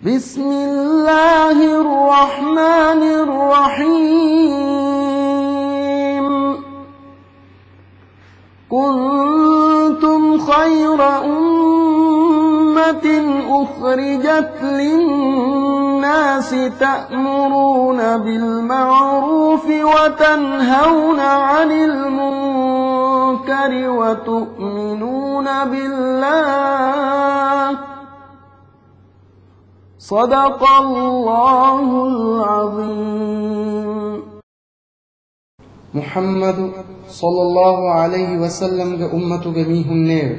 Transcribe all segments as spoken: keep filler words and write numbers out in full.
بسم الله الرحمن الرحيم. كنتم خير أمة أخرجت للناس تأمرون بالمعروف وتنهون عن المنكر وتؤمنون بالله. صدق الله العظيم. މުޙައްމަދު ޞައްލައްލާހު ޢަލައިހި ވަސައްލަމްގެ އުއްމަތުގެ މީހުންނޭވެ!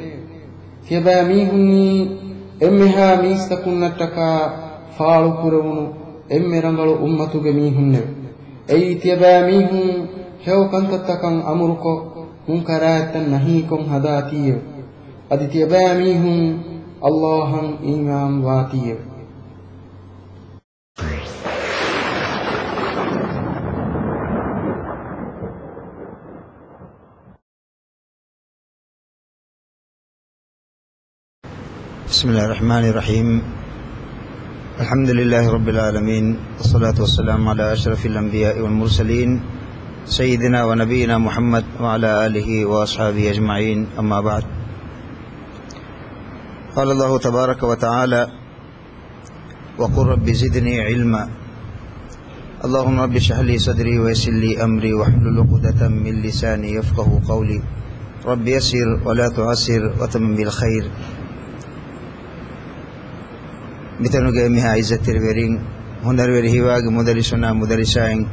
ތިޔަބައިމީހުންނީ އެންމެހާ މީސްތަކުންނަށްޓަކާ ފާޅުކުރެވުނު އެންމެ ރަނގަޅު އުއްމަތުގެ މީހުންނެވެ. އެއީ ތިޔަބައިމީހުން ހެޔޮ ކަންތައްތަކަށް އަމުރުކޮށް، މުންކަރާތްތައް ނަހީކޮށް ހަދާތީއެވެ. އަދި ތިޔަބައިމީހުން ﷲ އަށް އީމާން ވާތީއެވެ. بسم الله الرحمن الرحيم. الحمد لله رب العالمين، والصلاة والسلام على أشرف الأنبياء والمرسلين، سيدنا ونبينا محمد وعلى آله وأصحابه أجمعين، أما بعد. قال الله تبارك وتعالى: وقل رب زدني علما. اللهم رب اشرح لي صدري ويسر لي أمري واحلل عقدة من لساني يفقهوا قولي. رب يسر ولا تعسر وتمم بالخير. މިތަނުގެ މިހާ ޢިއްޒަތްތެރިވެރިން، ހުނަރުވެރި ހިވާގި މުދައްރިސުންނާ މުދައްރިސާއިން،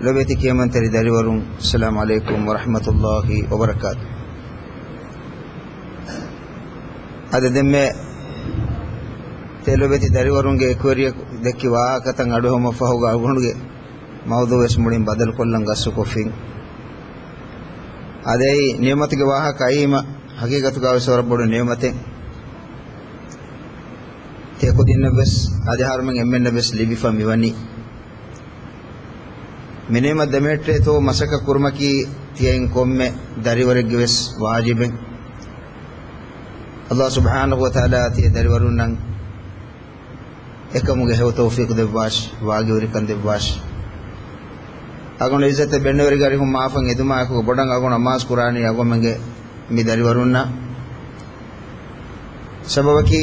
ލޮބެތި ކިޔަމަންތެރި ދަރިވަރުން، އައްސަލާމު ޢަލައިކުމް ވަރަޙްމަތުﷲި ވަބަރަކާތު. އަދި ދެންމެ ތިޔަ ލޮބެތި ދަރިވަރުންގެ އެކުވެރިޔަކު ދެއްކި ވާހަކަތައް އަޑުއެހުމަށްފަހުގަ އަޅުގަނޑުގެ މައުޟޫޢުވެސް މުޅިން ބަދަލުކޮށްލަން ގަސްތުކޮށްފިން. އަދި ނިޢުމަތުގެ ވާހަކަ އައީމަ ހަގީގަތުގަވެސް ވަރަށް ބޮޑު ނިޢުމަތެއް ތިޔަ ކުދިންނަށްވެސް އަދި އަހަރުމެން އެންމެންނަށްވެސް ލިބިފަ މިވަނީ. މި ނިޢުމަތް ދެމެހެއްޓޭތޯ މަސައްކަތް ކުރުމަކީ ތިޔައިން ކޮންމެ ދަރިވަރެއްގެވެސް ވާޖިބެއް. ﷲ ސުބްޙާނަހޫ ވަތަޢާލާ ތިޔަ ދަރިވަރުންނަށް އެކަމުގެ ހެޔޮ ތައުފީޤު ދެއްވާށި، ވާގިވެރިކަން ދެއްވާށި. އަގުން ޢިއްޒަތްތެރި ބެންނެވި ގަރިހުން މާފަށް އެދުމާއެކުގަ ބޮޑަށް އަގުން އަމާޒު ކުރާނީ އަގުމެންގެ މި ދަރިވަރުންނަށް. ސަބަބަކީ،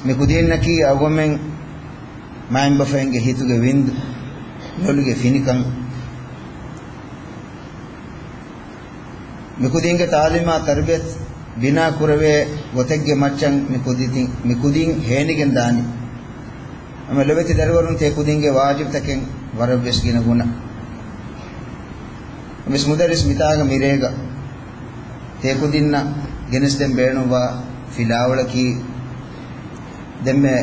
މި ކުދީންނަކީ އަގުމެން މައިންބަފައިންގެ ހިތުގެ ވިންދު، ލޮލުގެ ފިނިކަން، މި ކުދީންގެ ތާލީމާ ތަރުބިޔަތު ބިނާ ކުރެވޭ ގޮތެއްގެ މައްޗަށް މި ކުދިތި-، މި ކުދީން ހޭނިގެން ދާނީ. ހަމަ ލޮބެތި ދަރިވަރުން ތިޔަ ކުދިންގެ ވާޖިބުތަކެއް ވަރަށްވެސް ގިނަ ގުނަ. ވެސް މުދައްރިސް މިތާގަ މިރޭގަ ތިޔަ ކުދިންނަށް ގެނެސްދޭން ބޭނުންވާ ފިލާވަޅަކީ، ދެންމެ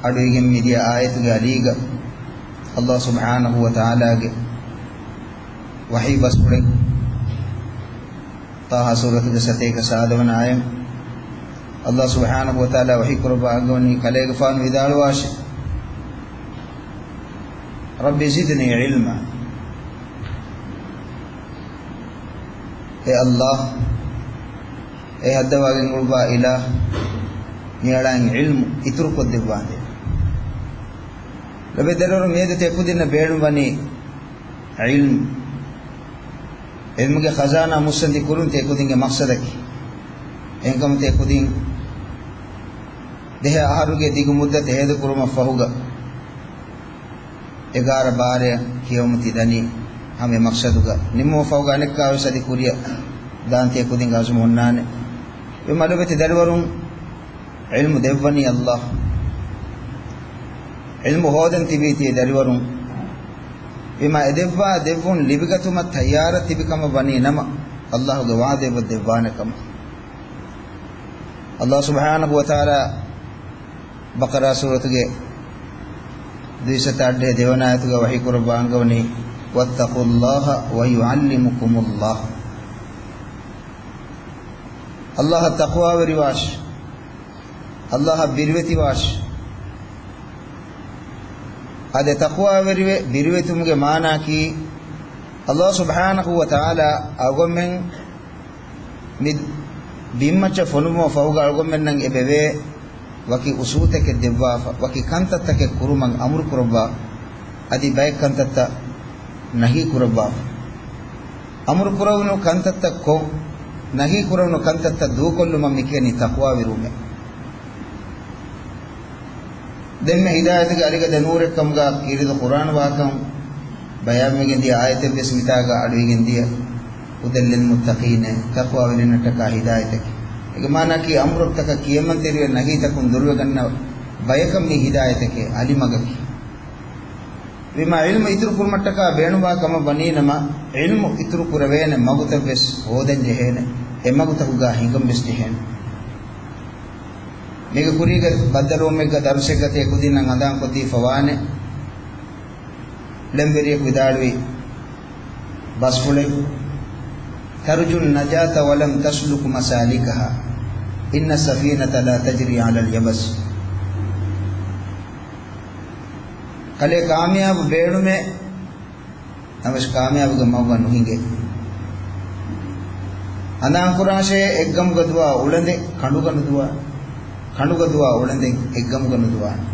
އަޑުއިގެން މިދިޔަ އާޔަތުގެ އަލީގަ ﷲ ސުބްޙާނަހޫ ވަތަޢާލާގެ ވަޙީ ބަސްފުޅެއް، ޠާހާ ސޫރަތުގެ ސަތޭކަ ސާދަވަނަ އާޔަތް. ﷲ ސުބްޙާނަހޫ ވަތަޢާލާ ވަޙީ ކުރައްވާ އަންގަވަނީ ކަލޭގެފާނު ވިދާޅުވާށި! رب زدني علما. އޭ ﷲ، އޭ ހައްދަވާގެން އުޅުއްވާ އިލާހް، މިއަޅާއިން ޢިލްމު އިތުރުކޮށްދެއްވާނދޭ. ލޮބެތި ދަރިވަރުން މިއަދު ތިޔަ ކުދިންނަށް ބޭނުންވަނީ ޢިލްމު. ޢިލްމުގެ ޚަޒާނާ މުއްސަނދި ކުރުން ތިޔަ ކުދިންގެ މަޤްޞަދަކީ. އެހެންކަމުން ތިޔަ ކުދިން ދެހަ އަހަރުގެ ދިގު މުއްދަތެއް ހޭދަކުރުމަށްފަހުގަ، އެގާރަ ބާރައަށް ކިޔަވަމުން ތި ދަނީ ހަމަ އެ މަޤްޞަދުގަ. ނިމުމަށްފަހުގަ އަނެއްކާވެސް އަދި ކުރިއަށް ދާން ތިޔަ ކުދިންގެ ޢަޒުމު ހުންނާނެ. އެ މަ ލޮބެތި ދަރިވަރުން ޢިލްމު ދެއްވަނީ ﷲ. ޢިލްމު ހޯދަން ތިބީ ތިޔަ ދަރިވަރުން. ވީމާ އެ ދެއްވާ ދެއްވުން ލިބިގަތުމަށް ތައްޔާރަށް ތިބި ކަމަށް ވަނީ ނަމަ، ﷲ ގެ ވަޢުދެއް އޮތް ދެއްވާނެ ކަމަށް. ﷲ ސުބްޙާނަހޫ ވަތަޢާލާ ބަޤަރާ ސޫރަތުގެ ދުއިސައްތަ އައްޑިހަ ދެވަނަ އާޔަތުގަ ވަޙީ ކުރައްވާ އަންގަވަނީ، واتقوا الله ويعلمكم الله. ﷲ އަށް ތަޤްވާވެރިވާށި. އައްލާހަށް ބިރުވެތިވާށި. އާދެ، ތަޤްވާވެރިވެ ބިރުވެތިވުމުގެ މާނައަކީ، އައްލާހު ސުބްޙާނަހޫ ވަތަޢާލާ އަޅުގަނޑުމެން މި ބިންމައްޗަށް ފޮނުވުމަށް ފަހުގަ އަޅުގަނޑުމެންނަށް އެބަވޭ ވަކި އުސޫލުތަކެއް ދެއްވާފަ، ވަކި ކަންތައްތަކެއް ކުރުމަށް އަމުރު ކުރައްވާ، އަދި ބައެއް ކަންތައްތައް ނަހީ ކުރައްވާފަ. އަމުރު ކުރެވުނު ކަންތައްތައް ކޮށް، ނަހީ ކުރެވުނު ކަންތައްތައް ދޫކޮށްލުމަށް މި ކިޔަނީ ތަޤްވާވެރިވުމޭ. ދެންމެ ހިދާޔަތުގެ އަލިގަދަ ނޫރެއްކަމުގަ ކީރިތި ޤުރްއާން ވާހަކަ ބަޔާންވެގެން ދިޔަ އާޔަތެއްވެސް މިތާގަ އަޑުއިވިގެން ދިޔަ، ހުދައް ލިލްމުއްތަޤީން، ތަޤްވާވެރިންނަށްޓަކާ ހިދާޔަތެކޭ. އޭގެ މާނައަކީ އަމުރޮށްތަކަށް ކިޔަމަންތެރިވެ ނަހީތަކުން ދުރުވެގަންނަ ބަޔަކަށް މީ ހިދާޔަތެކޭ، އަލިމަގަކީ. ވީމާ ޢިލްމު އިތުރު ކުރުމަށްޓަކާ ބޭނުންވާ ކަމަށް ވަނީ ނަމަ، ޢިލްމު އިތުރު ކުރެވޭނެ މަގުތައްވެސް ހޯދަން ޖެހޭނެ، އެ މަގުތަކުގަ ހިނގަންވެސް ޖެހޭނެ. މީގެ ކުރީގެ ބައްދަލުވުމެއްގަ ދަރުސެއްގަތޭ ކުދިންނަށް އަނދާންކޮށްދީފަ ވާނެ. ޅެންވެރިޔަކު ވިދާޅުވި ބަސްފުޅެއް، ترجو النجاة ولم تسلك مسالكها، إن السفينة لا تجري على اليبس. ކަލޭ ކާމިޔާބު ބޭނުމޭ، ނަމަވެސް ކާމިޔާބުގެ މަގުގަ ނުހިނގޭ. އަނދާންކުރާށޭ އެއްގަމުގަ ދުވާ އުޅަނދެއް ކަނޑުގަ ނުދުވާ، ކަނޑުގަ ދުވާ އުޅަނދެއް އެއްގަމުގަ ނުދުވާނެ.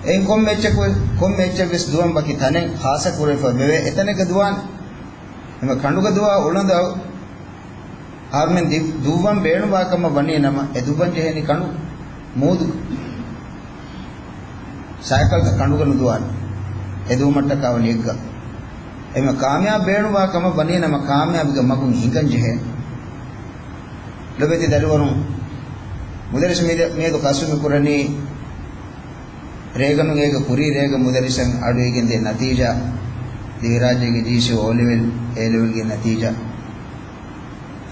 އެއިން ކޮންމެ އެއްޗަކު، ކޮންމެ އެއްޗެއްވެސް ދުވަން ވަކި ތަނެއް ޚާއްޞަ ކުރެވިފަ ވެވޭ، އެތަނެއްގަ ދުވާނެ. އެމަ ކަނޑުގަ ދުވާ އުޅަނދު އަހަރުމެން ދި-، ދުއްވަން ބޭނުންވާ ކަމަށް ވަނީ ނަމަ، އެ ދުއްވަން ޖެހޭނީ ކަނޑު މޫދު. ސައިކަލްތައް ކަނޑުގަ ނުދުވާނެ. އެ ދުވުމަށްޓަކާ ވަނީ އެއްގަ. އެމަ ކާމިޔާބު ބޭނުންވާ ކަމަށް ވަނީ ނަމަ، ކާމިޔާބުގެ މަގުން ހިނގަން ޖެހޭ. ލޮބެތި ދަރިވަރުން، މުދައްރިސް މި-، މިއަދު ކަސްވުމި ކުރަނީ، ރޭގަނޑު އޭގެ ކުރީ ރޭގަ މުދައްރިސަށް އަޑުއިވިގެންދިޔަ ނަތީޖާ، ދިވެހިރާއްޖޭގެ ޖީސީ އޯލެވެލް، އޭލެވެލްގެ ނަތީޖާ.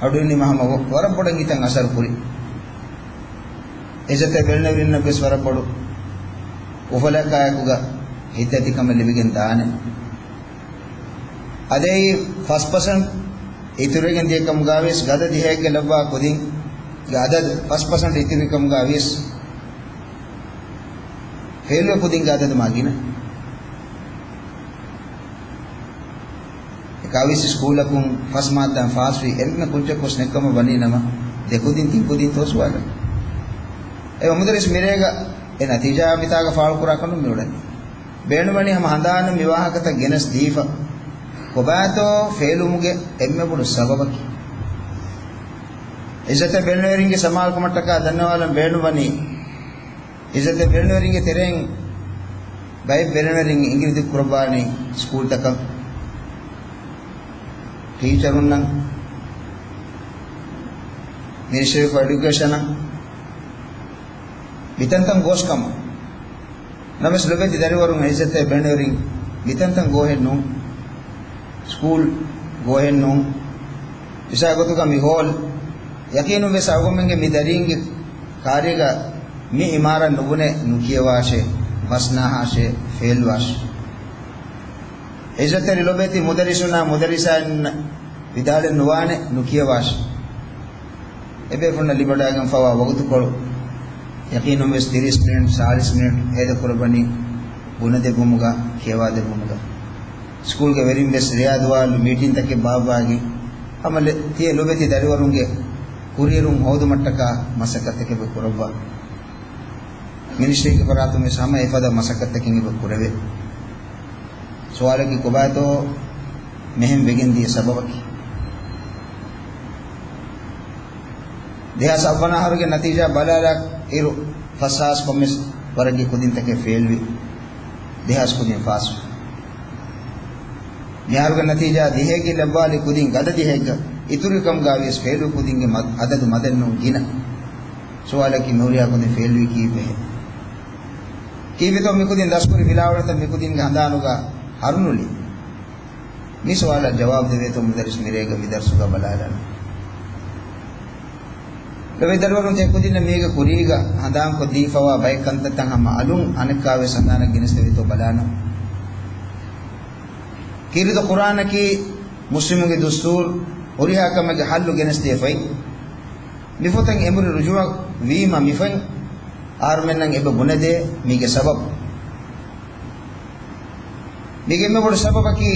އަޑުއިވުނީމަ ހަމަ ވަ-، ވަރަށް ބޮޑަށް ހިތަށް އަސަރު ކުރި. އިއްޒަތްތެރި ބެލެނިވެރިންނަށްވެސް ވަރަށް ބޮޑު އުފަލަކާއެކުގަ ހިތްދަތިކަމެއް ލިބިގެން ދާނެ. އަދި ފަސް ޕަސެންޓް އިތުރުވެގެން ދިޔަކަމުގަވިޔަސް، ގަދަ ދިހައެއްގަ ލައްވާ ކުދިންގެ އަދަދު ފަސް ޕަސެންޓް އިތުރުވިކަމުގަވިޔަސް، ފެއިލްވި ކުދިންގެ އަދަދު މާ ގިނަ. އެކާވީސް ސްކޫލަކުން ފަސް މާއްދާއިން ފާސްވި އެންމެ ކުއްޖަކުވެސް ނެތްކަމަށް ވަނީ ނަމަ، ދެ ކުދިން ތިން ކުދިން ތޯ ސުވާލެއް. އެ މުދައްރިސް މިރޭގަ އެ ނަތީޖާ މިތާގަ ފާޅުކުރާކަން މި އުޅެނީ. ބޭނުންވަނީ ހަމަ ހަނދާނަށް މި ވާހަކަތައް ގެނެސް ދީފަ، ކޮބާތޯ ފެއިލުވުމުގެ އެންމެ ބޮޑު ސަބަބަކީ. އިއްޒަތްތެރި ބެލެނިވެރިންގެ ސަމާލުކަމަށްޓަކާ ދަންނަވާލަން ބޭނުންވަނީ، އިއްޒަތްތެރި ބެލެނިވެރިންގެ ތެރެއިން ބައެއް ބެލެނިވެރިން އިނގިލި ދިގު ކުރައްވާނީ ސްކޫލްތަކަށް، ޓީޗަރުންނަށް، މިނިސްޓްރީ އޮފް އެޑިއުކޭޝަނަށް މިތަންތަން ގޯސް ކަމަށް. ނަމަވެސް ލޮބެތި ދަރިވަރުން އިއްޒަތްތެރި ބެނުވެރިން މިތަންތަން ގޯހެއް ނޫން. ސްކޫލް ގޯހެއް ނޫން. މިސާލު ގޮތުގަ މި ހޯލް ޔަޤީނުން ވެސް އަޅުގަނޑުމެންގެ މި ދަރީންގެ ކާރީގަ މި އިމާރާތް ނުބުނެ ނުކިޔަވާށޭ، މަސް ނާހާށޭ، ފެއިލްވާށޭ. އިއްޒަތްތެރި ލޮބެތި މުދައްރިސުންނާ މުދައްރިސާއިންނަށް ވިދާޅެއް ނުވާނެ ނުކިޔަވާށޭ. އެބޭފުޅުންނަށް ލިބިވަޑައިގެންފަވާ ވަގުތުކޮޅު ޔަޤީނުން ވެސް ތިރީސް މިނިޓް، ސާޅީސް މިނިޓް ހޭދަކުރައްވަނީ ބުނެދެއްވުމުގަ، ކިޔަވާދެއްވުމުގަ. ސްކޫލްގެ ވެރިން ވެސް ރެޔާ ދުވާލު މީޓިންތަކެއް ބާއްވާގެން ހަމަ ލެ-، ތިޔަ ލޮބެތި ދަރިވަރުންގެ ކުރިއެރުން ހޯދުމަށްޓަކާ މަސައްކަތްތަކެއް ކުރައްވާ. މިނިސްޓްރީގެ ފަރާތުން ވެސް ހަމަ އެފަދަ މަސައްކަތްތަކެއް އެބަ ކުރެވޭ. ސުވާލަކީ ކޮބާތޯ މިހެން ވެގެން ދިޔަ ސަބަބަކީ؟ ދެހާސް އަށް ވަނަ އަހަރުގެ ނަތީޖާ ބަލާލާ އިރު، ފަސް ހާސް ކޮންމެސް ވަރަށްގެ ކުދިންތަކެއް ފެއިލްވި، ދެހާސް ކުދިން ފާސްވި. މިއަހަރުގެ ނަތީޖާ ދިހައެއްގެ ލައްވާލި ކުދިން ގަދަ ދިހައެއްގަ އިތުރުވިކަމުގަވިޔަސް ފެއިލްވި ކުދިންގެ މަ-، އަދަދު މަދެއްނޫން ގިނަ. ސުވާލަކީ މިހުރިހާ ކުދިން ފެއިލްވީ ކީއްވެހޭ؟ ކީއްވެތޯ މިކުދިން ދަސްކުރި ފިލާވަޅުތައް މިކުދިންގެ ހަނދާނުގަ ހަރުނުލީ؟ މި ސުވާލަށް ޖަވާބު ދެވޭތޯ މުދައްރިސް މިރޭގަ މިދަރުސުގަ ބަލާލަން. ލޮބެތި ދަރިވަރުން ތި ކުދިންނަށް މީގެ ކުރީގަ ހަނދާންކޮށް ދީފަވާ ބައެއް ކަންތައްތައް ހަމަ އަލުން އަނެއްކާވެސް ހަނދާނަށް ގެނެސްދެވޭތޯ ބަލާނަން. ކީރިތި ޤުރްއާނަކީ މުސްލިމުންގެ ދުސްތޫރު، ހުރިހާ ކަމެއްގެ ޙައްލު ގެނެސްދޭ ފޮތް. މިފޮތަށް އެނބުރި ރުޖޫޢަ ވީމަ މިފޮތް އަހަރުމެންނަށް އެބަ ބުނެދޭ މީގެ ސަބަބު. މީގެ އެންމެ ބޮޑު ސަބަބަކީ،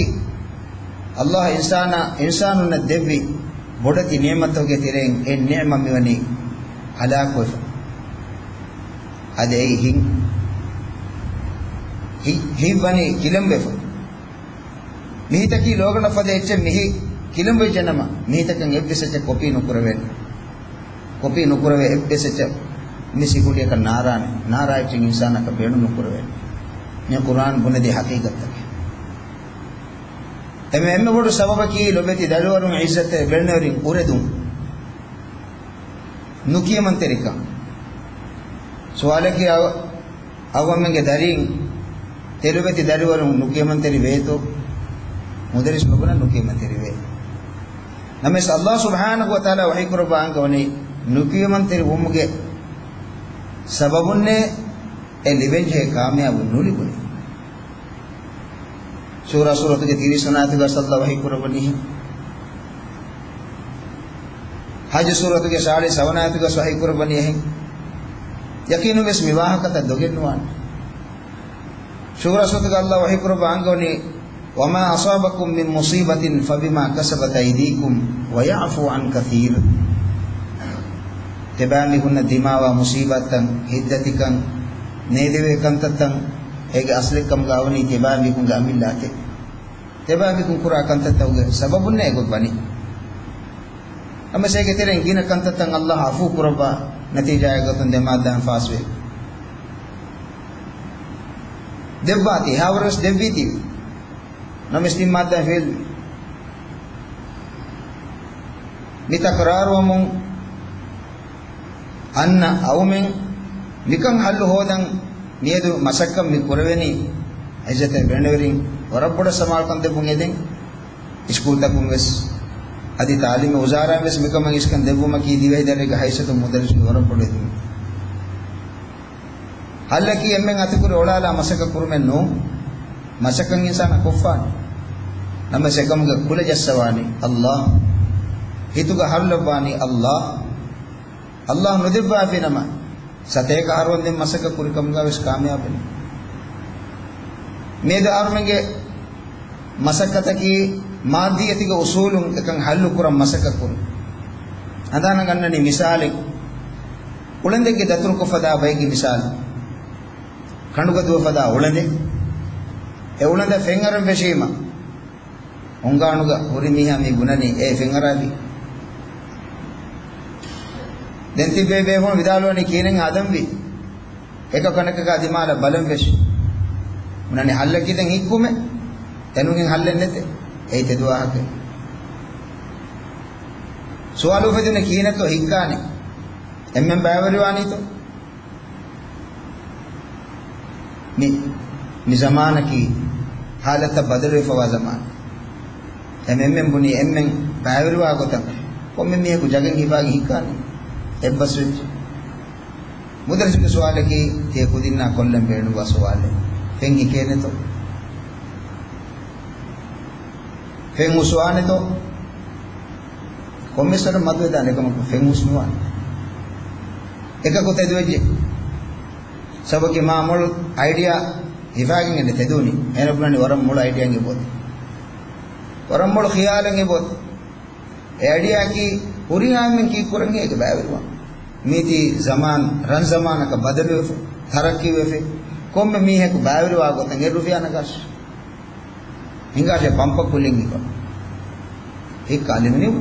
އައްލާހު އިންސާނާ، އިންސާނުންނަށް ދެއްވި ބޮޑެތި ނިޢުމަތުގެ ތެރެއިން އެއް ނިޢުމަތް މިވަނީ ހަލާކުވެފަ. އަދި އެއީ ހިތް، ހިތް، ހިތް ވަނީ ކިލަނބުވެފަ. މިހިތަކީ ލޯގަނޑަށް ފަދަ އެއްޗެއް، މިހިތް ކިލަނބުވެއްޖެނަމަ، މިހިތަކަށް އެއްވެސް އެއްޗެއް ކޮޕީ ނުކުރެވޭނެ. ކޮޕީ ނުކުރެވޭ އެއްވެސް އެއްޗެއް މި ސިކުނޑިއަކަށް ނާރާނެ. ނާރާ އެއްޗެއް އިންސާނަކަށް ބޭނުން ނުކުރެވޭނެ. މި ޤުރްއާން ބުނެދި ޙަޤީޤަތްތަކެއް. އެމެ އެންމެ ބޮޑު ސަބަބަކީ ލޮބެތި ދަރިވަރުން ޢިއްޒަތްތެރި ބިރެންވެރިން އުރެދުން. ނުކިޔަމަންތެރިކަން. ސުވާލަކީ އަ-، އަވަމެންގެ ދަރީން ތެ ލޮބެތި ދަރިވަރުން ނުކިޔަމަންތެރި ވޭތޯ؟ މުދައްރިސް ނުބުނަ ނުކިޔަމަންތެރި ވޭ. ނަމަވެސް އައްލާހު ސުބްޙާނަހު ވަ ތަޢާލާ ވަޙީކުރައްވާ އަންގަވަނީ ނުކިޔަމަންތެރި ވުމުގެ ސަބަބުންނޭ އެ ލިބެންޖެހޭ ކާމިޔާބު ނުލިބުނީ. ޝޫރާ ސޫރަތުގެ ތިރީސް ވަނަ އާޔަތުގަ އައްލާހު ވަޙީކުރައްވަނީ. ޙައްޖު ސޫރަތުގެ ސާޅީސް ހަވަނަ އާޔަތުގަ ވަޙީކުރައްވަނީ އެހެން. ޔަޤީނުންވެސް މި ވާހަކަތައް ދޮގެއް ނުވާނެ. ޝޫރާ ސޫރަތުގަ އައްލާހު ވަޙީކުރައްވާ އަންގަވަނީ، وما أصابكم من مصيبة فبما كسبت أيديكم ويعفو عن كثير. ތިބާމީހުންނަށް ދިމާވާ މުޞީބާތްތައް، ހިތްދަތިކަން، ނޭދެވޭ ކަންތައްތައް، އޭގެ އަސްލެއްކަމުގަ ވަނީ ތިބާމީހުންގެ އަމިއްލަ އަތެއް. ތިބާމީހުން ކުރާ ކަންތައްތަކުގެ ސަބަބުންނޭ އެގޮތް ވަނީ. ނަމަވެސް އޭގެ ތެރެއިން ގިނަ ކަންތައްތައް އައްލާހު ޢަފޫ ކުރައްވާ ނަތީޖާއެއް ގޮތުން ދެ މާއްދާއިން ފާސްވޭ. ދެއްވާތީ، އެހާވަރުވެސް ދެއްވީތީ. ނަމަވެސް ތިން މާއްދާ ފެއިލް ވި. މި ތަކުރާރުވަމުން އަންނަ އައުމެން މިކަން ހައްލު ހޯދަން މިއަދު މަސައްކަތް މި ކުރެވެނީ. ޢިއްޒަތްތެރި ބިރެންވެރިން ވަރަށް ބޮޑަށް ސަމާލުކަން ދެއްވުން އެދެން. ސްކޫލްތަކުން ވެސް އަދި ތަޢުލީމީ ވުޒާރާއިން ވެސް މިކަމަށް އިސްކަން ދެއްވުމަކީ ދިވެހި ދަރިއެއްގެ ހައިސިއްޔަތުން މުދައްރިސުންގެ ވަރަށް ބޮޑު އެދުމެއް. ހައްލަކީ އެންމެން އަތިކުރި އޮޅާލާ މަސައްކަތް ކުރުމެއް ނޫން. މަސައްކަތް އިންސާނާ ކޮށްފާނެ. ނަމަވެސް އެކަމުގެ ކުލަ ޖައްސަވާނީ އައްލާހް. ހިތުގަ ހަރުލައްވާނީ އައްލާހް. އައްލާހް ނުދެއްވާފިނަމަ، ސަތޭކަ އަހަރުވަންދެން މަސައްކަތް ކުރިކަމުގަ ވެސް ކާމިޔާބެއް ނޫން. މިއަދު އަހަރުމެންގެ މަސައްކަތަކީ މާއްދިއްޔަތުގެ އުސޫލުން އެކަން ހައްލު ކުރަން މަސައްކަތް ކުރުން. ހަނދާނަށް ގަންނަނީ މިސާލެއް، އުޅަނދެއްގެ ދަތުރުކޮށް ފަދާ ބައެއްގެ މިސާލު. ކަނޑުގަ ދުވަފަދާ އުޅަނދެއް. އެ އުޅަނދަށް ފެންއަރަން ފެށީމަ، ހުނގާނުގަ ހުރި މީހާ މި ބުނަނީ އޭ ފެންއަރާލީ. ދެން ތިއްބެވި ބޭފުޅުން ވިދާޅުވަނީ ކިހިނެއް ހަދަންވީ؟ އެކަކު އަނެކަކާ ދިމާލަށް ބަލަން ވެށި ބުނަނީ ހައްލަކީ ދެން ހިއްކުމެއް. އެނޫން ހައްލެއް ނެތޭ. އެއީ ތެދު ވާހަކައެއް. ސުވާލު އުފެދުނީ ކިހިނެއްތޯ ހިއްކާނެ؟ އެންމެން ބައިވެރިވާނީތޯ؟ މި، މި ޒަމާނަކީ ހާލަތަށް ބަދަލުވެފަވާ ޒަމާނެއް. އެމެންމެން ބުނީ އެންމެން ބައިވެރިވާ ގޮތަށް ކޮންމެ މީހަކު ޖަގަން ހިފާގެން ހިއްކާނީ. އެއްބަސްވެއްޖެ. މުދައްރިސުގެ ސުވާލަކީ، ތިޔަ ކުދިންނާ ކޮށްލަން ބޭނުންވާ ސުވާލެއް. ފެން ހިކޭނެތޯ؟ ފެން ހުސްވާނެތޯ؟ ކޮންމެސް ވަރަށް މަދުވެދާނެ އެކަމަކު ފެން ހުސްނުވާނެ. އެކަކު ތެދުވެއްޖެ. ސަބަކި މާ މޮޅު އައިޑިއާ ހިފާގެން އެންނެ ތެދުވުނީ. އޭނަ ބުނަނީ ވަރަށް މޮޅު އައިޑިއާގެ ބޯތި. ވަރަށް މޮޅު ޚިޔާލެއް އެ ބޯތި. އެ އައިޑިއާއަކީ ހުރިހާ އެންމެން ކީއްކުރަން އޭގެ ބައިވެރިވާން. މީތީ ޒަމާން، ރަން ޒަމާނަކަށް ބަދަލުވެފަ، ތަރައްޤީވެފަ، ކޮންމެ މީހަކު ބައިވެރިވާ ގޮތަށް އެ ރުފިޔާ ނަގާށޭ. ހިނގާށޭ ޕަމްޕަށް ކުލިން ހިފާ. ހިއްކާލި މިނިވު.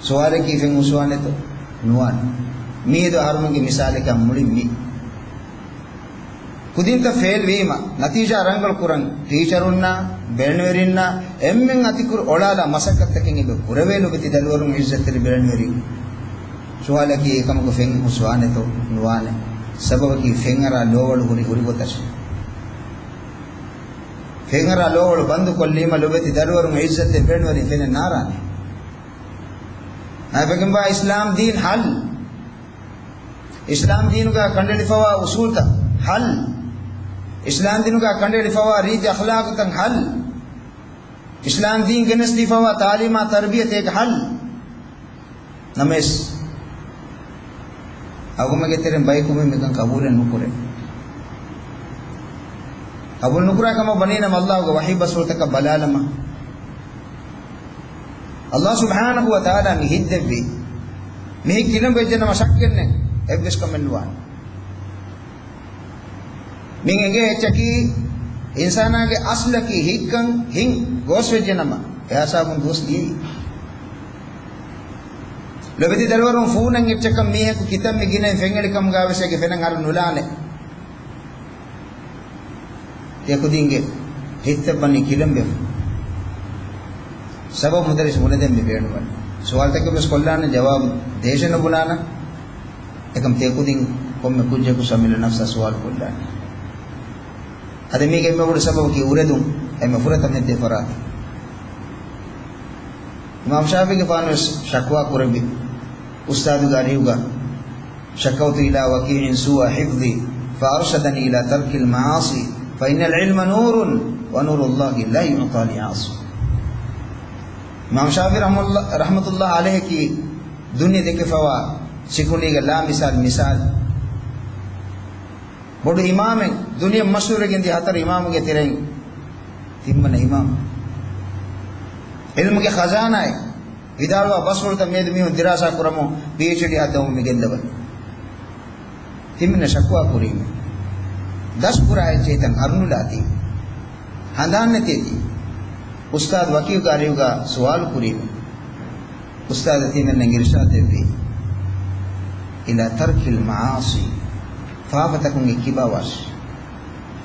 ސުވާލަކީ ފެން ހުސްވާނެތޯ؟ ނުވާނެ. މިއަދު އަހަރުމެންގެ މިސާލަކަށް މުޅިން މި. ކުދިންތައް ފެއިލް ވީމަ، ނަތީޖާ ރަނގަޅު ކުރަން ޓީޗަރުންނާ، ބެރެންވެރިންނާ، އެންމެން އަތިކުރި އޮޅާލާ މަސައްކަތްތަކެއް އެބަ ކުރެވޭ ލޮބެތި ދަރިވަރުން ޢިއްޒަތްތެރި ބެރެންވެރިން. ސުވާލަކީ އެކަމަކު ފެން ހުސްވާނެތޯ؟ ނުވާނެ. ސަބަބަކީ ފެންއަރާ ލޯވަޅު ހުރި ހުރި ގޮތަށް. ފެންއަރާ ލޯވަޅު ބަންދު ކޮށްލީމަ ލޮބެތި ދަރިވަރުން ޢިއްޒަތްތެރި ބެރެންވެރިން ފެނެއް ނާރާނެ. ނަބިގެންވާ އިސްލާމް ދީން ހަލް. އިސްލާމް ދީނުގަ ކަނޑައެޅިފަވާ އުސޫލްތައް ހަލް. އިސްލާމް ދީނުގަ ކަނޑައެޅިފަވާ ރީތި އަޚްލާޤުތައް ހަލް. އިސްލާމް ދީން ގެނެސްދީފަވާ ތާލީމާ ތަރުބިޔަތޭގެ ހަލް. ނަމަވެސް، އަޅުގަނޑުމެންގެ ތެރެއިން ބަޔަކު މިކަން ޤަބޫލެއް ނުކުރޭ. ޤަބޫލު ނުކުރާ ކަމަށް ވަނީ ނަމަ، ﷲ ގެ ވަޙީ ބަސްފުޅުތަކަށް ބަލާލަމާ. ﷲ ސުބްޙާނަހޫ ވަތަޢާލާ މި ހިތް ދެއްވީ. މި ހިތް ކިލަނބު ވެއްޖެ ނަމަ ޝައްކެއް ނެތް، އެއްވެސް ކަމެއް ނުވާނެ. މި އެނގޭ އެއްޗަކީ އިންސާނާގެ އަސްލަކީ ހިތްކަން. ހިތް ގޯސްވެއްޖެ ނަމަ، އެހިސާބުން ދުވަސް ދިޔައީ. ލޮބެތި ދަރިވަރުން، ފޫނަށް އެއްޗަކަށް މީހަކު ކިތަންމެ ގިނައިން ފެންއެޅި ކަމުގަ ވެސް އޭގެ ފެނަށް އަރަން ނުލާނެ. ތިޔަ ކުދިންގެ ހިތްތައް ވަނީ ކިލަނބެފަ. ސަބަބު މުދައްރިސް ބުނެދޭން މި ބޭނުންވަނީ. ސުވާލުތަކެއް ވެސް ކޮށްލާނެ، ޖަވާބު ދޭށޭ ނުބުނާނަން. އެކަމް ތިޔަ ކުދިން ކޮންމެ ކުއްޖަކު ސަމިލަ ނަފްސާ ސުވާލު ކޮށްލާނެ. އަދި މީގެ އެންމެ ބޮޑު ސަބަބަކީ އުރެދުން، އެންމެ ފުރަތަމަ ހެއްދޭ ފަރާތް. އިމާމް ޝާފިޢީގެފާނު ވެސް ޝަކުވާ ކުރެއްވި އުސްތާދުގެ އަރިހުގަ، "شكوت إلى وكيع سوء حفظي فأرشدني إلى ترك المعاصي فإن العلم نور ونور الله لا يعطى لعاصي." އިމާމް ޝާފިޢީ ރަޙްމަތުﷲ، ރަޙްމަތުﷲ ޢަލައިހިއަކީ ދުނިޔެ ދެކެފަވާ ސިކުނޑީގެ ލާމިސާލު މިސާލު. ބޮޑު އިމާމެއް، ދުނިޔެ މަޝްހޫރެއް ގެންދިޔަ ހަތަރު އިމާމުންގެ ތެރެއިން ތިންވަނަ އިމާމު. ޢިލްމުގެ ޚަޒާނާއެއް ވިދާޅުވާ ބަސްފުޅުތައް މިއަދު މީހުން ދިރާސާ ކުރަމުން ޕީއެޗްޑީ ހައްދަވަމުން މި ގެންދަވަނީ. ތިމަންނަ ޝަކުވާ ކުރީމެ. ދަސްކުރާ އެއްޗެހިތަން އަރުނުލާތީ. ހަނދާން ނެތޭތީ. އުސްތާދު ވަކީޢުގެ އަރިހުގަ ސުވާލު ކުރީމެ. އުސްތާދަށް ތިމަންނަ އިރުޝާދު ދެއްވީ، إلى ترك المعاصي، ފާފަތަކުން އެއްކިބާވާށި،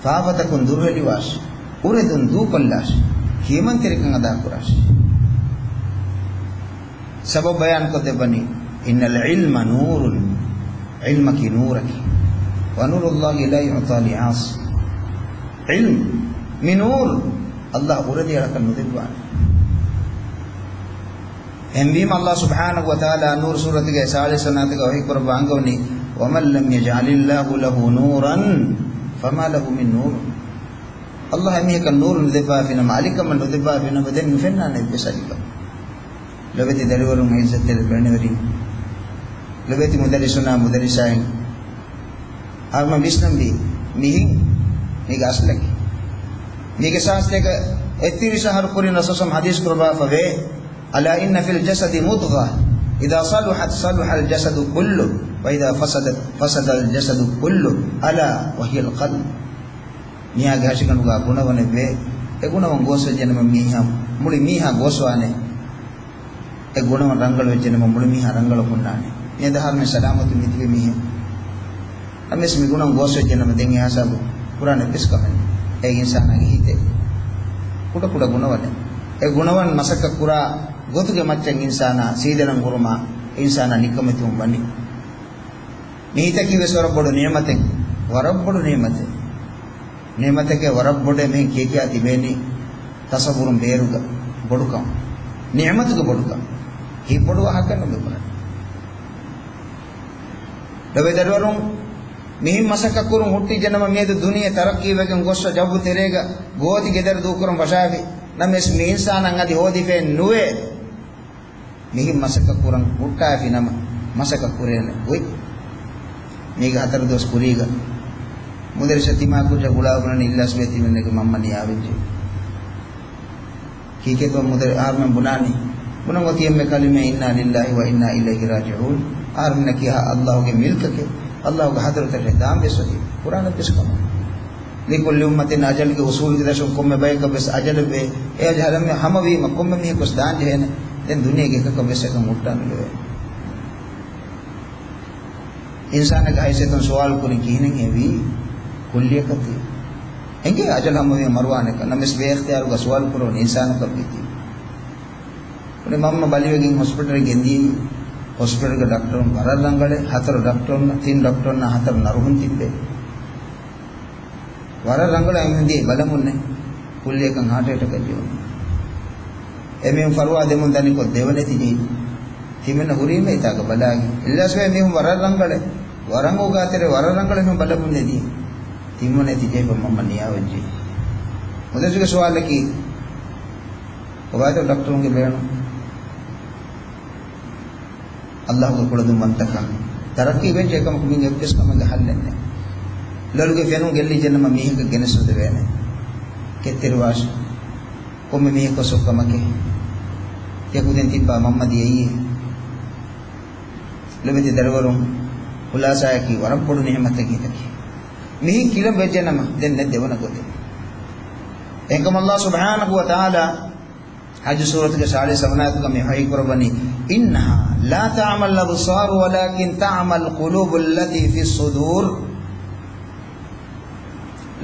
ފާފަތަކުން ދުރުހެލިވާށި، އުރެދުން ދޫކޮށްލާށި، ކިޔަމަންތެރިކަން އަދާކުރާށި. ސަބަބު ބަޔާންކޮށްދެއްވަނީ، إن العلم نور، ޢިލްމަކީ ނޫރަކީ، ونور الله لا يعطى لعاصي، ޢިލްމު މި ނޫރު ﷲ އުރެދިޔަޅަކަށް ނުދެއްވާނެ. އެހެންވީމަ، ﷲ ސުބްޙާނަހޫ ވަތަޢާލާ ނޫރު ސޫރަތުގެ ސާޅީސް ވަނަ އާޔަތުގަ ވަޙީކުރައްވާ އަންގަވަނީ، ومن لم يجعل الله له نورا فما له من نور. ﷲ އެމީހަކަށް ނޫރު ނުދެއްވާފިނަމަ، އަލިކަމެއް ނުދެއްވާފިނަމަ، ދެން ނުފެންނާނެ އެއްވެސް އަލިކަމެއް. ލޮބެތި ދަރިވަރުން، ޢިއްޒަތްތެރި ބެނިވެރިން، ލޮބެތި މުދައްރިސުންނާ މުދައްރިސާއިން، އަޅުގަނޑު ވިސްނަންވީ މިހިން މީގެ އަސްލަކީ. މީގެ ސާސްތޭކަ އެއްތިރީސް އަހަރު ކުރިން ރަސޫލު ޞައްލަﷲު ޢަލައިހި ވަސައްލަމަ ޙަދީޘް ކުރައްވާފަވޭ، ألا إن في الجسد مضغة إذا صلحت صلح الجسد كله وإذا فسدت فسد الجسد كله ألا وهي القلب. މީހާގެ ހަށިގަނޑުގަ ގުނަވަނެއްވޭ. އެ ގުނަވަން ގޯސްވެއްޖެނަމަ މީހާ، މުޅި މީހާ ގޯސްވާނެ. އެ ގުނަވަން ރަނގަޅުވެއްޖެނަމަ މުޅި މީހާ ރަނގަޅު ހުންނާނެ. މިއަދު އަހަރުމެން ސަލާމަތުން މިތިބި މީހެއް. ނަމަވެސް މި ގުނަވަން ގޯސްވެއްޖެނަމަ ދެން އެ ހިސާބު ކުރާނެ އެއްވެސް ކަމެއް ނެތް. އެ އިންސާނާގެ ހިތެއް ކުޑަކުޑަ ގުނަވަނެއް. އެ ގުނަވަން މަސައްކަތް ކުރާ ގޮތުގެ މައްޗަށް އިންސާނާ ސީދަޅަން ހުރުމާ އިންސާނާ ނިކަމެތިވުން ވަނީ. މި ހިތަކީ ވެސް ވަރަށް ބޮޑު ނިޢުމަތެއް. ވަރަށް ބޮޑު ނިޢުމަތެއް. ނިޢުމަތެކޭ ވަރަށް ބޮޑޭ މިހެން ކިޔަކިޔާ ތިބޭނީ ތަޞައްވުރުން ބޭރުގަ ބޮޑުކަން. ނިޢުމަތުގެ ބޮޑުކަން. ހިތް ބޮޑުވާ ހައްގެއް ނުލިބުނެ. ލޮބެތި ދަރިވަރުން، މިހިން މަސައްކަތް ކުރުން ހުއްޓިއްޖެނަމަ މިއަދު ދުނިޔެ ތަރައްޤީވެގެން ގޮއްސަ ޖައްވު ތެރޭގަ ގޯތި ގެދަރު ދޫކުރަން ފަށާފި. ނަމަވެސް މި އިންސާނާ އަދި ހޯދިފައެއް ނުވޭ. މިހިން މަސައްކަތް ކުރަން ހުއްޓާފި ނަމަ، މަސައްކަތް ކުރޭނެ ގޮތް. މީގެ ހަތަރު ދުވަސް ކުރީގަ މުދައްރިސަށް ތިމާ ކުއްޖާ ގުޅާ ބުނަނީ އިޚްލާޞް ބޭތިމެންނެގެ މަންމަ ނިޔާވެއްޖެ. ކީކޭތޯ މުދައްރި އަހަރުމެން ބުނާނީ؟ ބުނަން އޮތީ އެންމެ ކަލިމަ، إنا لله وإنا إليه راجعون. އަހަރުމެންނަކީ އަ-، ﷲގެ މިލްކަކެއް، ﷲގެ ޙަޟްރަތަށް ދާން ވެސް އޮތީ. ކުރާނެ އެއްވެސް ކަމެއް ނެތް. لكل أمة أجل ގެ އުޞޫލުގެ ދަށުން ކޮންމެ ބަޔަކަށް ވެސް އަޖަލެއް ވޭ. އެ އަޖަލަށް ހަމަވީމަ ކޮންމެ މީހަކު ވެސް ދާން ޖެހޭނެ. ދެން ދުނިޔޭގެ އެކަކަށް ވެސް އެކަން ހުއްޓާނުލެވޭ. އިންސާނެއްގެ ހައިސިއްޔަތުން ސުވާލު ކުރިން ކިހިނެއްހޭ ވީ؟ ކުއްލިއަކަށް ތި އެނގޭ އަޖަލު ހަމަވީ މަރުވާނެކަން. ނަމަވެސް ބޭއިޚްތިޔާރުގަ ސުވާލު ކުރެވުނު އިންސާނަކަށް ވީތީ. އުނި މަންމަ ބަލިވެގެން ހޮސްޕިޓަލް ގެންދިޔައީ. ހޮސްޕިޓަލްގެ ޑޮކްޓަރުން ވަރަށް ރަނގަޅޭ. ހަތަރު ޑޮކްޓަރުން، ތިން ޑޮކްޓަރުންނާ ހަތަރު ނަރުހުން ތިއްބޭ. ވަރަށް ރަނގަޅަށް އެމީހުން ދިޔައީ ބަލަމުންނޭ. ކުއްލިއަކަށް ހާޓް އެޓެކެއް ޖެހުނު. އެމީހުން ފަރުވާ ދެމުން ދަނިކޮށް ދެވަނަ ތި ޖެހި. ތިމެންނަ ހުރީމަ އެތާގަ ބަލާގެން. އިޚްލާޞް ބޭ މީހުން ވަރަށް ރަނގަޅޭ. ވަރަށް އޯގާތެރޭ، ވަރަށް ރަނގަޅަށް މި ބަލަމުންނޭ ދިޔަ. ތިމެންނަ ތި ޖެހިފަ މަންމަ ނިޔާވެއްޖެ. މުދައްރިސުގެ ސުވާލަކީ، އޮބާދު ޑޮކްޓަރުންގެ ބޭނުން. ﷲގެ ކުޅަދުންވަންތަކަން. ތަރައްޤީ ވެއްޖެ އެކަމަކު މި އެއްވެސް ކަމެއްގެ ހައްލެއް ނެތް. ލޮލުގެ ފެނުން ގެއްލިއްޖެނަމަ މީހަކަށް ގެނެސް ހުދެވޭނެ. ކެތްތެރިވާށި. ކޮންމެ މީހަކު ސޮއްކަމަކޭ. ތިޔަ ކުދިން ތިއްބާ މަންމަ ދިޔައީ. ލޮބެތި ދަރިވަރުން، ޚުލާސާއަކީ ވަރަށް ބޮޑު ނިޢުމަތެއް ހިތަކީ. މިހިން ކިލަން ވެއްޖެނަމަ ދެން ނެތް ދެވަނަ ގޮތެއް. އެހެންކަމުން ﷲ ސުބްޙާނަހޫ ވަތަޢާލާ ޙައްޖު ސޫރަތުގެ ސާޅީސް ހަވަނަ އާޔަތުގަ މި ވަޙީ ކުރައްވަނީ، إنها لا تعمى الأبصار ولكن تعمى القلوب التي في الصدور.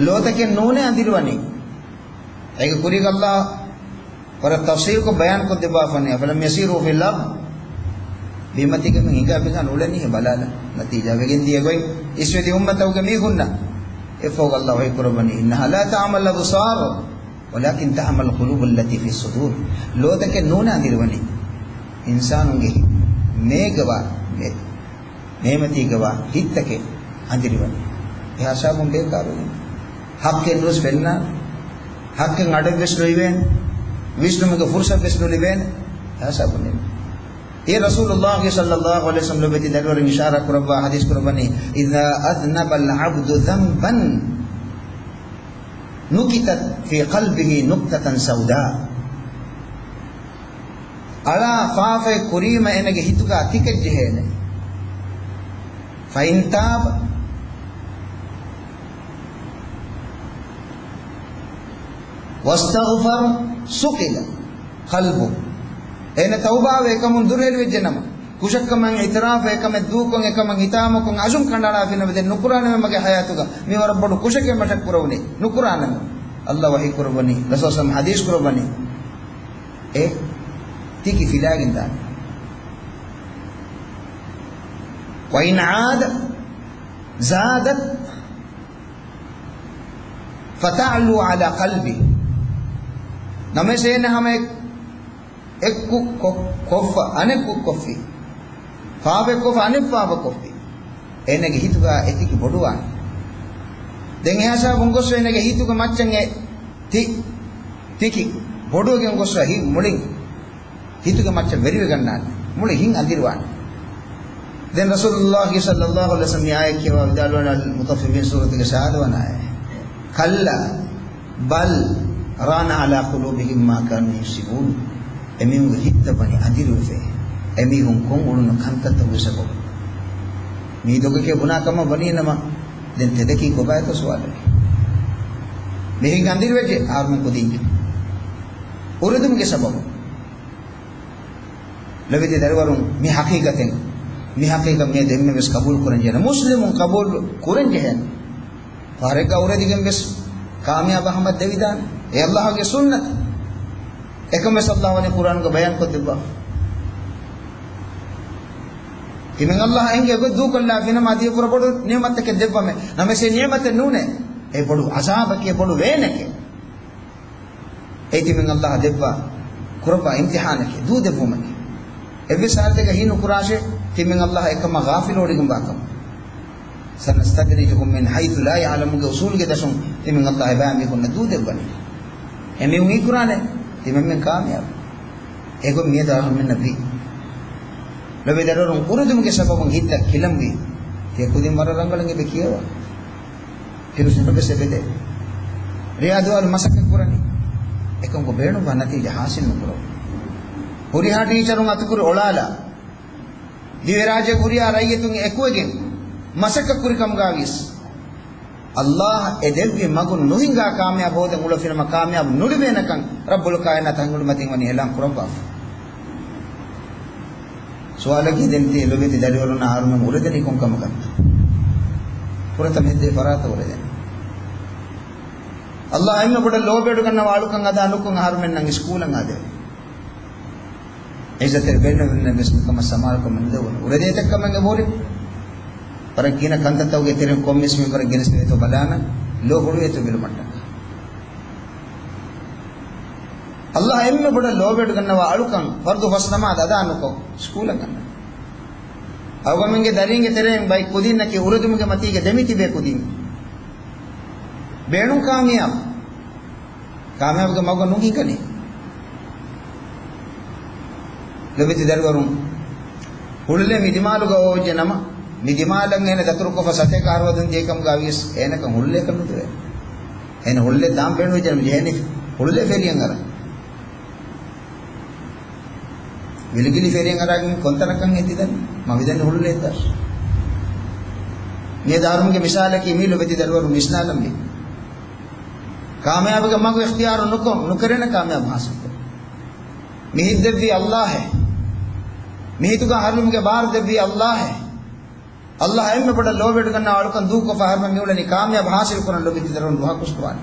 ލޯތަކެއް ނޫނޭ އަނދިރިވަނީ. އޭގެ ކުރީގަ ﷲ ވަރަށް ތަފްޞީލުކޮށް ބަޔާންކޮށްދެއްވާފަނީ، أفلم يسيروا في الأرض. ބިމަތީގަ މި ހިނގާ ބިނގާ ނުޅެނީ ބަލާލަ. ނަތީޖާ ވެގެން ދިޔަ ގޮތް އިސްވެދި އުއްމަތަކުގެ މީހުންނަށް. އެއަށްފަހުގަ ﷲ ވަޙީ ކުރައްވަނީ، إنها لا تعمى الأبصار ولكن تعمى القلوب التي في الصدور. ލޯތަކެއް ނޫނޭ އަނދިރިވަނީ. އިންސާނުންގެ ހިތް މޭގަވާ މޭ-، މޭމަތީގަވާ ހިތްތަކެއް އަނދިރިވަނީ. އެހާ ހިސާބުން ބޭކާރުވީ. ޙައްޤެއް ނުވެސް ފެންނާނެ. ޙައްޤެއް އަޑެއްވެސް ނުއިވޭނެ. ވިސްނުމުގެ ފުރުޞަތުވެސް ނުލިބޭނެ. އެހާ ހިސާބުން ނިމި. އެ ރަސޫލުﷲ ޞައްލަﷲ ޢަލައިހި ވަސައްލަމް ލޮބެތި ދަރިވަރުން އިޝާރާ ކުރައްވާ ޙަދީޘް ކުރައްވަނީ، إذا أذنب العبد ذنبا نكتت في قلبه نكتة سوداء. އަޅާ ފާފައެއް ކުރީމަ އޭނަގެ ހިތުގަ ތިކެއް ޖެހޭނެ. فإن تاب واستغفر صقل قلبه. އޭނަ ތައުބާވެ އެކަމުން ދުރުހެލިވެއްޖެނަމަ، ކުށަށްކަމަށް އިޢުތިރާފު، އެކަމެއް ދޫކޮށް، އެކަމަށް ހިތާމަކޮށް، އަޒުމް ކަނޑައަޅާފިނަމަ ދެން ނުކުރާނަމޭ މަގޭ ޙަޔާތުގަ. މީ ވަރަށް ބޮޑު ކުށެކޭ މަށަށް ކުރެވުނީ. ނުކުރާނަމޭ. ﷲ ވަޙީ ކުރައްވަނީ، ރަސޫލު ޞައްލަﷲ ޢަލައިހި ވަސައްލަމް ޙަދީޘް ކުރައްވަނީ، އެ ތިކި ފިލާގެން ދާނެ. وإن عاد زادت فتعلو على قلبه. ނަމަވެސް އޭނަ ހަމަ އެ-، އެއްކުށް ކޮ-، ކޮށްފަ އަނެއްކުށް ކޮށްފި. ފާފައެއް ކޮށްފަ އަނެއް ފާފަ ކޮށްފި. އޭނަގެ ހިތުގަ އެތިކި ބޮޑުވާނެ. ދެން އެހާ ހިސާބުން ގޮސްފަ އޭނަގެ ހިތުގެ މައްޗަށް އެ ތި-، ތިކި ބޮޑުވެގެން ގޮސްފަ ހިތް މުޅިން ހިތުގެ މައްޗަށް ވެރިވެގަންނާނެ. މުޅި ހިތް އަނދިރިވާނެ. ދެން ރަސޫލުﷲ ޞައްލަﷲ ޢަލައިހި ވަސައްލަމް މި އާޔަތް ކިޔަވާ ވިދާޅުވަނީ އަލް މުޠައްފިފީން ސޫރަތުގެ ސާދަވަނަ އާޔަތް. كلا بل ران على قلوبهم ما كانوا يكسبون. އެމީހުންގެ ހިތްތައް ވަނީ އަނދިރިވެފަ. އެމީހުން ކޮށް އުޅުނު ކަންތައްތަކުގެ ސަބަބުން. މީ ދޮގެކޭ ބުނާ ކަމަށް ވަނީ ނަމަ، ދެން ތެދަކީ ކޮބާތޯ ސުވާލަކީ. މިހިން އަނދިރިވެއްޖެ އަހަރުމެން ކުދިންގެ އުރެދުމުގެ ސަބަބުން. ލޮބެތި ދަރިވަރުން، މި ޙަޤީޤަތެއް، މި ޙަޤީޤަތް މިއަދު އެންމެން ވެސް ޤަބޫލު ކުރަން ޖެހޭނެ. މުސްލިމުން ޤަބޫލު ކުރަން ޖެހޭނެ. ފަހަރެއްގަ އުރެދިގެން ވެސް ކާމިޔާބު އަހަރުމެން ދެވިދާނެ. އެ ﷲގެ ސުންނަތު. އެކަން ވެސް ﷲ ވަނީ ޤުރްއާނުގަ ބަޔާންކޮށްދެއްވާފަ. ތިމަން ﷲ އެނގޭ ގޮތް ދޫކޮށްލާފިނަމަ އަދި އެ ކުރަ ބޮޑު ނިޢުމަތެކެއް ދެއްވަމޭ. ނަމަވެސް އެ ނިޢުމަތެއް ނޫނޭ. އެ ބޮޑު ޢަޒާބަކޭ، ބޮޑު ވޭނެކޭ. އެއީ ތިމަން ﷲ ދެއްވާ ކުރައްވާ އިމްތިޙާނެކޭ، ދޫދެއްވުމަކީ. އެއްވެސް ޙާލަތެއްގަ ހީނުކުރާށޭ، ތިމަން ﷲ އެކަމާ ޣާފިލުވެވޮޑިގެންވާ ކަމަށް. سنستدرجهم من حيث لا يعلمون ގެ އުޞޫލުގެ ދަށުން ތިމަން ﷲ އެބައިމީހުންނަށް ދޫދެއްވަނީ. އެމީހުން އިއްކުރާނެ، ތިމަންމެން ކާމިޔާބު. އެގޮތް މިއަދު އަހަރުމެންނަށް ވީ. ލޮބެތި ދަރިވަރުން އުރެދުމުގެ ސަބަބުން ހިތްތައް ކިލަންވީ. ތިޔަ ކުދިން ވަރަށް ރަނގަޅަށް އެބަ ކިޔަވާ. ޓިއުޝަނުގެ ސެބެދޭ. ރިޔާޟުވާން މަސައްކަތް ކުރަނީ. އެކަމަކު ބޭނުންވާ ނަތީޖާ ޙާޞިލް ނުކުރަން. ހުރިހާ ޓީޗަރުން އަތުކުރި އޮޅާލާ. ދިވެހިރާއްޖޭގެ ހުރިހާ ރައްޔިތުން އެކުވެގެން މަސައްކަތް ކުރި ކަމުގަ ވިޔަސް، ﷲ އެ ދެއްވި މަގުން ނުހިނގާ ކާމިޔާބު ހޯދަން އުޅެފިނަމަ ކާމިޔާބު ނުލިބޭނެކަން ރައްބުލް ކާއިނާތު ހަތް އުޑުމަތިން ވަނީ އިޢުލާން ކުރައްވާފަ. ސުވާލަކީ ދެން ތި ލޮބެތި ދަރިވަރުންނާ އަހަރުމެން އުރެދެނީ ކޮން ކަމަކަށްތޯ؟ ފުރަތަމަ ހެއްދޭ ފަރާތަށް އުރެދެން. ﷲ އެންމެ ބޮޑަށް ލޯބިވެޑިގަންނަވާ އަޅުކަން އަދާ ނުކޮށް އަހަރުމެންނަށް ސްކޫލަށް އާދެވޭ. ޢިއްޒަތްތެރި ބޭނުމެއް ވެސް މިކަމަށް ސަމާލުކަމެއް ނުދެވުނު. އުރެދޭތަ ކަމެއް އެބަހުރި. ވަރަށް ގިނަ ކަންތައްތަކުގެ ތެރެއިން ކޮންމެސް މިންވަރެއް ގެނެސްދެވޭތޯ ބަލާނަން. ލޯ ހުޅުވޭތޯ ބެލުމަށްޓަކާ. ﷲ އެންމެ ބޮޑަށް ލޯބިވެޑިގަންނަވާ އަޅުކަން ފަރުޟު ފަސް ނަމާދު އަދާ ނުކޮށް ސްކޫލަށް އަންނަން. އަޅުގަނޑުމެންގެ ދަރީންގެ ތެރެއިން ބައެއް ކުދިންނަކީ އުރެދުމުގެ މަތީގަ ދެމިތިބޭ ކުދިން. ބޭނުން ކާމިޔާބު. ކާމިޔާބުގެ މަގު ނުހިނގަނީ. ލޮބެތި ދަރިވަރުން ހުޅުލޭ މި ދިމާލުގަ އޮވެއްޖެ ނަމަ، މި ދިމާލަށް އޭނަ ދަތުރުކޮށްފަ ސަތޭކަ އަހަރު ވަދުން ދިޔަކަމުގަ ވިޔަސް އޭނަކަށް ހުޅުލޭކަށް ނުދެވޭ. އޭނަ ހުޅުލެއް ދާން ބޭނުންވެއްޖެނަމަ ޖެހޭނީ ހުޅުލެއް ފެރިއަށް އަރާ. ވިލިގިލި ފެރިއަށް އަރާގެން ކޮންތަނަކަށް އެތިދަނީ؟ މަ ވިދަނީ ހުޅުލެއް ދާށޭ. މިއަދު އަހަރުމެންގެ މިސާލަކީ މީ ލޮބެތި ދަރިވަރުން ވިސްނާލަންވީ. ކާމިޔާބުގެ މަގު އިޚްތިޔާރު ނުކޮށް، ނުކެރޭނެ ކާމިޔާބު ހާސިލްކުރަން. މި ހިތް ދެއްވީ އައްލާހޭ. މި ހިތުގަ އަހަރުމެންގެ ބާރު ދެއްވީ އައްލާހޭ. އައްލާހަށް އެންމެ ބޮޑަށް ލޯބިވެގަންނަވާ އަޅުކަން ދޫކޮށްފަ އަހަރުމެން މިއުޅެނީ ކާމިޔާބު ހާސިލްކުރަން. ލޮބެތި ދަރިވަރުން ދުވަހަކުވެސް ނުވާނެ.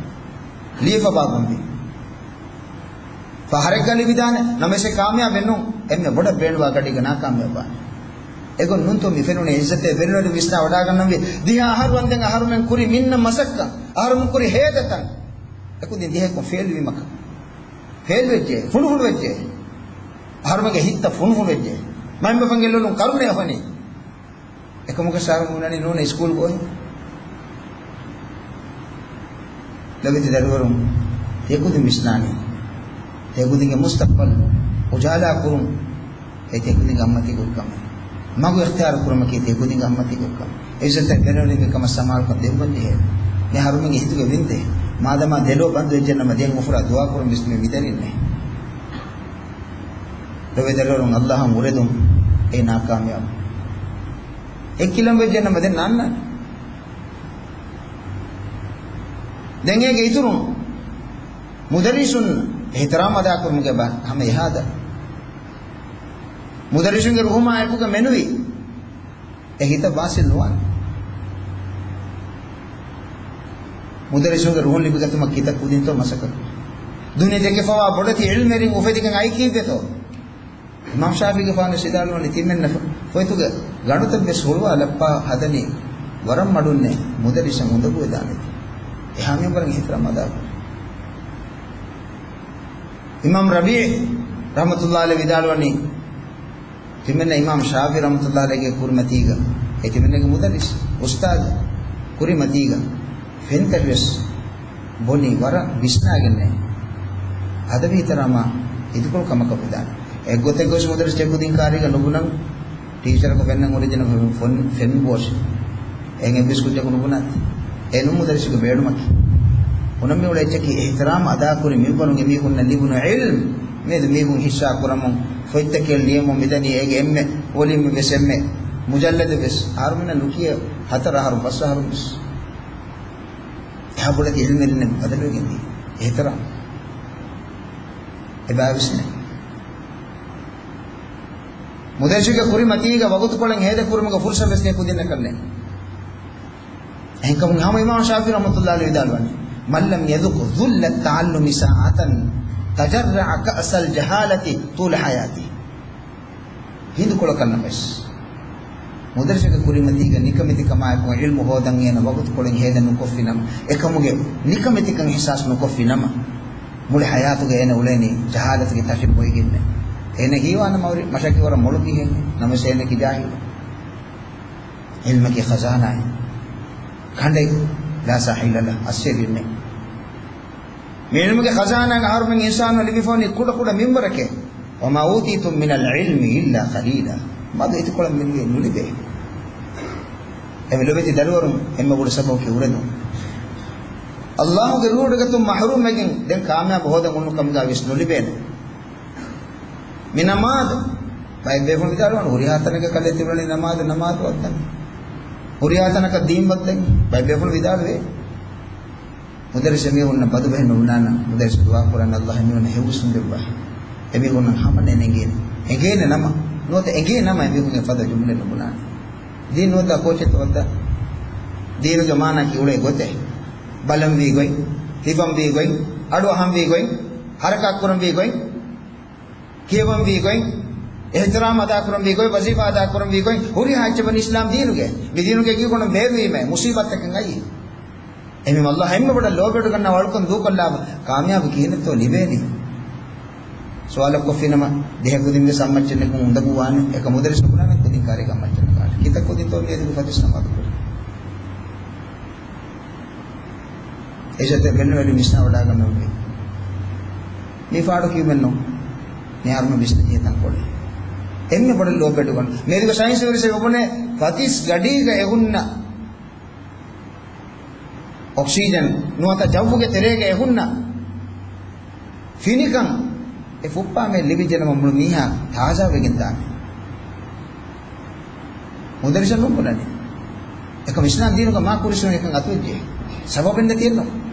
ލިޔެފަ ބާއްވަންވީ. ފަހަރެއްގަ ލިބިދާނެ، ނަމަވެސް އެ ކާމިޔާބެއް ނޫން. އެންމެ ބޮޑަށް ބޭނުންވާ ގަޑީގަ ނާކާމިޔާބުވާނެ. އެގޮތް ނޫންތޯ މި ފެނުނީ؟ އިއްޒަތްތެރި ބެނުންވެރި ވިސްނާ ވަޑާގަންނަންވީ. ދިހަ އަހަރު ވަންދެން އަހަރުމެން ކުރި މިންނަ މަސައްކަތް، އަހަރުމެން ކުރި ހޭދަތައް އެކުދިން ދިހައެއްކޮށް ފެއިލްވީމަކަށް. ފެއިލްވެއްޖެ، ފުނޑުފުނޑުވެއްޖެ. އަހަރުމެންގެ ހިތްތައް ފުނޑުފުނޑުވެއްޖެ. މައިންބަފައިންގެ ލޮލުން ކަރުނައެއް ހޮނީ. އެކަމަކު ސާރު ހުންނަނީ ނޫނީ ސްކޫލް ގޮތް. ލޮބެތި ދަރިވަރުން ތިޔަކުދިން ވިސްނާނީ. ތިޔަކުދިންގެ މުސްތަޤްބަލް އުޖާލާ ކުރުން އެ ތިޔަކުދިންގެ އައްމަތީގެ ކަމެއް. މަގު އިޚްތިޔާރު ކުރުމަކީ ތިޔަކުދިންގެ އައްމަތީގެ ކަމެއް. އިއްޒަތްތެރި ބެނުންވެރި މިކަމަށް ސަމާލުކަން ދެއްވަން ޖެހޭ. މި އަހަރުމެންގެ ހިތުގެ ވިންދޭ. މާދަމާ ދެލޯ ބަންދު ވެއްޖެނަމަ ދެން އުފުރާ ދުޢާ ކުރަން ވިސްނުމެއް މިދަނީންނޭ. ލޮބެތި ދަރިވަރުން އައްލާހަށް އުރެދުން އެ ނާކާމިޔާބު. އެއްކިލަން ވެއްޖެނަމަ ދެން ނާންނާނެ. ދެން އޭގެ އިތުރުން މުދައްރިސުން އިޙްތިރާމް އަދާކުރުމުގެ ބަ-، ހަމަ އެހާދަ. މުދައްރިސުންގެ ރުހުމާ އެކުގަ މެނުވީ އެ ހިތަށް ވާސިލް ނުވާނެ. މުދައްރިސުންގެ ރުހުން ލިބިގަތުމަށް ކިތައް ކުދިންތޯ މަސައްކަތް. ދުނިޔެ ދެކެފަވާ ބޮޑެތި ޢިލްމުވެރިން އުފެދިގެން އައި ކީއްވެތޯ؟ އިމާމް ޝާފިޢީގެފާނު ވިދާޅުވަނީ ތިމެންނަ ފޮތުގެ ގަނޑުތައް ވެސް ހުޅުވާ ލައްޕާ ހަދަނީ ވަރަށް މަޑުންނޭ، މުދައްރިސަށް އުނދަގޫވެދާނެތީ. އެހާ މިންވަރަށް އިޙްތިރާމް އަދާކުރޭ. އިމާމް ރަބީޢީ ރަޙްމަތުﷲ ޢަލައިހި ވިދާޅުވަނީ، ތިމެންނަ އިމާމް ޝާފިޢީ ރަޙްމަތުﷲ ޢަލައިހިގެ ކުރިމަތީގަ، އެ ތިމެންނަގެ މުދައްރިސް، އުސްތާޛު، ކުރިމަތީގަ ފެންތައް ވެސް ބޮނީ ވަރަށް ވިސްނާގެންނޭ. އަދަބީ އިޙްތިރާމާ އިދިކޮޅު ކަމަކަށް ވެދާނެ. އެއްގޮތެއްގަވެސް މުދައްރިސް ތިޔަކުދިން ކާރީގަ ނުބުނަން، ޓީޗަރަކު ފެންނަން އުރެއްޖެނަމަ ފެން، ފެން ބޯށި. އެހެން އެއްވެސް ކުއްޖަކު ނުބުނާތި. އެ ނޫން މުދައްރިސުގެ ބޭނުމަކީ. އުނަ މިއުޅޭ އެއްޗަކީ އިޙްތިރާމް އަދާކުރި މިންވަރުން އެމީހުންނަށް ލިބުނު ޢިލްމު، މިއަދު މީހުން ހިއްސާ ކުރަމުން، ފޮތްތަކެއް ލިޔެމުން މިދަނީ އޭގެ އެންމެ ވޮލިއުމެއް ވެސް އެންމެ މުޖައްލަދެއް ވެސް. އަހަރުމެންނަށް ނުކިޔޭ ހަތަރު އަހަރު ފަސް އަހަރު ވެސް. އެހާ ބޮޑެތި ޢިލްމުވެރިންނެއް ބަދަލުވެގެން ދިޔަ. އިޙްތިރާމް. އެބައިވެސް ނެތް. މުދައްރިސުގެ ކުރިމަތީގަ ވަގުތުކޮޅެއް ހޭދަކުރުމުގެ ފުރުޞަތު ވެސް ތިޔަ ކުދިންނަކަށް ނެތް. އެހެންކަމުން ހަމަ އިމާމް ޝާފިޢީ ރަޙްމަތުﷲ ޢަލައިހި ވިދާޅުވަނީ، "من لم يذق ذل التعلم ساعة تجرع كأس الجهالة طول حياته." ހިނދުކޮޅަކަށް ނަމަވެސް، މުދައްރިސުގެ ކުރިމަތީގަ ނިކަމެތިކަމާއެކު ޢިލްމު ހޯދަން އޭނަ ވަގުތުކޮޅެއް ހޭދަ ނުކޮށްފިނަމަ، އެކަމުގެ ނިކަމެތިކަން އިޙްސާސް ނުކޮށްފިނަމަ، މުޅި ޙަޔާތުގަ އޭނަ އުޅޭނީ ޖަހާލަތުގެ ތަށިން ބޮއިގެންނޭ. އޭނަ ހީވާނަމަ ހުރި މަށަކީ ވަރަށް މޮޅު ކިހެން، ނަމަވެސް އޭނައަކީ ޖާހިލު. ޢިލްމަކީ ޚަޒާނާއެއް. ކަނޑެއް، لا ساحل له، އައްސޭރިއެއް ނެތް. މި ޢިލްމުގެ ޚަޒާނާގަ އަހަރުމެން އިންސާނުން ލިބިފަ ވަނީ ކުޑަ ކުޑަ މިންވަރެކޭ. "وما أوتيتم من العلم إلا قليلا." މަދު އިދިކޮޅަށް މިންވަރެއް ނުލިބޭ. އެމެ ލޮބެތި ދަރިވަރުން އެންމެ ބޮޑު ސަބަބަކީ އުރެދުން. އައްލާހުގެ ރޫޙުގެ ގަތުން މަޙްރޫމްވެގެން ދެން ކާމިޔާބު ހޯދަން އުޅުނު ކަމުގަ ވެސް ނުލިބޭނެ. މި ނަމާދު، ބައެއް ބޭފުޅުން ވިދާޅުވަނީ ހުރިހާ ތަނަކަށް ކަލޭ ތިބެނީ ނަމާދު، ނަމާދު ވައްދަނީ. ހުރިހާ ތަނަކަށް ދީން ވައްދަނީ. ބައެއް ބޭފުޅުން ވިދާޅުވޭ. މުދައްރިސް އެމީހުންނަށް ބަދުބަހެއް ނުބުނާނަން، މުދައްރިސް ދުޢާ ކުރަން އައްލާހް އެމީހުންނަށް ހެޔޮ ވިސްނުން ދެއްވާ. އެމީހުންނަށް ހަމަ ނޭނގޭނެ. އެނގޭނެ ނަމަ، ނުވަތަ އެނގޭ ނަމަ އެމީހުންގެ ފަދަ ޖުމްލަ ނުބުނާނެ. ދީން ނުވަތަ ކޯޗެއްތޯ ވައްދާ؟ ދީނުގެ މާނައަކީ އުޅޭ ގޮތެއް. ބަލަންވީ ގޮތް، ހިފަންވީ ގޮތް، އަޑު އަހަންވީ ގޮތް، ހަރަކާތް ކުރަންވީ ގޮތް، ކިޔަވަންވީ ގޮތް، އިޙްތިރާމް އަދާކުރަންވީ ގޮތް، ވަޒީފާ އަދާކުރަންވީ ގޮތް، ހުރިހާ އެއްޗެއް ވަނީ އިސްލާމް ދީނުގެ. މި ދީނުގެ އެކި ގޮނޑުން ބޭރުވީމޭ މުޞީބަތްތަކެއް އައީ. އެހެންވީމަ އައްލާހް އެންމެ ބޮޑަށް ލޯބިވެގަންނަވާ އަޅުކަން ދޫކޮށްލާ ކާމިޔާބު ކިހިނެއްތޯ ލިބޭނީ؟ ސުވާލަށް ކޮށްފިނަމަ، ދިހަ ކުދިންވެސް އަތްމައްޗަށް ނެގުން އުނދަގޫވާނެ. އެކަމު މުދައްރިސް ނުބުނާނެ ކުދިން ކާރީގެ އަތްމައްޗަށް ނަގާނެ. ކިތައް ކުދިންތޯ މިއަދުގެ ފަތިސް ނަމާދު ކުރީ؟ އިއްޒަތްތެރި ބެނުންވެރިން ވިސްނާވަޑާގަންނަވަނީ. މީ ފާޑު ކިޔުމެއް ނޫން. މިހާރު މި ވިސްނަ ޖެހޭ ތަންކޮޅެއް. އެންމެ ބޮޑަށް ލޯބިވެގަން. މިއަދުގެ ސައިންސްވެރިން ވެސް އެބަ ބުނޭ، ފަތިސް ގަޑީގަ އެހުންނަ އޮކްސިޖަން ނުވަތަ ޖައްވުގެ ތެރޭގަ އެހުންނަ ފިނިކަން އެ ފުއްޕާމެ ލިބިއްޖެނަމަ މުޅި މީހާ ތާޒާވެގެން ދާނެ. މުދައްރިސަށް ނުބުނަނީ. އެކަމް އިސްލާމް ދީނުގަ މާ ކުރިސުން އެކަން އަތުވެއްޖެ. ސަބަބެއް ނެތިއެއްނު.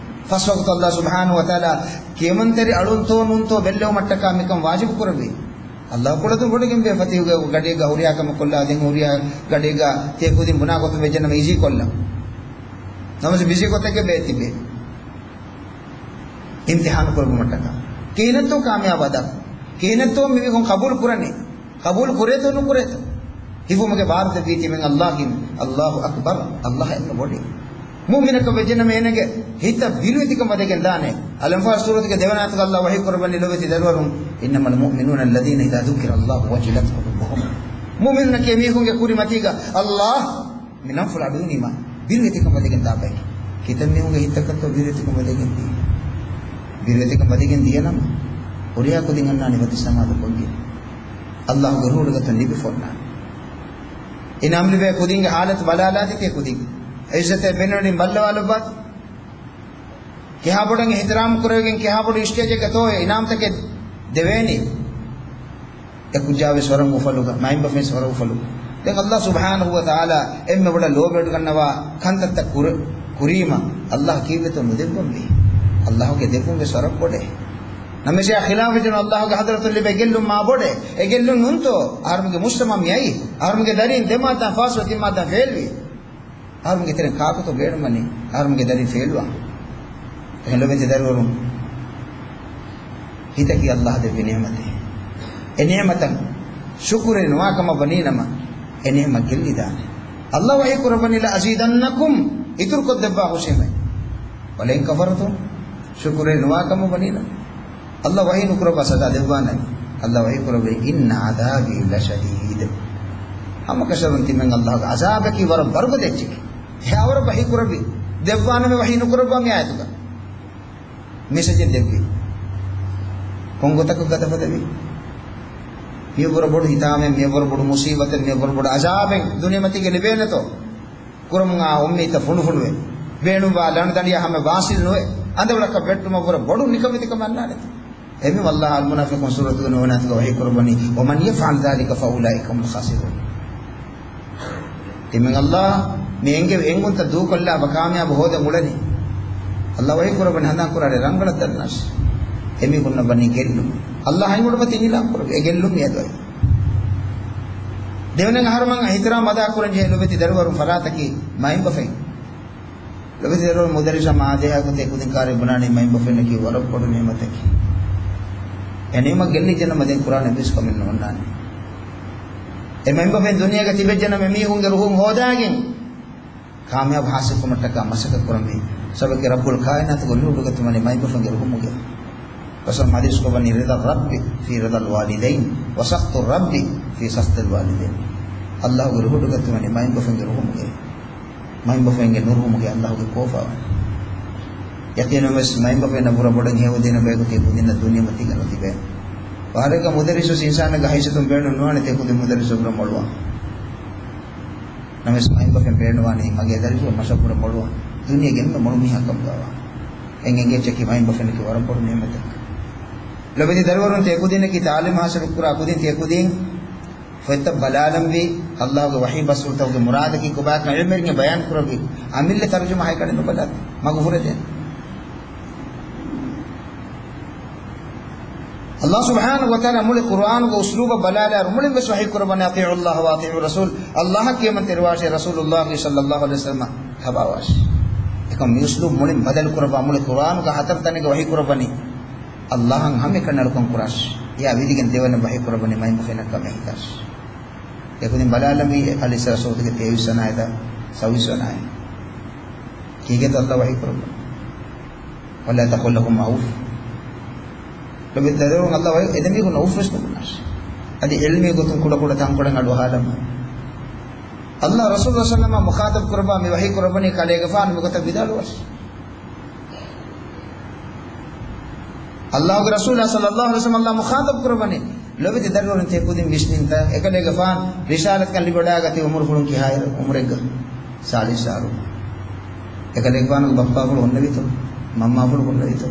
ފަސް ވަގުތު އައްލާހު ސުބްޙާނަހު ވަތަޢާލާ ކިޔަމަންތެރި އަޅުންތޯ ނޫންތޯ ބެއްލެވުމަށްޓަކާ މިކަން ވާޖިބު ކުރެއްވީ. އައްލާހު ކުޅަދުން ވޮޑިގެންވޭ ފަތިހުގެ ގަޑީގަ ހުރިހާ ކަމެއް ކޮށްލާ ދެން ހުރިހާ ގަޑީގަ ތިޔަ ކުދިން ބުނާ ގޮތުން ވެއްޖެނަމަ އީޒީ ކޮށްލަން. ނަމަވެސް ބިޒީ ގޮތެއްގަ ބޭތިބޭ. އިމްތިޙާނު ކުރެއްވުމަށްޓަކާ. ކިހިނެއްތޯ ކާމިޔާބު އަދާ. ކިހިނެއްތޯ މި މީހުން ޤަބޫލު ކުރަނީ. ޤަބޫލު ކުރޭތޯ ނުކުރޭތޯ. ހިފުމުގެ ބާރު ދެއްވީ ތިމެން އައްލާހު އިން. އައްލާހު އަކްބަރު. އައްލާހު އެންމެ ބޮޑޭ. މުއުމިނަކަށް ވެއްޖެނަމަ އޭނަގެ ހިތަށް ބިރުވެތިކަން ވަދެގެން ދާނެ. އަލް-އަންފާލް ސޫރަތުގެ ދެވަނަ އާޔަތުގަ އައްލާހު ވަޙީ ކުރައްވަނީ ލޮބެތި ދަރިވަރުން، إنما المؤمنون الذين إذا ذكر الله وجلت قلوبهم. މުއުމިނުންނަކީ މީހުންގެ ކުރި މަތީގަ އައްލާހު މި ނަންފުޅު އަޑުއިވުނީމާ ބިރުވެތިކަން ވަދެގެން ދާ ބައެކޭ. ކިތަންމެ މީހުންގެ ހިތަކަށްތޯ ބިރުވެތިކަން ވަދެގެން ދިޔަ؟ ބިރުވެތިކަން ވަދެގެން ދިޔަނަމަ، ހުރިހާ ކުދިން އަންނާނީ ވަކި ސަމާލުކޮށްގެން. އައްލާހުގެ ރޫހުގަތުން ލިބިފަ އޮންނާނެ. އިނާމް ލިބޭ ކުދިންގެ ޙާލަތު ބަލާލާތި ތިޔަ ކުދިން. އިއްޒަތެއް ބެނުނީ ބައްލަވާލައްވާތި. ކިހާ ބޮޑަށް އިޙްތިރާމް ކުރެވިގެން ކިހާ ބޮޑު އިސްޓޭޖެއްގަތޯ އިނާމްތަކެއް ދެވޭނީ. އެ ކުއްޖާވެސް ވަރަށް އުފަލުގަ، މައިންބަފައިންވެސް ވަރަށް އުފަލުގަ. ދެން އައްލާހު ސުބްޙާނަހު ވަ ތަޢާލާ އެންމެ ބޮޑަށް ލޯބިވެޑިގަންނަވާ ކަންތައްތައް ކުރ-، ކުރީމަ، އައްލާހު ކީއްވެތޯ ނުދެއްވަންވީ؟ އައްލާހުގެ ދެއްވުންވެސް ވަރަށް ބޮޑޭ. ނަމަވެސް އެއާ ޚިލާފުވެއްޖެނަމަ އައްލާހުގެ ޙަޟްރަތުން ލިބޭ ގެއްލުން މާ ބޮޑޭ. އެ ގެއްލުން ނޫންތޯ އަހަރުމެންގެ މުޖްތަމަޢަށް މިއައީ؟ އަހަރުމެންގެ ދަރީން ދެމާތަން ފާސްވެ ތިންމާތަން ފެއިލްވީ. އަހަރުމެންގެ ތެރެއިން ކާކުތޯ ބޭނުންވަނީ؟ އަހަރުމެންގެ ދަރިން ފެއިލްވާން. އެހެން ލޮބެތި ދަރިވަރުން، ހިތަކީ އައްލާހު ދެއްވި ނިޢުމަތެއް. އެ ނިޢުމަތަށް ޝުކުރެއް ނުވާ ކަމަށް ވަނީ ނަމަ، އެ ނިޢުމަތް ގެއްލިދާނެ. އައްލާހު ވަޙީ ކުރައްވަނީ، لأزيدنكم، އިތުރުކޮށްދެއްވާ ހުށީމޭ. ولئن كفرتم، ޝުކުރެއް ނުވާ ކަމަށް ވަނީ ނަމަ. އައްލާހު ވަޙީ ނުކުރައްވާ ސަޒާ ދެއްވާނަން. އައްލާހު ވަޙީ ކުރައްވައި، إن عذابي لشديد. ހަމަކަށަވަރުން ތިމަން އައްލާހުގެ ޢަޒާބަކީ ވަރަށް ބަރުގަދަ އެއްޗެކޭ. އެއާވަރަށް ވަޙީ ކުރައްވި. ދެއްވާނަމޭ ވަޙީ ނުކުރައްވާ މި އާޔަތުގަ. މެސެޖެއް ދެއްވި. ކޮން ގޮތަކަށް ގަދަފަދަވީ؟ މިއަށްވުރެ ބޮޑު ހިތާމައެއް، މިއަށްވުރެ ބޮޑު މުޞީބަތެއް، މިއަށްވުރެ ބޮޑު ޢަޒާބެއް ދުނިޔެމަތީގަ ލިބޭނެތޯ؟ ކުރަމުން އާ އުއްމީދުތައް ފުނޑުފުނޑުވެ، ބޭނުންވާ ލަނޑުދަނޑިއާ ހަމަ ވާސިލް ނުވެ، އަނދަވަޅަކަށް ވެއްޓުމަށްވުރެ ބޮޑު ނިކަން ވެތިކަމެއް އަންނާނެތަ؟ އެހެންވީމަ އައްލާހު އަލްމުނާފިޤޫން ސޫރަތުގެ ނުވަވަނަ އާޔަތުގަ ވަޙީ ކުރައްވަނީ، ومن يفعل ذلك فأولئك هم الخاسرون. ތިމަން އައްލާހު މި އެނގެވި އެންގުންތައް ދޫކޮށްލާ ބަ ކާމިޔާބު ހޯދަން އުޅެނީ. އައްލާހު ވަޙީ ކުރައްވަނީ ހަނދާން ކުރާނެ ރަނގަޅަށް ދަންނާށި. އެމީހުންނަށް ވަނީ ގެއްލުން. އައްލާހު ހަތް އުޑުމަތިން އިޢުލާން ކުރައްވި. އެ ގެއްލުން މިއަދު އައީ. ދެވަނަ އަހަރުމެން އިޙްތިރާމް އަދާ ކުރަން ޖެހޭ ލޮބެތި ދަރިވަރުން ފަރާތަކީ މައިންބަފައިން. ލޮބެތި ދަރިވަރުން މުދައްރިސަށް މާ އާދޭހާ ގޮތެއް ކުދިން ކާރި ބުނާނީ މައިންބަފައިންނަކީ ވަރަށް ބޮޑު ނިޢުމަތަކީ. އެ ނިޢުމަތް ގެއްލިއްޖެނަމަ ދެން ކުރާނެ އެއްވެސް ކަމެއް ނޯންނާނެ. އެ މައިންބަފައިން ދުނިޔޭގަ ތިބެއްޖެނަމަ އެމީހުންގެ ރުހުން ހޯދާގެން ކާމިޔާބު ހާސިލްކުރުމަށްޓަކާ މަސައްކަތް ކުރަންވީ. ސަބަބަކީ ރައްބުލް ކާއިނާތުގެ ރުހު އުޑުގަތުމަނީ މައިންބަފައިންގެ ރުހުމުގަ. ރަސޫލު ޙަދީޘް ކުރައްވަނީ، رضا الرب في رضا الوالدين وسخط الرب في سخط الوالدين. އައްލާހުގެ ރުހު އުޑުގަތުމަނީ މައިންބަފައިންގެ ރުހުމުގައި. މައިންބަފައިންގެ ނުރުހުމުގައި އައްލާހުގެ ކޯފާވަނީ. ޔަޤީނުންވެސް މައިންބަފައިންނަށްވުރެ ބޮޑަށް ހެޔޮ ދީނެއް ބަޔަކު ތިޔަ ކުދިންނަށް ދުނިޔެމަތީގަ ނުތިބޭ. ވަރަކަށް މުދައްރިސުވެސް އިންސާނެއްގެ ހައިސިއްޔަތުން ބޭނުން ނުވާނެ ތިޔަ ކުދިން މުދައްރިސުވެރިން މޮޅުވާން. ނަމަވެސް މައިންބަފައިން ބޭނުންވާނީ މަގޭ ދަރިފުޅު މަށަށްވުރެ މޮޅުވާން. ދުނިޔޭގެ އެންމެ މޮޅު މީހާ ކަމުގައިވާން. އެނގޭ އެއްޗަކީ މައިންބަފައިންނަކީ ވަރަށް ބޮޑު ނިޢުމަތެއް. ލޮބެތި ދަރިވަރުން ތިޔަ ކުދިންނަކީ ތަޢުލީމް ހާސިލު ކުރާ ކުދިން ތިޔަ ކުދިން ފޮތްތައް ބަލާލަންވީ، އައްލާހުގެ ވަޙީ ބަސްފުޅުތަކުގެ މުރާދަކީ ކޮބާކަން ޢިލްމުވެރިންގެ ބަޔާން ކުރެއްވި އަމިއްލަ ތަރުޖަމާ ހައިކަނޑެއް ނުބަލާ، މަގު ފުރެދޭން. އައްލާހު ސުބްޙާނަހު ވަތަޢާލާ މުޅި ޤުރުއާނުގެ އުސްލޫބަށް ބަލާލާއިރު މުޅިން ވެސް ވަޙީ ކުރައްވަނީ، أطيعوا الله وأطيعوا الرسول، އައްލާހަށް ކިޔަމަންތެރިވާށޭ، ރަސޫލުﷲ ޞައްލަﷲު ޢަލައިހި ވަސައްލަމަށް ތަބާވާށޭ. އެކަމް މި އުސްލޫބު މުޅިން ބަދަލު ކުރައްވާ، މުޅި ޤުރުއާނުގެ ހަތަރު ތަނެއްގަ ވަޙީ ކުރައްވަނީ އައްލާހަށް ހަމައެކަނި އަޅުކަން ކުރާށޭ. އެއާ ވިދިގެން ދެވަނަ ވަޙީ ކުރައްވަނީ މައިންބަފައިންނަށް ކަމެއް ހިތާށޭ. އެކުދިން ބަލާލަންވީ އަލި ސަރަސޯތުގެ ތޭވީސް ވަނަ އާޔަތާ ސައުވީސް ވަނަ އާޔަތް. ކީކޭތަ އައްލާހު ވަޙީ ކުރައްވަނީ؟ ولا تقل لهما أف. ލޮބެތި ދަރިވަރުން އައްލާހު ވަޙީ، އެދެމީހުންނަށް އުފް ވެސް ނުބުނާށޭ. އަދި ޢިލްމީ ގޮތުން ކުޑަކުޑަ ތަންކޮޅެއް އަޑުއަހާލަމާ. އައްލާހު ރަސޫލު ޞައްލަﷲު ޢަލައިހި ވަސައްލަމަށް މުޚާޠަބު ކުރައްވާ މި ވަޙީ ކުރައްވަނީ ކަލޭގެފާނު މިގޮތަށް ވިދާޅުވާށޭ. އައްލާހުގެ ރަސޫލާ ޞައްލަﷲު ޢަލައިހި ވަސައްލަމަށް އައްލާހު މުޚާޠަބު ކުރައްވަނީ ލޮބެތި ދަރިވަރުން ތިޔަ ކުދިން ވިސްނިންތަ؟ އެކަލޭގެފާނު ރިސާލަތްކަން ލިބިވަޑައިގަތީ އުމުރުފުޅުން ކިހާއިރު؟ އުމުރެއްގަ ސާޅީސް އަހަރު. އެކަލޭގެފާނުގެ ބައްޕާފުޅު ހުންނެވިތޯ؟ މަންމާފުޅު ހުންނެވިތޯ؟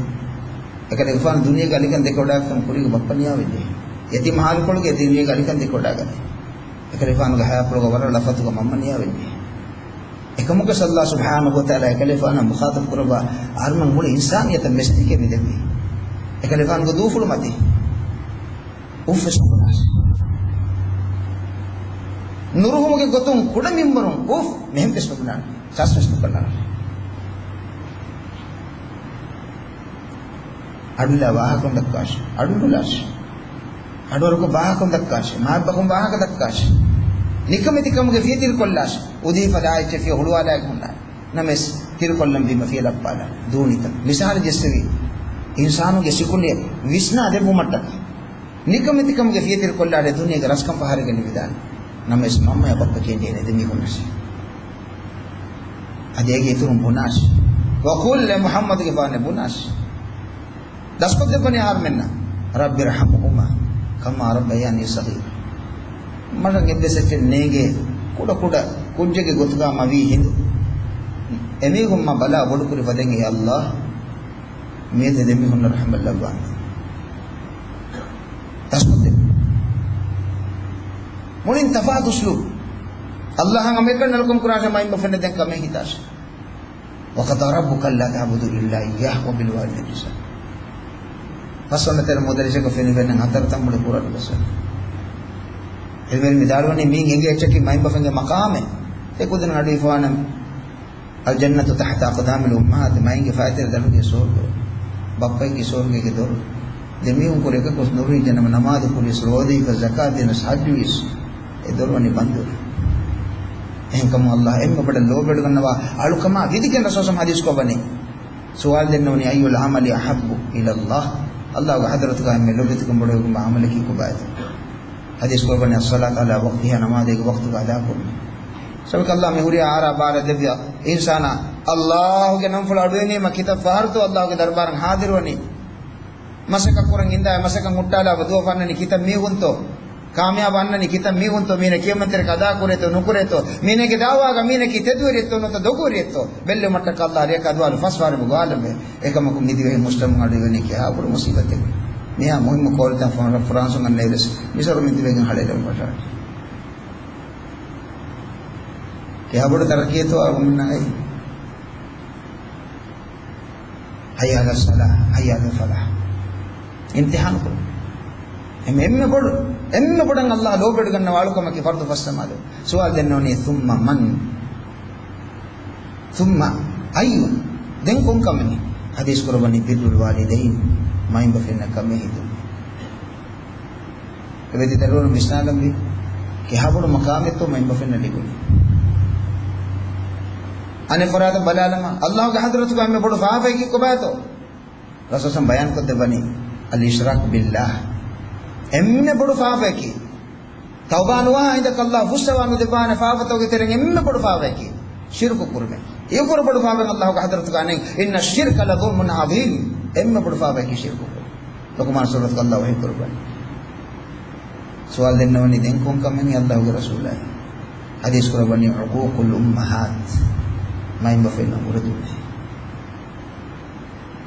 އެކަލޭގެފާނު ދުނިޔޭގެ އަލިކަން ދެކެވަޑައިގަތުން ކުރީގެ ބައްޕަ ނިޔާވެއްޖެ. ޔަތީމް ހާލުކޮޅުގެ ދުނިޔޭގެ އަލިކަން ދެކެވަޑައިގަތީ. އެކަލޭގެފާނުގެ ހަޔާތްޕުޅުގަ ވަރަށް ޅަފަތުގަ މަންމަ ނިޔާވެއްޖެ. އެކަމަކު ﷲ ސުބްޙާނަހޫ ވަތަޢާލާ އެކަލޭގެފާނަށް މުޚާޠަބު ކުރައްވާ އަހަރުމެން މުޅި އިންސާނިއްޔަތަށް މެސެޖެއް މި ދެއްވީ. އެކަލޭގެފާނުގެ ދޫފުޅު މަތި އުފް ވެސް ނުބުނާށި. ނުރުހުމުގެ ގޮތުން ކުޑަ މިންވަރުން އުފް މެހެން ވެސް ނުބުނާނެ. ޗާސް ވެސް ނުކޮށްލާނެ. އަޑުލާ ވާހަކަ ދައްކާށި. އަޑު ނުލާށި. އަޑުއަރުކޮށް ވާހަކަ ދައްކާށި. މާތްބަކުން ވާހަކަ ދައްކާށި. ނިކަމެތިކަމުގެ ފިޔަތިރި ކޮށްލާށި. އުދީފަ ދާ އެއްޗެއް ފިޔަ ހުޅުވާލާގެ ހުންނާނެ. ނަމަވެސް ތިރިކޮށްލަން ވީމަ ފިޔަ ލައްޕާލާނެ. ދޫނިތަ؟ މިސާލު ޖެއްސެވީ އިންސާނުގެ ސިކުނޑިއަށް ވިސްނާ ދެއްވުމަށްޓަކައި. ނިކަމެތިކަމުގެ ފިޔަތިރި ކޮށްލާށޭ ދުނިޔޭގެ ރަސްކަން ފަހަރެއްގަ ނިވިދާނެ. ނަމަވެސް މަންމަޔާ ބައްޕަ ކެނޑޭނެ އެދެމީހުންނަށް. އަދި އޭގެ އިތުރުން ބުނާށި. ވަޤުލް، އޭ މުޙައްމަދުގެފާނޭ ބުނާށި. ދަސްކޮށްދެއްވަނީ އަހަރުމެންނަށް. ރައްބިރްޙަމްހުމާ ކަމާ ރައްބަޔާނީ ޞަޣީރާ. މަންނަށް އެއްވެސް އެއްޗެއް ނޭނގޭ، ކުޑަ ކުޑަ ކުއްޖެއްގެ ގޮތުގަ މަ ވީ ހިނދު. އެމީހުން މަ ބަލާ ބޮޑުކުރި ފަދައިން އޭ ﷲ. މިއަދު އެދެމީހުންނަށް ރަޙްމަތް ލައްވާނެ. ތަސްބީޙު. މުޅިން ތަފާތު އުސްލޫބު. ﷲ އަށް އަމެއްކަން ނަރަކަން ކުރާށޭ މައިންބަފައިންނަށް ދެން ކަމެއް ހިތާށޭ. وقضى ربك ألا تعبدوا إلا إياه وبالوالدين إحسانا. ފަސްވަނަ ތެރެ މުދައްރިސަކަށް ފެނިފެންނަން ހަތަރު ތަންބުޅެއް ކުރަން ވެސް. އެހެންވެ މި ދާރުވަނީ މީން އެނގޭ އެއްޗަކީ މައިންބަފައިންގެ މަޤާމެއް. އެ ކުދިން އަޑު އިފާނަން. الجنة تحت أقدام الأمهات، މައިންގެ ފައިތިރަ ދަނޑުގެ ސުވަރުގެ. ބައްޕައަކީ ސުވަރުގޭގެ ދޮރު. ދެމީހުން ކުރި އެކަކުވެސް ނުރުހިއްޖެނަމަ ނަމާދު ކުރިޔަސް ރޯދައިފަ ޒަކާތް ދިނަސް ޙައްޖުވިޔަސް އެ ދޮރު ވަނީ ބަންދުވެ. އެހެންކަމުން ﷲ އެންމެ ބޮޑަށް ލޯބިވެޑިގަންނަވާ އަޅުކަމާ ވިދިގެން ރަސޫލު ޙަދީޘް ކޮށްވަނީ. ސުވާލު ދެންނެވުނީ، أي العمل أحب إلى الله؟ ﷲގެ ޙަޟްރަތުގަ އެންމެ ލޯބިވެތިކަން ބޮޑުވެގެންވާ ޢަމަލަކީ ކޮބާތޯ؟ ޙަދީޘް ކުރައްވަނީ، الصلاة على وقتها، ނަމާދެއްގެ ވަޤްތުގަ އަދާކުރުން. ސަބަބަކީ ﷲ މި ހުރިހާ އާރާ ބާރަ ދެއްވި އިންސާނާ ﷲގެ ނަންފުޅު އަޑުއެނީމަ ކިތައް ފަހަރުތޯ ﷲގެ ދަރުބާރަށް ޙާޟިރުވަނީ؟ މަސައްކަތް ކުރަން އިންދާ މަސައްކަތް ހުއްޓާލާފަ ދުވަހު ފަންނަނީ ކިތައް މީހުންތޯ؟ ކާމިޔާބު އަންނަނީ ކިތައް މީހުންތޯ؟ މީނަ ކިޔަމަންތެރިކަން އަދާ ކުރޭތޯ ނުކުރޭތޯ؟ މީނަގެ ދަޢުވާގަ މީނަކީ ތެދުވެރިއެއްތޯ ނުވަތަ ދޮގުވެރިއެއްތޯ؟ ބެއްލެވުމަށްޓަކައި ﷲ ރެޔަކަށް އަދުވާލު ފަސް ފަހަރެއް ގޮވާލަނބެ. އެކަމަކު މި ދިވެހި މުޖްތަމަޢު އަޑުއިވެނީ ކިހާ ބޮޑު މުޞީބަތެއް. މިހާ މުހިއްމު ކޯލުތައް ފަ-، ފުރާންސުން އަންނައިރުވެސް މިސަރު މި ދިވެހިން ހަޅޭލެވުން ވަށާނެ. ކިހާ ބޮޑު ތަރައްޤީއެއްތޯ އަޅުގަނޑުމެންނަށް އައީ. حي على الصلاة، حي على الفلاح. އިމްތިޙާނު ކުރުން. އެންމެ، އެންމެ ބޮޑު، އެންމެ ބޮޑަށް ﷲ ލޯބިވެޑިގަންނަވާ އަޅުކަމަކީ ފަރްޟު ފަސް ނަމާދު. ސުވާލު ދެންނެވުނީ، ثم من؟ ثم أي؟ ދެން ކޮން ކަމެއް؟ ޙަދީޘް ކުރައްވަނީ، بر الوالدين، މައިންބަފައިންނަށް ކަމެއް ހެދުން. އެ ވެދި ދަރިވަރުން ވިސްނާލަންވީ، ކިހާ ބޮޑު މަޤާމެއްތޯ މައިންބަފައިންނަށް ލިބުނީ. އަނެއް ފަރާތަށް ބަލާލަމާ، ﷲގެ ޙަޟްރަތުގަ އެންމެ ބޮޑު ފާފައަކީ ކޮބާތޯ؟ ރަސޫލު ބަޔާންކޮށްދެއްވަނީ، الإشراك بالله. އެންމެ ބޮޑު ފާފައަކީ، ތައުބާ ނުވާ ހިނދަކަށް ﷲ ފުއްސަވާ ނުދެއްވާނެ ފާފަތަކުގެ ތެރެއިން އެންމެ ބޮޑު ފާފައަކީ ޝިރުކު ކުރުމޭ. އެވަރު ބޮޑު ފާފައެއް ﷲގެ ޙަޟްރަތުގަ ނެތް. إن الشرك لظلم عظيم. އެންމެ ބޮޑު ފާފައަކީ ޝިރުކު ކުރުން. ލުޤުމާން ސޫރަތުގަ ﷲ ވަޙީ ކުރައްވަނީ. ސުވާލު ދެންނެވުނީ، ދެން ކޮން ކަމެއް ﷲގެ ރަސޫލާއި؟ ޙަދީޘް ކުރައްވަނީ، عقوق الأمهات، މައިންބަފައިންނަށް އުރެދުން.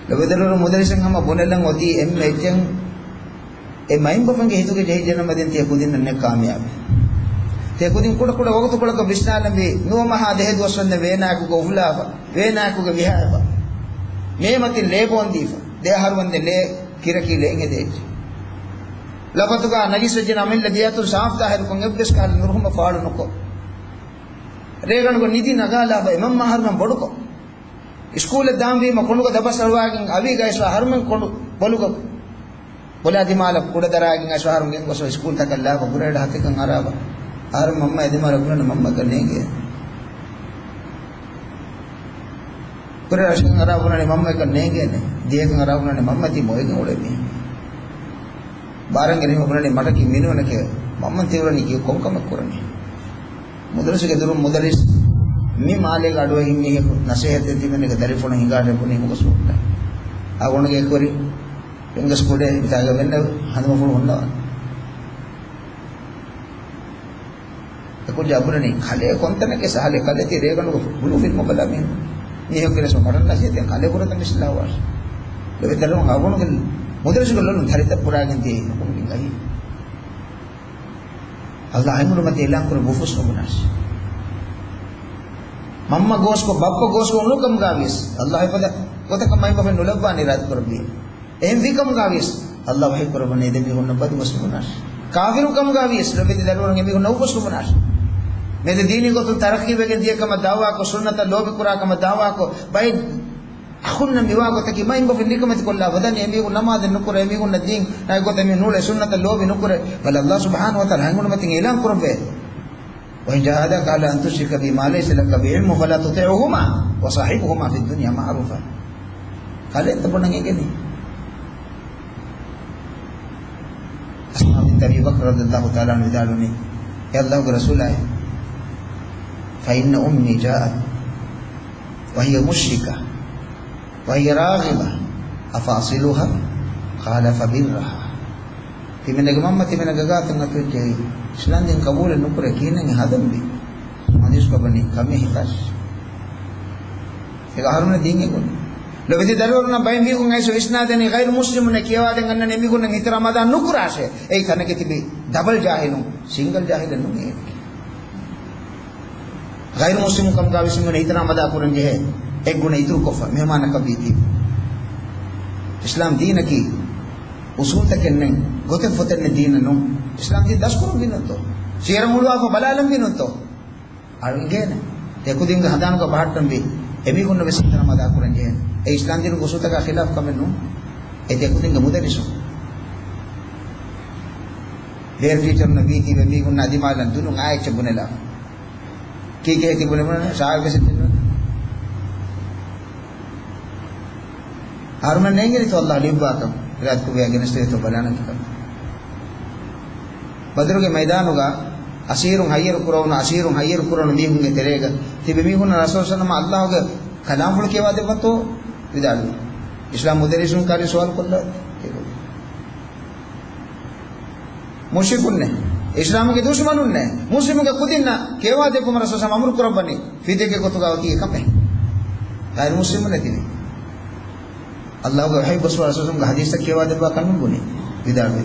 ލޮބުވެތި ދަރިވަރުން މުދައްރިސަށް ހަމަ ބުނެލަން އޮތީ އެންމެ އެއްޗެއް، އެ މައިންބަފައިންގެ ހިތުގަ ޖެހިއްޖެނަމަ ދެން ތިޔަ ކުދިންނަށް ނެތް ކާމިޔާބެއް. ތިޔަ ކުދިން ކުޑަ ކުޑަ ވަގުތުކޮޅަކަށް ވިސްނާލަންވީ، ނުވަ މަހާ ދެހެ ދުވަސްވަންދެން ވޭނާއެކުގަ އުފުލާފަ، ވޭނާއެކުގަ ވިހާފަ، މޭމަތިން ލޭ ބޯންދީފަ، ދެ އަހަރު ވަންދެން ލޭ ކިރަކީ ލޭން ހެދޭ އެއްޗެއް. ލަފަތުގަ ނަޖިސްވެއްޖެނަމަ އަމިއްލަ ދެއަތުން ސާފު ތާހިރުކޮށް އެއްވެސް ކަހަލަ ނުރުހުމަށް ފާޅު ނުކޮށް، ރޭގަނޑުގަ ނިދި ނަގާލާފަ އެމަންމަ އަހަރުމެން ބޮޑުކޮށް، އިސްކޫލަށް ދާންވީމަ ކޮނޑުގަ ދަބަސް އަޅުވާގެން އަވީގަ އައިސްފަ އަހަރުމެން ކޮނޑު ބޮލުގަ ބޮލާ ދިމާލަށް ކުޑަ ދަރާގެން އައިސްފަ އަހަރުމެން ގެންގޮސްފަ އިސްކޫލްތަކަށް ލާފަ ކުރެއަޑަ ހަތެއްކަން އަރާފަ. އަހަރުމެން މަންމަ އެދިމާލަށް ބުނަނީ މަންމައަކަށް ނޭނގޭ. ކުރެ ރަށަށް އަރާ ބުނަނީ މަންމައަކަށް ނޭނގޭނެ. ދިޔައަކަށް އަރާ ބުނަނީ މަންމަ ތީ މޮޔަގެން އުޅޭ މީހެއް. ބާރަށް ގެންދިއުމަށް ބުނަނީ މަޓަކީ މިނުވަނެކޭ. މަންމަ ތި އުޅެނީ ކީ ކޮން ކަމެއް ކުރަނީ؟ މުދައްރިސުގެ ދުރުން މުދައްރިސް މި މާލޭގެ އަޑުއެހި މީހަކު ނަސޭހަތެއް ތިބެނީގެ ދަރިފުޅުން ހިނގާ ހެއްބުނީ ހިމަގަސް ހުއްޓާ. އަޅުގަނޑުގެ އެކުވެރި ފެންގަސް ކުޑައެއް މިތާގަ ވެންނަ ހަނދުމަފުޅު ހުންނަވާ. ޖާ ބުނަނީ ކަލޭ ކޮންތަނެއްގެ ސަހަލެއް ކަލޭ ތި ރޭގަނޑުގެ ބުލޫ ފިލްމު ބަލާ މީ. މީހަކު ގެނެސް މަޑަން ނަސީހަތެއް ކަލޭ ކުރަތަން އިސްލާހުވާށި. ލޮބެތި ދަރިވަރުން އަޅުގަނޑުގެ މުދައްރިސުގެ ލޮލުން ތަރިތައް ފުރާގެން ދިޔައީ ނުކުމެގެން އައީ. އަﷲ އަތް މުޑުމަތި އިޢުލާން ކުރި އުފުސް ނުބުނާށި. މަންމަ ގޯސްކޮށް، ބައްޕަ ގޯސްކޮށް އުޅުނު ކަމުގައިވިޔަސް، އަﷲ އެފަދަ ގޮތަކަށް މައިންބަފައިން ނުލައްވާނެ އިރާދަ ކުރައްވިއެވެ. އެހެން ވީ ކަމުގައިވިޔަސް، އަﷲ ވަޙީ ކުރައްވަނީ އެ ދެމީހުންނަށް ބަދުބަސް ނުބުނާށި. ކާފިރު ކަމުގައިވިޔަސް، ލޮބެތި ދަރިވަރުން އެމީހުންނަށް އުފުސް ނުބުނާށި. މިއަދު ދީނީ ގޮތުން ތަރައްޤީވެގެން ދިޔަ ކަމަށް ދަޢުވާކޮށް، ސުންނަތަށް ލޯބިކުރާ ކަމަށް ދަޢުވާކޮށް، ބައެއް އަޚުންނަށް މިވާ ގޮތަކީ މައިންބަފައިން ނިކަމެތި ކޮށްލާ ވަދަނީ، އެމީހުން ނަމާދެއް ނުކުރޭ، އެމީހުންނަށް ދީން ނައި ގޮތަށް މި ނޫޅޭ، ސުންނަތަށް ލޯބި ނުކުރޭ. ބަލަ، އަﷲ ސުބްޙާނަހޫ ވަތަޢާލާ އަތް މުޑުމަތިން އިޢުލާން ކުރައްވޭ. وإن جاهداك على أن تشرك بي ما ليس لك به علم فلا تطعهما وصاحبهما في الدنيا معروفا. ކަލޭ އެތައް ބޮޑަށް އެނގެނީ. އަސްމާ ބިންތު އަބީ ބަކްރު ރަޟިޔަﷲ ތަޢާލާ ޢަންހާ ވިދާޅުވި، އޭ އަﷲގެ ރަސޫލާއޭ، فإن أمي جاءت وهي مشركة وهي راغمة أفأصلها؟ قال فبرها. ތިމަންނަގެ މަންމަ ތިމަންނަގެ ގާތުން އަތުވެއްޖެ، އިސްލާމްދީން ޤަބޫލެއް ނުކުރޭ، ކިހިނެއް ހަދަންވީ؟ މަދީސް ކަބަނީ ކަމޭ ހިތާށި. އޭގެ އަހަރުމެން ދީން އެނގުނު. ލޮބެތި ދަރިވަރުންނަށް ބައެއް މީހުން އައިސް ވިސްނާދެނީ ޣައިރު މުސްލިމުންނެއް ކިޔަވާދޭން އަންނަނީ އެމީހުންނަށް އިޙްތިރާމް އަދާ ނުކުރާށޭ. އެއީ ތަނަކަށް ތިބި ޑަބަލް ޖާހިލުން، ސިންގަލް ޖާހިލެއް ނޫނޭ. ޣައިރު މުސްލިމު ކަމުގައި ވިސްނުން އިޙްތިރާމް އަދާ ކުރަން ޖެހޭ އެއްގުނަ އިތުރުކޮށްފަ މެހުމާނަކަށް ވީތީ. އިސްލާމް ދީނަކީ އުސޫލްތަކެއް ނެތް، ގޮތެއް ފޮތެއް ނެތް ދީނެއް ނޫން. އިސްލާމް ދީން ދަސްކުރަންވީ ނޫންތޯ؟ ސިޔަރަށް އުޅުވާފަ ބަލާލަންވީ ނޫންތޯ؟ އަޅު އިނގޭނެ. ތެކުދިންގެ ހަނދާނުގަ ބަހައްޓަންވީ އެމީހުންނަށް ވެސް އިޙްތިރާމް އަދާ ކުރަން ޖެހޭ. އެ އިސްލާމް ދީނުގެ އުސޫލްތަކާ ޚިލާފު ކަމެއް ނޫން. އެ ތެކުދިންގެ މުދައްރިސުން. ބޭރު ޓީޗަރުންނަށް ވީތީވެ މީހުންނާ ދިމާލަށް ދުލުން އާއެއްޗެއް ބުނެލާ. ކީކޭ ތި ބުނެ ބުނެ ސާވެ ވެސް އެއްޗެއް ނޫން. އަހަރުމެން ނޭނގެނީތޯ އަﷲ ލިޔުއްވާކަން، އިރާދަކުރެއްވިޔާ ގެނެސްދެވޭތޯ ބަލާނަން ކަމަށް. ބަދުރުގެ މައިދާނުގަ އަސީރުން ހައްޔަރު ކުރެވުނު، އަސީރުން ހައްޔަރު ކުރެވުނު މީހުންގެ ތެރޭގަ ތިބި މީހުންނަށް ރަސޫލު ޞައްލަﷲު ޢަލައިހި ވަސައްލަމަ އަﷲގެ ކަލާމްފުޅު ކިޔަވާ ދެއްވަތޯ ވިދާޅުވި. އިސްލާމް މުދައްރިސުން ކާރި ސުވާލު ކޮށްލާ. މުޝްރިކުންނޭ، އިސްލާމުގެ ދުޝްމަނުންނޭ، މުސްލިމުގެ ކުދިންނަށް ކިޔަވާދެއްވުމަށް ރަސޫލު ޞައްލަﷲު ޢަލައިހި ވަސައްލަމަ އަމުރު ކުރައްވަނީ ފިތެއްގެ ގޮތުގަ އޮތީ އެކަމެއް. ޣައިރު މުސްލިމުންނޭ ތިބީ. އަﷲގެ ވަޙީ ބަސްފުޅު ރަސޫލު ޞައްލަﷲު ޢަލައިހި ވަސައްލަމަ ޙަދީޘްތައް ކިޔަވާދެއްވާކަށް ނުބުނި، ވިދާޅުވި.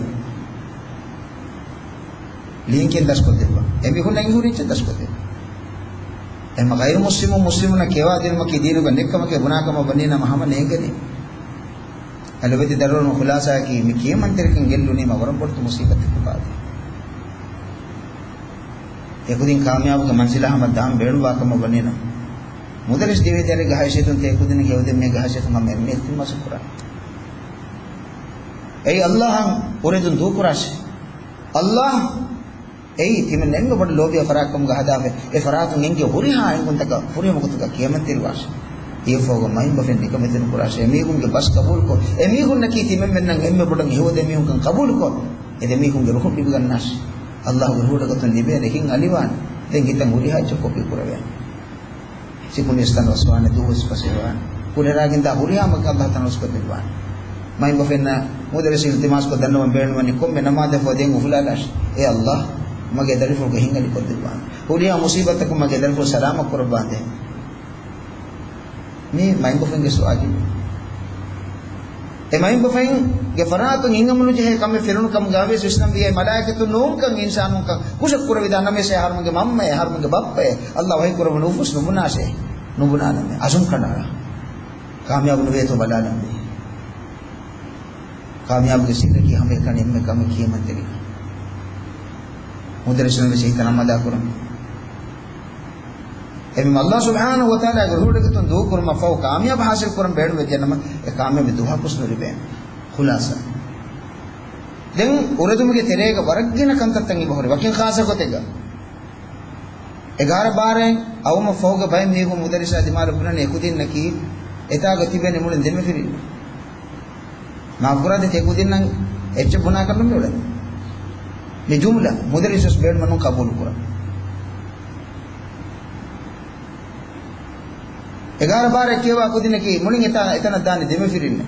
ލިޔެންކިޔެން ދަސްކޮށްދެއްވާ. އެމީހުންނަށް އިހުރި އެއްޗެއް ދަސްކޮށްދެއްވާ. އެހެންމަ ޣައިރު މުސްލިމުން މުސްލިމުންނަށް ކިޔަވާދިނުމަކީ ދީނުގަ ނެއްކަމަކީ ބުނާކަމަށް ވަނީނަމަ ހަމަ ނޭނގެނީ. އަ ލޮބެތި ދަރިވަރުން ޚުލާސާއަކީ މި ކިޔަމަންތެރިކަން ގެއްލުނީމަ ވަރަށް ބޮޑު މުސީބަތެއް ކޮބާދޭ. އެކުދިން ކާމިޔާބުގެ މަންޒިލާ ހަމަ ދާން ބޭނުންވާކަމަށް ވަނީނަމަ. މުދައްރިސް ދިވެހި ދަރިގެ ހައިސިއްޔަތުން ތޭކުދިންނަކީ އެކުދިން މީހެއް އިލްތިމާސް ކުރާނެ. އެއީ އަﷲއަށް އުރެދުން ދޫކުރާށޭ. އަﷲ އެއީ ތިމަން އެންމެ ބޮޑު ލޯބިވާ ފަރާތްކަމުގަ ހަދާފަ، އެ ފަރާތުން އެންގެ ހުރިހާ އެންގުންތަކަށް ފުރިހަމަ ގޮތުގަ ކިޔަމަންތެރިވާށޭ. އިއްޔެފަހުގަ މައިންބަފައިން ނިކަމެތި ނުކުރާށޭ. އެމީހުންގެ ބަސް ޤަބޫލުކޮށް، އެމީހުންނަކީ ތިމަންމެންނަށް އެންމެ ބޮޑަށް އެހުވަދެ މީހުންކަން ޤަބޫލުކޮށް، އެ ދެމީހުންގެ ރުހުން ލިބިގަންނާށޭ. އަﷲގެ ރުހުގަ ގޮތުން ލިބޭނެ ހިތް އަލިވާނެ. ދެން ހިތަށް ހުރިހާ އެއްޗެއް ކޮޕީ ކުރެވޭނެ. ސިކުނޑިވެސް ތަނަވަސްވާނެ، ދުވަހުވެސް ފަސޭހަވާނެ. ކުޑަރާގެންދާ ހުރިހާ މަގަކަށް އަﷲ ތަނަވަސްކޮށްދެއްވާނެ. މައިންބަފައިންނަށް މުދައްރިސް އިލްތިމާސް ކޮށް ދަންނަވަން ބޭނުންވަނީ ކޮންމެ ނަމާދެއް ފޯ ދެން އުފުލާލާށޭ. އޭ އަﷲ، މަގޭ ދަރިފުޅުގެ ހިތް އަލިކޮށްދެއްވާނެ. ހުރިހާ މުސީބަތަކުން މަގޭ ދަރިފުޅު ސަލާމަތް ކުރައްވާނދޭ. މީ މައިންބަފައިންގެ ސުވާލެއް. އެ މައިންބަފައިންގެ ފަރާތުން އިންއަމުނުޖެހޭ ކަމެއް ފިރުނު ކަމުގައިވިޔަސް އިސްލާމް ދީން އެ މަލާއިކަތުން ނޫންކަން އިންސާނުންކަން ކުށަށް ކުރެވިދާނަމަވެސް އެ އަހަރުމެންގެ މަންމައޭ، އަހަރުމެންގެ ބައްޕައޭ، އަﷲ ވަޙީ ކުރެވުނު އުފުސް ނުބުނާށޭ. ނުބުނާނަމޭ. އަޒުމް ކަނޑައަޅާ. ކާމިޔާބު ނުވޭތޯ ބަލާލަންވީ. ކާމިޔާބުގެ ސިއްރަކީ ހަމައެކަނި އެންމެ ކަމެއް ކިޔަމަންތެރިކަން. މުދައްރިސުން ވެސް އެއީ ތަނަމަދާ ކުރަން. އެމީ އަﷲ ސުބްޙާނަހޫ ވަތަޢާލާގެ ރުހުގެ ގޮތުން ދޫކުރުމަށްފަހު ކާމިޔާބު ހާސިލް ކުރަން ބޭނުންވެއްޖެނަމަ، އެ ކާމިޔާބު ދުވަހަކުސް ނުލިބޭނެ. ޚުލާސާ. ދެން އުރެދުމުގެ ތެރޭގަ ވަރަށް ގިނަ ކަންތައްތައް އިބަހުރި. ވަކިން ޚާއްޞަ ގޮތެއްގަ. އެގާރަ ބާރައިން އައުމަށްފަހުގަ ބައެއް މީހުން މުދައްރިސާ ދިމާލަށް ބުނަނީ އެކުދިންނަކީ އެތާގަ ތިބޭނެ މުޅިން ދެމަފިރިން. މާފުކުރާތި ތެކުދިންނަށް އެއްޗެއް ބުނާކަށް ނުމިއުޅެނީ. މި ޖުމްލަ މުދައްރިސް ވެސް ބޭނުމެއް ނޫން ޤަބޫލުކުރަން. އެގާރަ ބާރަ ކިޔަވާ ކުދިންނަކީ މުޅިން އެތާ، އެތަނަށް ދާނީ ދެމަފިރިންނޭ.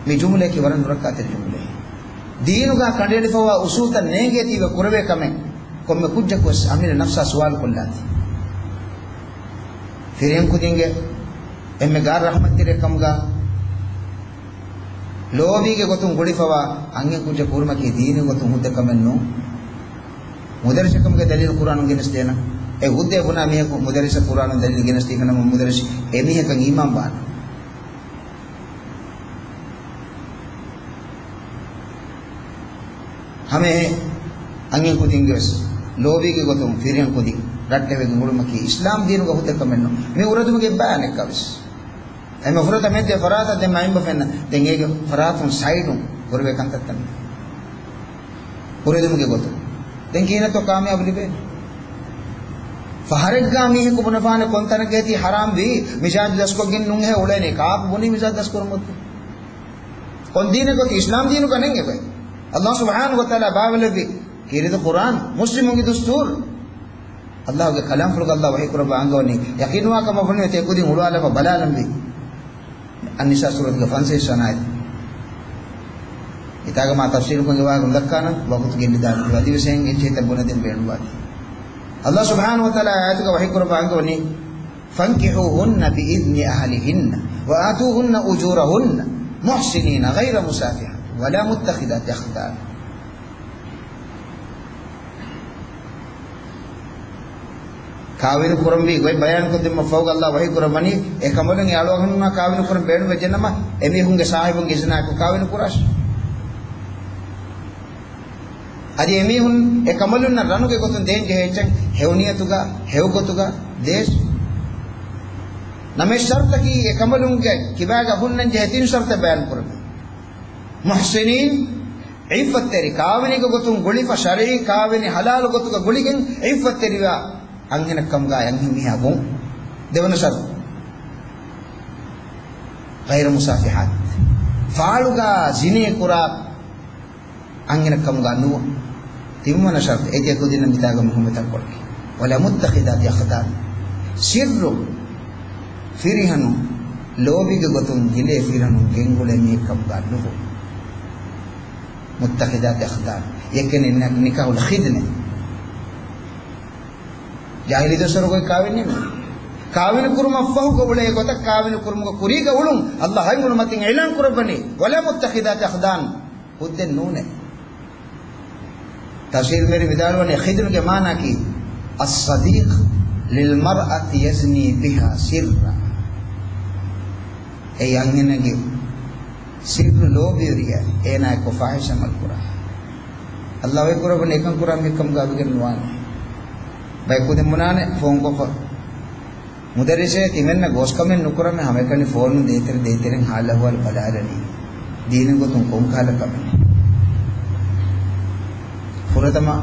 މި ޖުމްލައަކީ ވަރަށް ނުރައްކާތެރި ޖުމްލައެއް. ދީނުގަ ކަނޑައެޅިފައިވާ އުސޫލްތައް ނޭނގޭތީވެ ކުރެވޭ ކަމެއް. ކޮންމެ ކުއްޖަކުވެސް އަމިއްލަ ނަފްސާ ސުވާލު ކޮށްލާތި. ފިރިހެން ކުދިންގެ އެންމެ ގާތް ރަޙްމަތްތެރިއެއް ކަމުގަ، ލޯބީގެ ގޮތުން ގުޅިފަވާ އަންހެން ކުއްޖަކު ހުރުމަކީ ދީނީ ގޮތުން ހުއްދަ ކަމެއް ނޫން. މުދައްރިސަކަމުގެ ދަލީލު ޤުރްއާނުން ގެނެސްދޭނަން. އެ ހުއްދައެއް ބުނާ މީހަކު މުދައްރިސަށް ޤުރްއާނުން ދަލީލު ގެނެސްދީ ކަންނަމަ މުދައްރިސް އެމީހަކަށް އީމާން ވާނެ. ހަމައެހެން އަންހެން ކުދިންގެ ވެސް ލޯބީގެ ގޮތުން ފިރިހެން ކުދިން ރައްޓެވެގެން އުޅުމަކީ އިސްލާމް ދީނުގަ ހުއްދަ ކަމެއް ނޫން. މި އުރެދުމުގެ އެއްބަޔާނެއްގަ ވެސް. އެމަ ފުރަތަމަ އެއްދެ ފަރާތަށް ދެން މައިންބަފައިންނަށް ދެން އޭގެ ފަރާތުން ސައިޑުން ކުރެވޭ ކަންތައްތައް މި އުރެދުމުގެ ގޮތުން. ދެން ކިހިނެއްތޯ ކާމިޔާބު ލިބޭނެ؟ ފަހަރެއްގަ މީހަކު ބުނެފާނެ ކޮން ތަނަކަށް ތީ ޙަރާމް ވީ، މިޒާޖު ދަސްކޮށްގެން ނޫންހޭ އުޅޭނީ، ކާކު ބުނީ މިޒާޖު ދަސްކުރަމުން؟ ކޮން ދީނެއް ގޮތީ؟ އިސްލާމް ދީނުގަ ނެތް އެބަ. ﷲ ސުބްޙާނަހޫ ވަތަޢާލާ ބާވައިލެއްވި ކީރިތި ޤުރްއާން، މުސްލިމުންގެ ދުސްތޫރު. ﷲގެ ކަލާމްފުޅުގަ ﷲ ވަޙީކުރައްވާ އަންގަވަނީ، ޔަޤީންވާ ކަމަށް ވަނީ ތި ކުދިން އުޅުއްވާލައްވާ ބަލާލަންވީ. އައްނިސާ ސޫރަތުގެ ފަންސަވީސް ވަނަ އާޔަތް. އެތާގަ މާ ތަފްސީލުކޮށް އެ ވާހަކަ ނުދައްކާނަން، ވަގުތު ގެއްލިދާނެ. އަދިވެސް އެހެން އެއްޗެހިތައް ބުނެދޭން ބޭނުންވާތީ. ﷲ ސުބްޙާނަހޫ ވަތަޢާލާ އާޔަތުގަ ވަޙީކުރައްވާ އަންގަވަނީ، فانكحوهن بإذن أهلهن وآتوهن أجورهن محصنين غير مسافحات ولا متخذات أخدان. ކާވެނި ކުރަންވީ ގޮތް ބަޔާންކޮށްދިނުމަށް ފަހުގަ ﷲ ވަޙީކުރައްވަނީ، އެކަނބަލުން އެ އަޅުގަނޑުންނާ ކާވެނި ކުރަން ބޭނުންވެއްޖެނަމަ، އެމީހުންގެ ސާހިބުންގެ އިޒުނާއެކު ކާވެނި ކުރާށި. އަދި އެމީހުން އެކަނބަލުންނަށް ރަނުގެ ގޮތުން ދޭން ޖެހޭ އެއްޗެއް ހެޔޮ ނިޔަތުގަ، ހެޔޮ ގޮތުގަ ދޭށި. ނަމަވެސް ޝަރުޠަކީ އެކަނބަލުންގެ ކިބާގަ ހުންނަން ޖެހޭ ތިން ޝަރުޠެއް ބަޔާން ކުރަމޭ. މުޙްޞިނީން، ޢިއްފަތްތެރި، ކާވެނީގެ ގޮތުން ގުޅިފަ، ޝަރުޢީ ކާވެނި ޙަލާލު ގޮތުގަ ގުޅިގެން ޢިއްފަތްތެރިވާ އަންހެނަކަމުގަ އަންހެން މީހާ ވުން. ދެވަނަ ޝަރުޠު. غير مسافحات. ފާޅުގަ ޒިނޭ ކުރާ އަންހެނަކަމުގަ ނުވަ. ތިންވަނަ ޝަރުޠު، އޭތި ކުދިންނަށް މިތާގަ މި ހުންނަ ތަންކޮޅަކީ. ولا متخذات أخدان. ސިއްރު ފިރިހަނު ލޯބީގެ ގޮތުން ގިނަ ފިރިހަނު ގެންގުޅޭ މީހެއްކަމުގަ ނުވަ. متخذات أخدان. ޔަކިން ނިކާޙުލް ޚިދްނެ. ޖާހިލީ ދުވަސްވަރުގައި ކާވެނީ ނޫން. ކާވެނި ކުރުމަށްފަހުގަ އުޅޭ ގޮތަށް ކާވެނި ކުރުމުގެ ކުރީގަ އުޅުން ﷲ ހަތް އުޅުމަތިން އިޢުލާން ކުރައްވަނީ، ولا متخذات أخدان، ހުއްދައެއް ނޫނޭ. ތަފްސީރުވެރިން ވިދާޅުވަނީ ޚިދްނުގެ މާނައަކީ، الصديق للمرأة يزني بها سرا. އެއީ އަންހެނެއްގެ ސިއްރު ލޯބިވެރިޔާ އޭނާއެކު ފާޙިޝް ޢަމަލު ކުރާ. ﷲ ވަޙީ ކުރައްވަނީ އެކަން ކުރާ މީހެއްކަމުގަ ވެގެން ނުވާނެ. ބައެއް ކުދިން ބުނާނެ ފޯންކޮށްފަ، މުދައްރިސޭ ތިމެންނަށް ގޯސްކަމެއް ނުކުރަމޭ، ހަމައެކަނި ފޯނުން ދޭތެރެ ދޭތެރެން ޙާލު އަޙްވާލު ބަލާލަނީ. ދީނީ ގޮތުން ކޮންކަހަލަ ކަމެއް؟ ފުރަތަމަ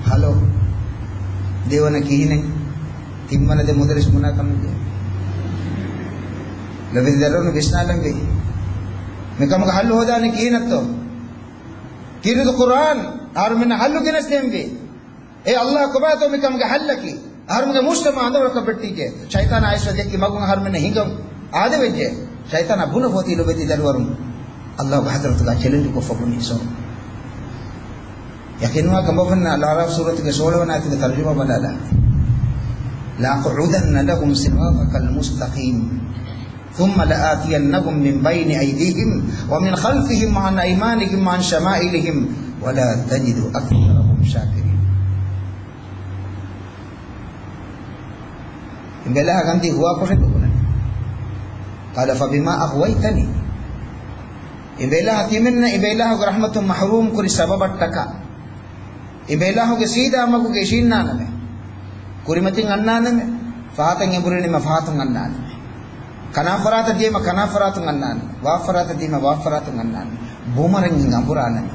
ހަލޯ، ދެވަނަ ކިހިނެއް؟ ތިންވަނަ ދެ މުދައްރިސް ބުނާ ކަމެއް ދޭ. ލޮބުވެތި ދަރިވަރުން ވިސްނާލަންވީ. މިކަމުގެ ޙައްލު ހޯދާނީ ކިހިނެއްތޯ؟ ކީރިތި ޤުރްއާން އަހަރުމެންނަށް ޙައްލު ގެނެސްދޭންވީ. އޭ ﷲ، ކޮބާތޯ މިކަމުގެ ޙައްލަކީ؟ އަހަރުމެންގެ މުޖްތަމަޢު އަނދަވަޅަކަށް ވެއްޓިއްޖެ. ޝައިޠާނާ އައިސްފަ ދެއްކި މަގުން އަހަރުމެންނަށް ހިނގަން އާދެވެއްޖެ. ޝައިޠާނާ ބުނެފޯތީ ލޮބުވެތި ދަރިވަރުން، ﷲގެ ޙަޟްރަތުގަ ޗެލެންޖު ކޮށްފަ ބުނީ. ސޯ، ޔަޤީންވާ ކަމަށް ވަންނަ އަލްއަޢްރާފް ސޫރަތުގެ ސޯޅަވަނަ އާޔަތުގެ ތަރުޖަމާ ބަލާލާ. لأقعدن لهم صراطك المستقيم ثم لآتينهم من بين أيديهم ومن خلفهم وعن أيمانهم وعن شمائلهم ولا تجد أكثرهم شاكرين. އިބިލާހަށް ކަންތި ހުވާކޮށެއް ނުކުނެ. قال فبما أغويتني. އިބިލާހަށް ތިމެންނަށް އިބިލާހުގެ ރަޙްމަތުން މަޙްރޫމް ކުރި ސަބަބަށްޓަކާ، އިބިލާހުގެ ސީދާ މަގުގަ އިށީންނާނަމޭ. ކުރިމަތިން އަންނާނަމޭ. ފަހަތަށް އެނބުރިނީމަ ފަހަތުން އަންނާނަމޭ. ކަނާފަރާތަށް ދިޔައީމަ ކަނާފަރާތުން އަންނާނަމޭ. ވާފަރާތަށް ދިޔައީމަ ވާފަރާތުން އަންނާނަމޭ. ބުމަރެން ހިނގަން އަނބުރާނަމޭ.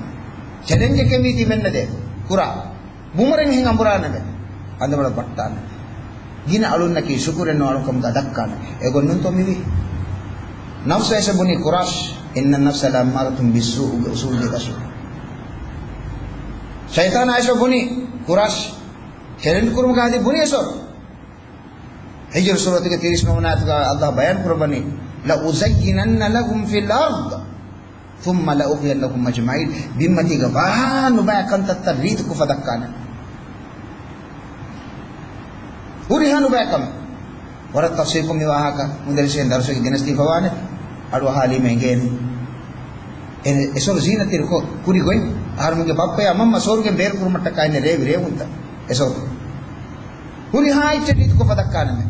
ޗެލެންޖެކޭ މީ ތިމެންނަށް ދޭ ކުރާ. ބުމަރެން ހިނގަން އަނބުރާނަމޭ. އަނދަވަޅަށް ވައްޓާނަމޭ. ގިނަ އަޅުންނަކީ ޝުކުރެއް ނުވާ އަޅުކަމުގަ ދައްކާނަމޭ. އެގޮތް ނޫންތޯ މިވީ؟ ނަފްސު އައިސް ބުނީ ކުރާށި. إن النفس لأمارة بالسوء ގެ އުސޫލުގެ ގަސް. ޝައިޠާނާ އައިސް ބުނީ ކުރާށި. ޗެލެންޖް ކުރުމުގަ އަދި ބުނީ އެސޮރު. ހިޖްރު ސޫރަތުގެ ތިރީސް ނުވަވަނަ އާޔަތުގަ ﷲ ބަޔާން ކުރައްވަނީ، لأزينن لهم في الأرض ثم لأغوينهم أجمعين. ބިންމަތީގަ ވާހާ ނުބައި ކަންތައްތައް ރީތިކޮށް ފަދައްކާނެ. ހުރިހާ ނުބައި ކަމެއް. ވަރަށް ތަފްސީލުކޮށް މި ވާހަކަ މުދައްރިސު ދަރުސެއްގެ ގެނެސްދީފަވާނެ. އަޑުއަހާލީމަ އެނގޭނެ. އެ، އެސޮރު ޒީނަތްތެރިކޮށް ކުރި ގޮތް އަހަރުމެންގެ ބައްޕަޔާ މަންމަ ސޯރުގެން ބޭރުކުރުމަށްޓަކާ އިންނަ ރޭވި ރޭވުންތައް އެސޮރު. ހުރިހާ އެއްޗެއް ރީތިކޮށް ފަދައްކާނަމޭ.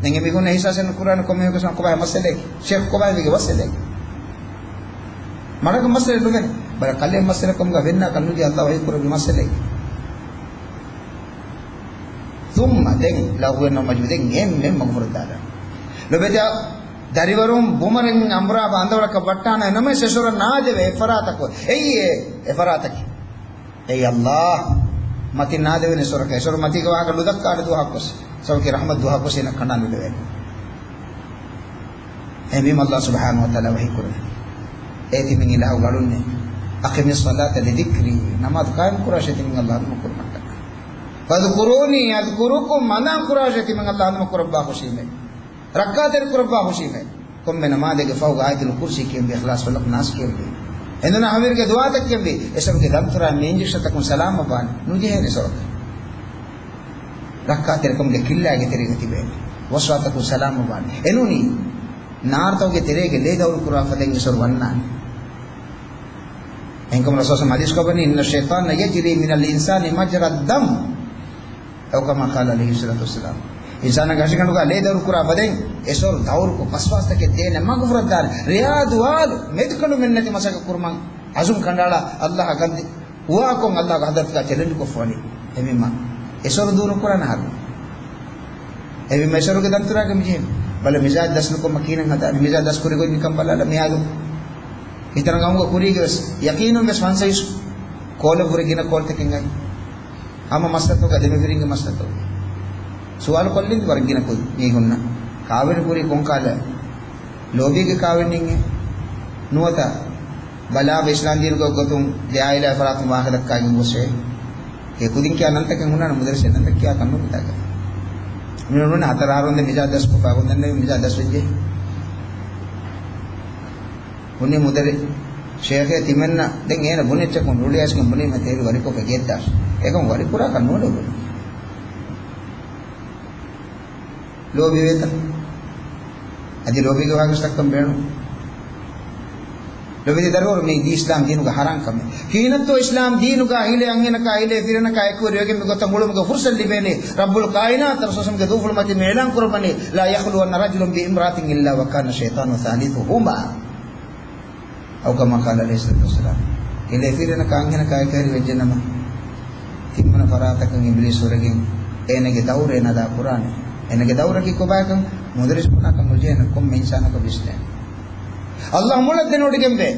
ދެން އެމީހުންނަށް އިހްސާސެއް ނުކުރާނެ ކޮންމެ މީހަކަސް ކޮބާ މައްސަލައެއް؟ ޝޭޚް ކޮބާ މީގެ މައްސަލައެއް؟ މަޑަކަށް މައްސަލައެއް ނުވޭނެ. ބަލަ ކަލޭ މައްސަލަ ކަމުގަ ވެންނާކަށް ނުދީ އައްލާ ވަޙީ ކުރެއްވި މައްސަލައެއް. ސުއްމަ ދެން ލަޣުވެއް ނަމަޖު ދެން އެންމެން މަގުފުރައްދާލާ. ލޮބެތި ދަރިވަރުން ބުމަރެން އަނބުރާ ބަނދަވަޅަކަށް ވައްޓާނަ ނަމަ ސެސޮރަ ނާދެވޭ އެފަރާތަކު. އެއީ އެ އެފަރާތަކީ. އޭ އައްލާ، މަތިން ނާދެވޭނެ ސޮރަކަށް. އެސޮރު މަތީގެ ވާހަކަ ނުދައްކާނެ ދުވަހަކުވެސް. ސަބަކީ ރަޙްމަތް ދުވަހަކުވެސް އޭނަ ކަނޑާ ނުލެވޭނެ. އެހެންވީމަ އައްލާ ސުބްޙާނަހޫ ވަތަޢާލާ ވަޙީ ކުރަނީ. އޭ ތިމަން އިލާހުގެ އަޅުންނޭ. أقم الصلاة لذكري. ނަމާދު ޤާއިމް ކުރާށޭ ތިމަން އައްލާ ހަނދުމަ ކުރުމަށްޓަކާ. فاذكروني أذكركم. ހަނދާން ކުރާށޭ ތިމަން އައްލާ ހަނދުމަ ކުރައްވާ ހުށީމޭ. ރައްކާތެރި ކުރައްވާ ހުށީމޭ. ކޮންމެ ނަމާދެއްގެ ފަހުގަ އާޔަތުލް ކުރްސީ ކިޔެންވީ، އިޚްލާޞް ފަލަޤް ނާސް ކިޔެންވީ. އެނދުނާ ހަވީރުގެ ދުޢާތައް ކިޔެންވީ. އެސަބުގެ ދަންތުރާ މި އިންޖެކްޝަންތަކުން ސަލާމަށްވާނެ. ނުޖެހޭނެ އެސޮރަކަށް. ރައްކާތެރިކަމުގެ ކިއްލާގެ ތެރޭގަ ތިބޭނެ. ވަސްވާސްތަކުން ސަލާމަށްވާނެ. އެނޫނީ ނާރުތަކުގެ ތެރޭގެ ލޭ ދައުރު ކުރާ ފަދައިން އެސޮރު ވަންނާނެ. އެހެންކަމުން ރަސޫލާ ޙަދީޘް ކޮށްވަނީ، إن الشيطان يجري من الإنسان مجرى الدم. أو كما قال عليه الصلاة والسلام. އިންސާނާގެ ހަށިގަނޑުގަ ލޭ ދައުރު ކުރާ ފަދައިން އެސޮރު ދައުރުކޮށް ވަސްވާސްތަކެއް ދޭނެ މަގުފުރައްދާނެ. ރެޔާ ދުވާލު މެދުކަނޑުމެން ނެތި މަސައްކަތް ކުރުމަށް އަޒުމް ކަނޑައަޅާ އައްލާހަށް ގަންދި ދުޢާކޮށް އައްލާހުގެ ޙަޟްރަތުގަ ޗެލެންޖް ކޮށްފަވަނީ. އެހެންވީމަ އެސޮރު ދޫ ނުކުރާނެ އަހަރު. އެހެންވީމަ އެސޮރުގެ ދަންތުރާގަ މިޖެހޭ. ބަލަ މިޒާޖް ދަސްނުކޮށްމަ ކިހިނެއް ހަދާނެ. މިޒާޖް ދަސް ކުރިގޮތް ނިކަން ބަލާލަ މިހާރު ހިތަށް ނަގަމުގަ ކުރީގެ ވެސް ޔަޤީނުން ވެސް ފަންސަވީސް ކޯލެއް ހުރެ ގިނަ ކޯލްތަކެއް އައި. ހަމަ މައްސަތުގަ ދެމިވެރިންގެ މައްސަތު. ސުވާލު ކޮށްލިން ވަރަށް ގިނަ ކުދި މީހުންނަށް. ކާވެނި ކުރީ ކޮންކާލަ؟ ލޯބީގެ ކާވެނިއެއް ނުވަތަ؟ ބަލާ އިސްލާމް ދީނުގެ ގޮތުން ދެއާއިލާ ފަރާތުން ވާހަކަ ދައްކާގެން ގޮސްފައި. އެ ކުދިން ކިޔާ ނަންތަކެއް ހުންނާނެ މުދައްރިސް ނަންތައް ކިޔާކަށް ނޫން މިތާގަ. މި ނޫން ހަތަރު އަހަރުން ދެ މިޒާ ދަސްކޮށްފަ ގޮންދަންނެވި މިޒާ ދަސްވެއްޖެ. ބުނި މުދައްރި ޝޭޚޭ ތިމަންނަ ދެން އޭނަ ބުނިއްޗަކުން ރުޅިއައިސްގެން ބުނީމަ ތޭރި ވަރިކޮށްފަ ގެއްދާށް. އެކަމް ވަރިކުރާކަށް ނޫނެވުނު. ލޯބިވޭތަ؟ އަދި ލޯބީގެ ވާހަކަ ދައްކަން ބޭނުން. ލޯބިދީ ދަރުވަރު މީ ދީ އިސްލާމް ދީނުގެ ހަރާން ކަމެއް. ކިހިނެއްތޯ އިސްލާމް ދީނުގަ ހިލޭ އަންހެނަކާ ހިލޭ ފިރިހެނަކާ އެކުވެރިވެގެން މި ގޮތަށް ހުޅުމުގެ ފުރުސަތު ލިބޭނީ. ރައްބުލް ކާއިނާތު ރަސޫލު މި ގޮތުން އިޢުލާން ކުރައްވަނީ، لا يخلون رجل بامرأة إلا وكان الشيطان ثالثهما. أو كما قال عليه الصلاة والسلام. ހިލޭ ފިރިހެނަކާ އަންހެނަކާ އެކުވެރިވެއްޖެނަމަ، ތިންވަނަ ފަރާތަކުން އިބްލީސް ހުރެގެން އޭނަގެ ދައުރު އޭނަ އަދާ ކުރާނެ. އޭނަގެ ދައުރަކީ ކޮބާކަން މުދައްރިސް ބުނާކަށް ނުޖެހޭނެ ކޮންމެ އިންސާނަކަށް ވިސްނޭނެ. އައްލާހު މޮޅަށް ދެނެވޮޑިގެންވޭ.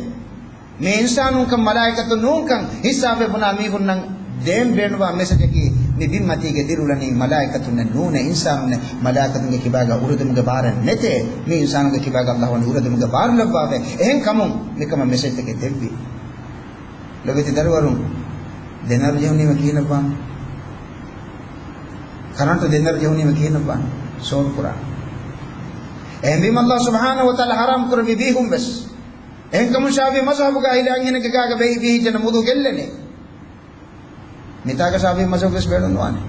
މި އިންސާނުންކަން މަލާއިކަތުން ނޫންކަން ހިއްސާވެ ބުނާ މީހުންނަށް ދޭން ބޭނުންވާ މެސެޖަކީ، މި ބިންމަތީގަ ދިރިއުޅެނީ މަލާއިކަތުންނެއް ނޫނޭ، އިންސާނުންނޭ. މަލާއިކަތުންގެ ކިބާގަ އުރެދުމުގެ ބާރެއް ނެތޭ. މި އިންސާނުންގެ ކިބާގަ އައްލާހު ވަނީ އުރެދުމުގެ ބާރު ލައްވާފަ. އެހެން ކަމުން މިކަމަށް މެސެޖްތަކެއް ދެއްވި. ލޮބެތި ދަރިވަރުން، ދެނަރު ޖެހުނީމަ ކިހިނެއްވާނެ؟ ކަރަންޓު ދެނަރު ޖެހުނީމަ ކިހިނެއްވާނެ؟ ޝޯޓް ކުރާނެ. އެހެންވީމަ އައްލާހު ސުބްޙާނަހޫ ވަތަޢާލާ ޙަރާމް ކުރެއްވި ބީހުން ވެސް. އެހެންކަމުން ޝާފިޢީ މަޒްހަބުގަ ހިލޭ އަންހެނެއްގެ ގާގަ ބެހި ބީހިއްޖެނަމަ ވުޟޫ ގެއްލެނީ. މިތާގަ ޝާފިޢީ މަޒްހަބު ވެސް ބޭނުންވާނެ.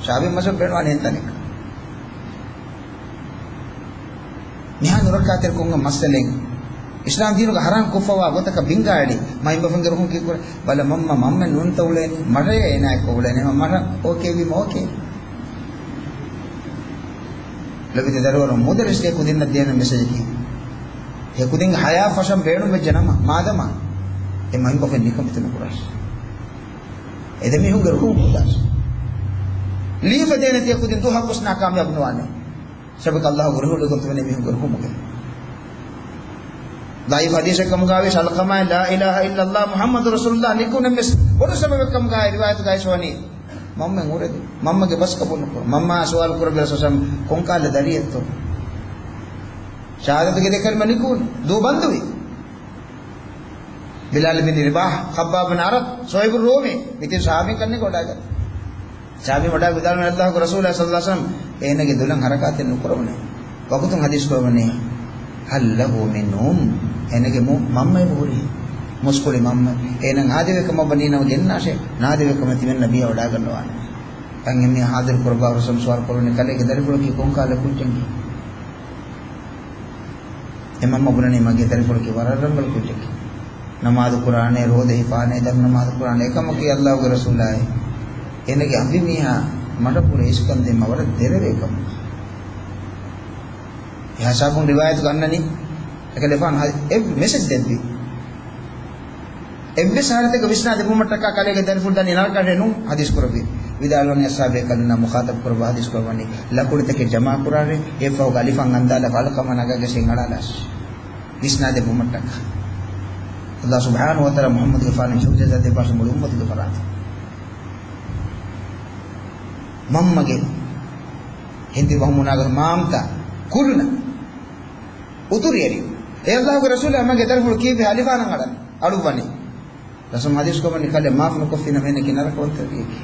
ޝާފިޢީ މަޒްހަބު ބޭނުންވާނެ އެންތަނެއް. މިހާ ނުރައްކާތެރިކޮށް މައްސަލައެއް އިސްލާމް ދީނުގަ ޙަރާމް ކޮށްފަވާ ގޮތަކަށް ބިންގާ އެޅި މައިންބަފަންގެ ރުހުން ކީއްކުރެ؟ ބަލަ މަންމަ، މަންމަ ނޫންތަ އުޅޭނީ؟ މަޑަޔޭ އޭނާއެއްކޮށް އުޅޭނީ. މަޑަ އޯކޭ ވީމަ އޯކޭ. ލޮބެތި ދަރިވަރުން، މުދައްރިސްގެ ކުދިންނަށް ދޭނެ މެސެޖަކީ، އެ ކުދިންގެ ޙަޔާތް ފަށަން ބޭނުންވެއްޖެ ނަމަ، މާދަމާ އެ މައިންބަފައިން ނިކަމެތި ނުކުރާށި. އެ ދެމީހުންގެ ރުހުން ހޯދާށި. ލީފަ ދޭނެތީ އެ ކުދިން ދުވަހަކުވެސް ނާކާމިޔާބު ނުވާނެ. ސަބަބަކީ އައްލާހުގެ ރުހު ލިބުންތެވެނީ މީހުންގެ ރުހުމުގަ. ޟަޢީފު ޙަދީޘެއް ކަމުގައިވިޔަސް އަލްޤަމާއިން لا إله إلا الله محمد رسول الله ނިކުނެން ވެސް ބޮޑު ސަބަބެއް ކަމުގައި ރިވާޔަތުގައި ވަނީ، މަންމައެއް އުރެދުން، މަންމަގެ ބަސް ޤަބޫލު ނުކުރުން، މަންމައާ ސުވާލު ކުރެއްވި ރަސޫލާ ސަމް ކޮންކާލަ ދަރިއެއްތޯ؟ ޝަހާދަތުގެ ދެ ކަލިމަ ނިކުން، ދޫ ބަންދުވި. ބިލާލް ބިން ރަބާޙް، ޚައްބާބް ބިން އަރަތް، ސުހައިބު ރޫމީ، މިތިން ޞަޙާބީން ކަންނޭނގެ ވަޑާގަތީ. ޞަޙާބީން ވަޑާ ވިދާޅުވަނީ އައްލާހުގެ ރަސޫލާ ޞައްލައްލާހު ޢަލައިހި ވަސައްލަމް އޭނަގެ ދުލަށް ޙަރަކާތެއް ނުކުރެވުނޭ. ވަގުތުން ޙަދީޘް ކުރެވުނީ، هل له من أم؟ އޭނަގެ މު-، މަންމައެއް ހުރީ؟ މުސްކުޅި މަންމަ. އޭނަ ނާދެވޭ ކަމަށް ވަނީ ނަމަ ގެންނާށޭ. ނާދެވޭ ކަމަށް ތިމަން ނަބީއާ ވަޑާގަންނަވާނެ. އެހެން މި ހާޒިރު ކުރައްވާ ރުއްސަން ސުވާލު ކުރަނީ ކަލޭގެ ދަރިފުޅަކީ ކޮންކާލަ ކުއްޖެއް؟ އެ މަންމަ ބުނަނީ މަގޭ ދަރިފުޅަކީ ވަރަށް ރަނގަޅު ކުއްޖެކޭ. ނަމާދު ކުރާނެ، ރޯދަ ހިފާނެ، ދަރި ނަމާދު ކުރާނެ. އެކަމަކީ އައްލާހުގެ ރަސޫލާއޭ، އޭނަގެ އަނބިމީހާ މަޑަކުރެ އިސްކަން ދޭ މަ ވަރަށް ދެރަވޭ ކަމަށް. އެހާ ސާބުން ރިވާޔަތުގަ އަންނަނީ، އެކަލޭފާނު އެއް މެސެޖް ދެއްވި. އެއްވެސް ހާލަތެއްގަ ވިސްނާ ދެބުމަށްޓަކާ ކަލޭގެ ދަރިފުޅު ދަނީ ނަރަކަ ނޫން ހަދީސް ކުރެއްވި. ވިދާޅުވަނީ އަޞްޙާބޭކަލުންނާ މުޚާޠަބު ކުރައްވާ ހަދީސް ކުރައްވަނީ، ލަކުޑިތަކެއް ޖަމާ ކުރާށޭ، އެއަށްފަހުގަ އަލިފާން އަންދާލާފަ އަލްޤަމާ ނަގާގެން އަޅާލާށޭ. ވިސްނާ ދެބުމަށްޓަކާ. އައްލާހު ސުބްޙާނަހޫ ވަތަޢާލާ މުޙައްމަދުގެފާނު މުޢުޖިޒާތެއް ދެއްވާށޭ މުޅި އުއްމަތުގެ ފަރާތުން. މަންމަގެ ހިނދި ބަހުމުނާގަ މާމްތާ ކުލުނަ އުތުރިއެރި. އޭ އައްލާހުގެ ރަސޫލާ، މަގޭ ދަރިފުޅު ކީއްވެ އަލިފާނަށް އަޅަން އަޅުއްވަނީ؟ ރަސޫލު ހަދީސް ކޮށްވަނީ ކަލޭ މާފު ނުކޮށްފިނަމަ އޭނައަކީ ނަރަކަވަންތަ ރެއެކޭ.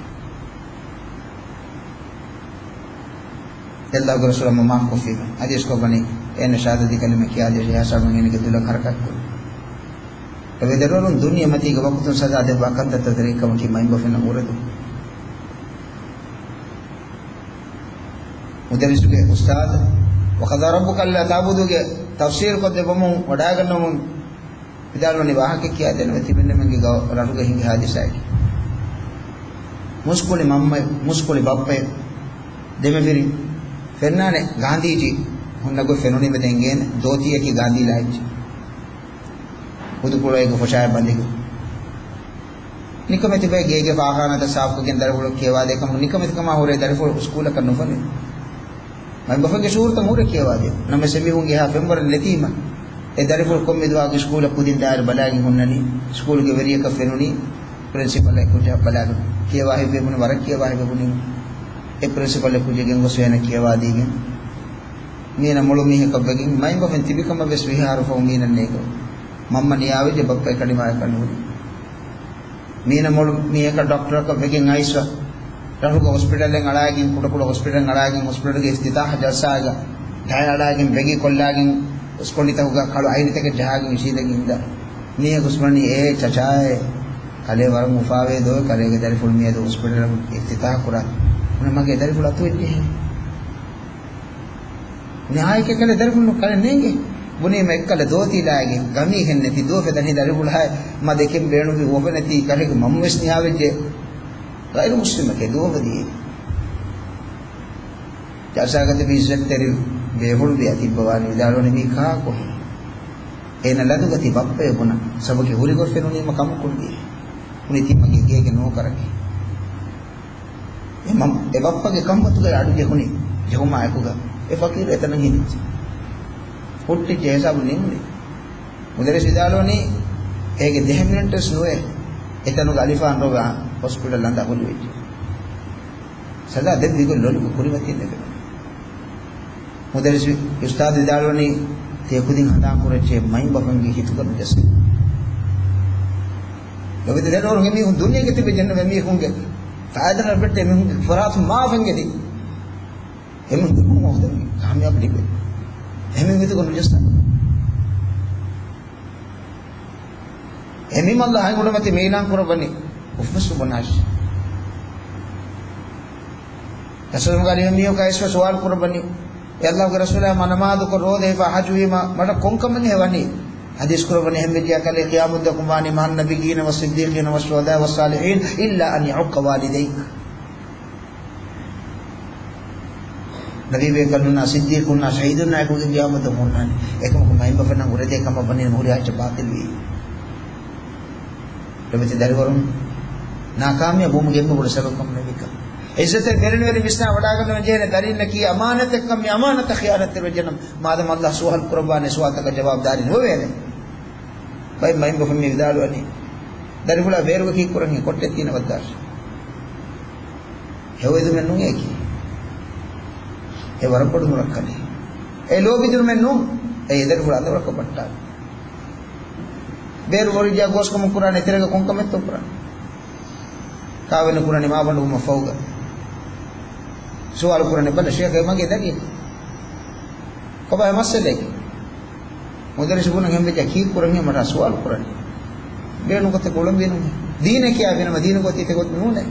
އެ އައްލާހުގެ ރަސޫލާ މާފު ކޮށްފީމަ. ހަދީސް ކޮށްވަނީ އޭނަ ޝަހާދަތީ ކަލިމަ ކިޔާދޭށޭ ހިސާބުން އޭނަގެ ދުލަށް ހަރަކާތް ކުރުން. އެ ދަރިފުޅުން ދުނިޔެމަތީގެ ވަގުތުން ސަޒާ ދެއްވާ ކަންތައްތައް ދެރައްކަމަކީ މައިންބަފައިންނަށް އުރެދުން. މުދައްރިސުގެ އުސްތާޛު، وقضى ربك ألا تعبدوگެ ތަފްސީރު ކޮށްދެއްވަމުން ވަޑާގަންނަވަމުން ވިދާޅުވަނީ ވާހަކަ ކިޔާދޭނަމޭ ތިމަންނަމެންގެ ގަ-، ރަށުގަ ހިނގި ހާދިސާއެއް. މުސްކުޅި މަންމަ، މުސްކުޅި ބައްޕަ، ދެމަފިރި ފެންނާނެ ގާނދީޖީ ހުންނަ ގޮތް ފެނުނީމަ ދެން އޭނަ ދޯތީއަކީ ގާނދީލާ އެއްޗެއް. ހުދުކުޅައިގެ ފޮށާއެއް ބަނދެގެ. ނިކަމެތި ބައެއް ގޭގެ ފާޚާނާތައް ސާފުކޮށްގެން ދަރިފުޅަށް ކިޔަވާދޭ ކަމަކު، ނިކަމެތިކަމާ ހުރެ ދަރިފުޅު ސްކޫލަކަށް ނުފޮނުވި. މައިންބަފަގެ ޝުޢޫރުތައް ހުރެ ކިޔަވާދޭ. ނަމަވެސް އެމީހުންގެ އެހާ ފެންވަރެއް ނެތީމަ، އެ ދަރިފުޅު ކޮންމެ ދުވަހަކު ސްކޫލަށް ކުދިން ދާއިރު ބަލާގެން ހުންނަނީ، ސްކޫލުގެ ވެރިޔަކަށް ފެނުނީ، ޕްރިންސިޕަލް އެއްކުއްޖާ ބަލާގެން ކިޔަވާ ހިތްވެވުނު، ވަރަށް ކިޔަވާ ހިތްވެވުނީ. އެ ޕްރިންސިޕަލް އެއްކުއްޖެއް ގެންގޮސް އޭނަ ކިޔަވާދީގެން. މީނަ މޮޅު މީހަކަށްވެގެން މައިންބަފައިން ތިބިކަމަށްވެސް ވީހާ ހަރުފަހު މީނަ ނޭގެ. މަންމަ ނިޔާވެއްޖެ ބައްޕަ އެކަނިވާ އެކަނިވުނީ. މީނަ މޮޅު މީހަކަށް ޑޮކްޓަރަކަށް ވެގެން އައިސްފަ، ރަށުގަ ހޮސްޕިޓަލެއް އަޅާގެން، ކުޑަކުޑަ ހޮސްޕިޓަލް އަޅާގެން، ހޮސްޕިޓަލްގެ އިފްތިތާހް ޖަލްސާގަ ގައި އަޅާގެން، ބެގި ކޮށްލާގެން، އުސްކޮނޑިތަކުގަ ކަޅު އައިނިތަކެއް ޖަހާގެން އިށީދެގެން އިންދާ. މީހަކު އުސްމަނީ އޭ ޗަޗާއޭ، ކަލޭ ވަރަށް އުފާވޭ ދޯ، ކަލޭގެ ދަރިފުޅު މިއަދު ހޮސްޕިޓަލަށް އިފްތިތާހް ކުރާ. އުނަ މަގޭ ދަރިފުޅު އަތުވެއްޖެހޭ. ނިހާޔަކަށް ކަލޭ ދަރިފުޅު ކަލޭ ނޭނގެ. ބުނީމަ އެއްކަލަ ދޯތީލާގެ ގަމީހެއް ނެތި ދުވަފެދަނީ ދަރިފުޅާއި މަ ދެކެން ބޭނުންވި އުވަފެ ނެތީ ކަލޭގެ މަންމަވެސް ނިހާވެއްޖެ. ޣައިރު މުސްލިމެކޭ ދުވަފަދީ. ޖަލްސާގަ ތިބި އިއްޒަތްތެރި ބޭފުޅު ބިޔަ ތިއްބަވާނީ ވިދާޅުވަނީ މީ ކާކު؟ އޭނަ ލަދުގަތި ބައްޕަޔަށް ބުނަ ސަބަކި ހުރިގޮތް ފެނުނީމަ ކަމަކުން ދިޔަ. ހުނި ތި މަގޭ ގޭގެ ނޯކަރަކީ. އެ މަ-، އެ ބައްޕަގެ ކަންފަތުގައި އަޑު ޖެހުނީ، ޖެހުމާ އެކުގަ އެ ފަޤީރު އެތަނަށް ހިނދިއްޖެ. ހުއްޓިއްޖެ ހިސާބު ނިމުނީ. މުދައްރިސް ވިދާޅުވަނީ، އޭގެ ދެހަ މިނެޓްވެސް ނުވޭ، އެތަނުގަ އަލިފާން ރޮވާ ހޮސްޕިޓަލް އަނދަ އަހުލުވެއްޖެ. ސަލާ ދެއްވި ގޮތް ލޮލުގެ ކުރިމަތިން ނެގެނު. މުދައްރިސް އުސްތާޛު ވިދާޅުވަނީ، ތިޔަ ކުދިން ހަނދާން ކުރައްޗޭ މައިންބަފަންގެ ހިތުގަ ނުޖައްސަން. ލޮބުވެތި ދަރިވަރުން އެމީހުން ދުނިޔޭގަ ތިބެ ޖެންނަ އެމީހުންގެ ފައިދަ ރަށްވެއްޓޭ މީހުންގެ ފަރާތުން މާފަންގެ ދި. އެމީހުން ދުނިޔެ ހޯދަން ކާމިޔާބު ލިބޭ. އެމީހުން ހިތުގަ ނުޖައްސަން. އެމީ މައްލަ ހަތް އުޑުމަތި މީލާން ކުރައްވަނީ އުފްވެސް ނުބުނާށި. ރަސޫލުގެ އަލި މީހަކާ އިސްވެ ސުވާލު ކުރައްވަނީ، އޭ އައްލާހުގެ ރަސޫލާ، މަ ނަމާދުކޮށް ރޯދަ ހިފާ ހަޖުވީމަ މަޑަށް ކޮންކަމެއްހޭ ވަނީ؟ ހަދީސް ކުރައްވަނީ އެހެންވެއްޖެޔާ ކަލޭ ޤިޔާމަތްދުވަހަކުން ވާނީ مع النبيين والصديقين والشهداء والصالحين إلا أن يعق والديك. ނަބީބޭކަލުންނާ ސިއްދީޤުންނާ ޝަހީދުންނާއެކު ގިޔާމަތު ހުންނާނެ. އެކަމަކު މައިންބަފަންނަށް އުރެދޭ ކަމަށް ވަނީ ހުރިހާ އެއްޗެއް ބާޠިލްވީ. ލޮބުވެތި ދަރިވަރުން ނާކާމިޔާބު ވުމުގެ އެންމެ ބޮޑު ސަބަބު ކަމަށް ނުވިކަން. އިއްޒަތްތެރި ބޭރުންވެރިން ވިސްނާ ވަޑާގަންނަވަން ޖެހޭނެ ދަރީންނަކީ އަމާނަތެއްކަން މި އަމާނަތަށް ޚިޔާނަތްތެރިވެއްޖެނަމަ، މާދަމާ އައްލާހް ސުވާލު ކުރައްވާނެ ސުވާލުތަކަށް ޖަވާބު ދާރި ނުވެވޭނެ. ބައެއް މައިންބަފަން މި ވިދާޅުވަނީ، ދަރިފުޅާ ބޭރުގަ ކީއްކުރަންހޭ؟ ކޮއްޓެއް ތިނަ ވައްދާށޭ. ހެޔޮއެދުމެއް ނޫން އެއީކީ. އެ ވަރަށް ބޮޑު ނުރައްކަލެއް. އެ ލޯބިދިނުމެއް ނޫން. އެ އެދަރިފުޅާ އަނދަވަޅަކަށް ބައްޓާލި. ބޭރު ވޮރިޖާ ގޯސްކަމުން ކުރާނެ ތެރޭގަ ކޮންކަމެއްތޯ ކުރާނެ؟ ކާވެނި ކުރަނީ މާބަނޑު ވުމަށް ފަހުގަ. ސުވާލު ކުރަނީ ބަލަ ޝޭޚޭ މަގޭ ދަރިއެއް. ކޮބާ މައްސަލައެއް؟ މުދައްރިސު ބުނަން ހެންވެއްޖާ ކީއްކުރަންހޭ މަޑާ ސުވާލު ކުރަނީ. ބޭނުން ގޮތެއް އުޅަނބިނުން. ދީނެއް ކިޔާ ބިނަމަ ދީނު ގޮތީ ތެ ގޮތް ނޫނޭ.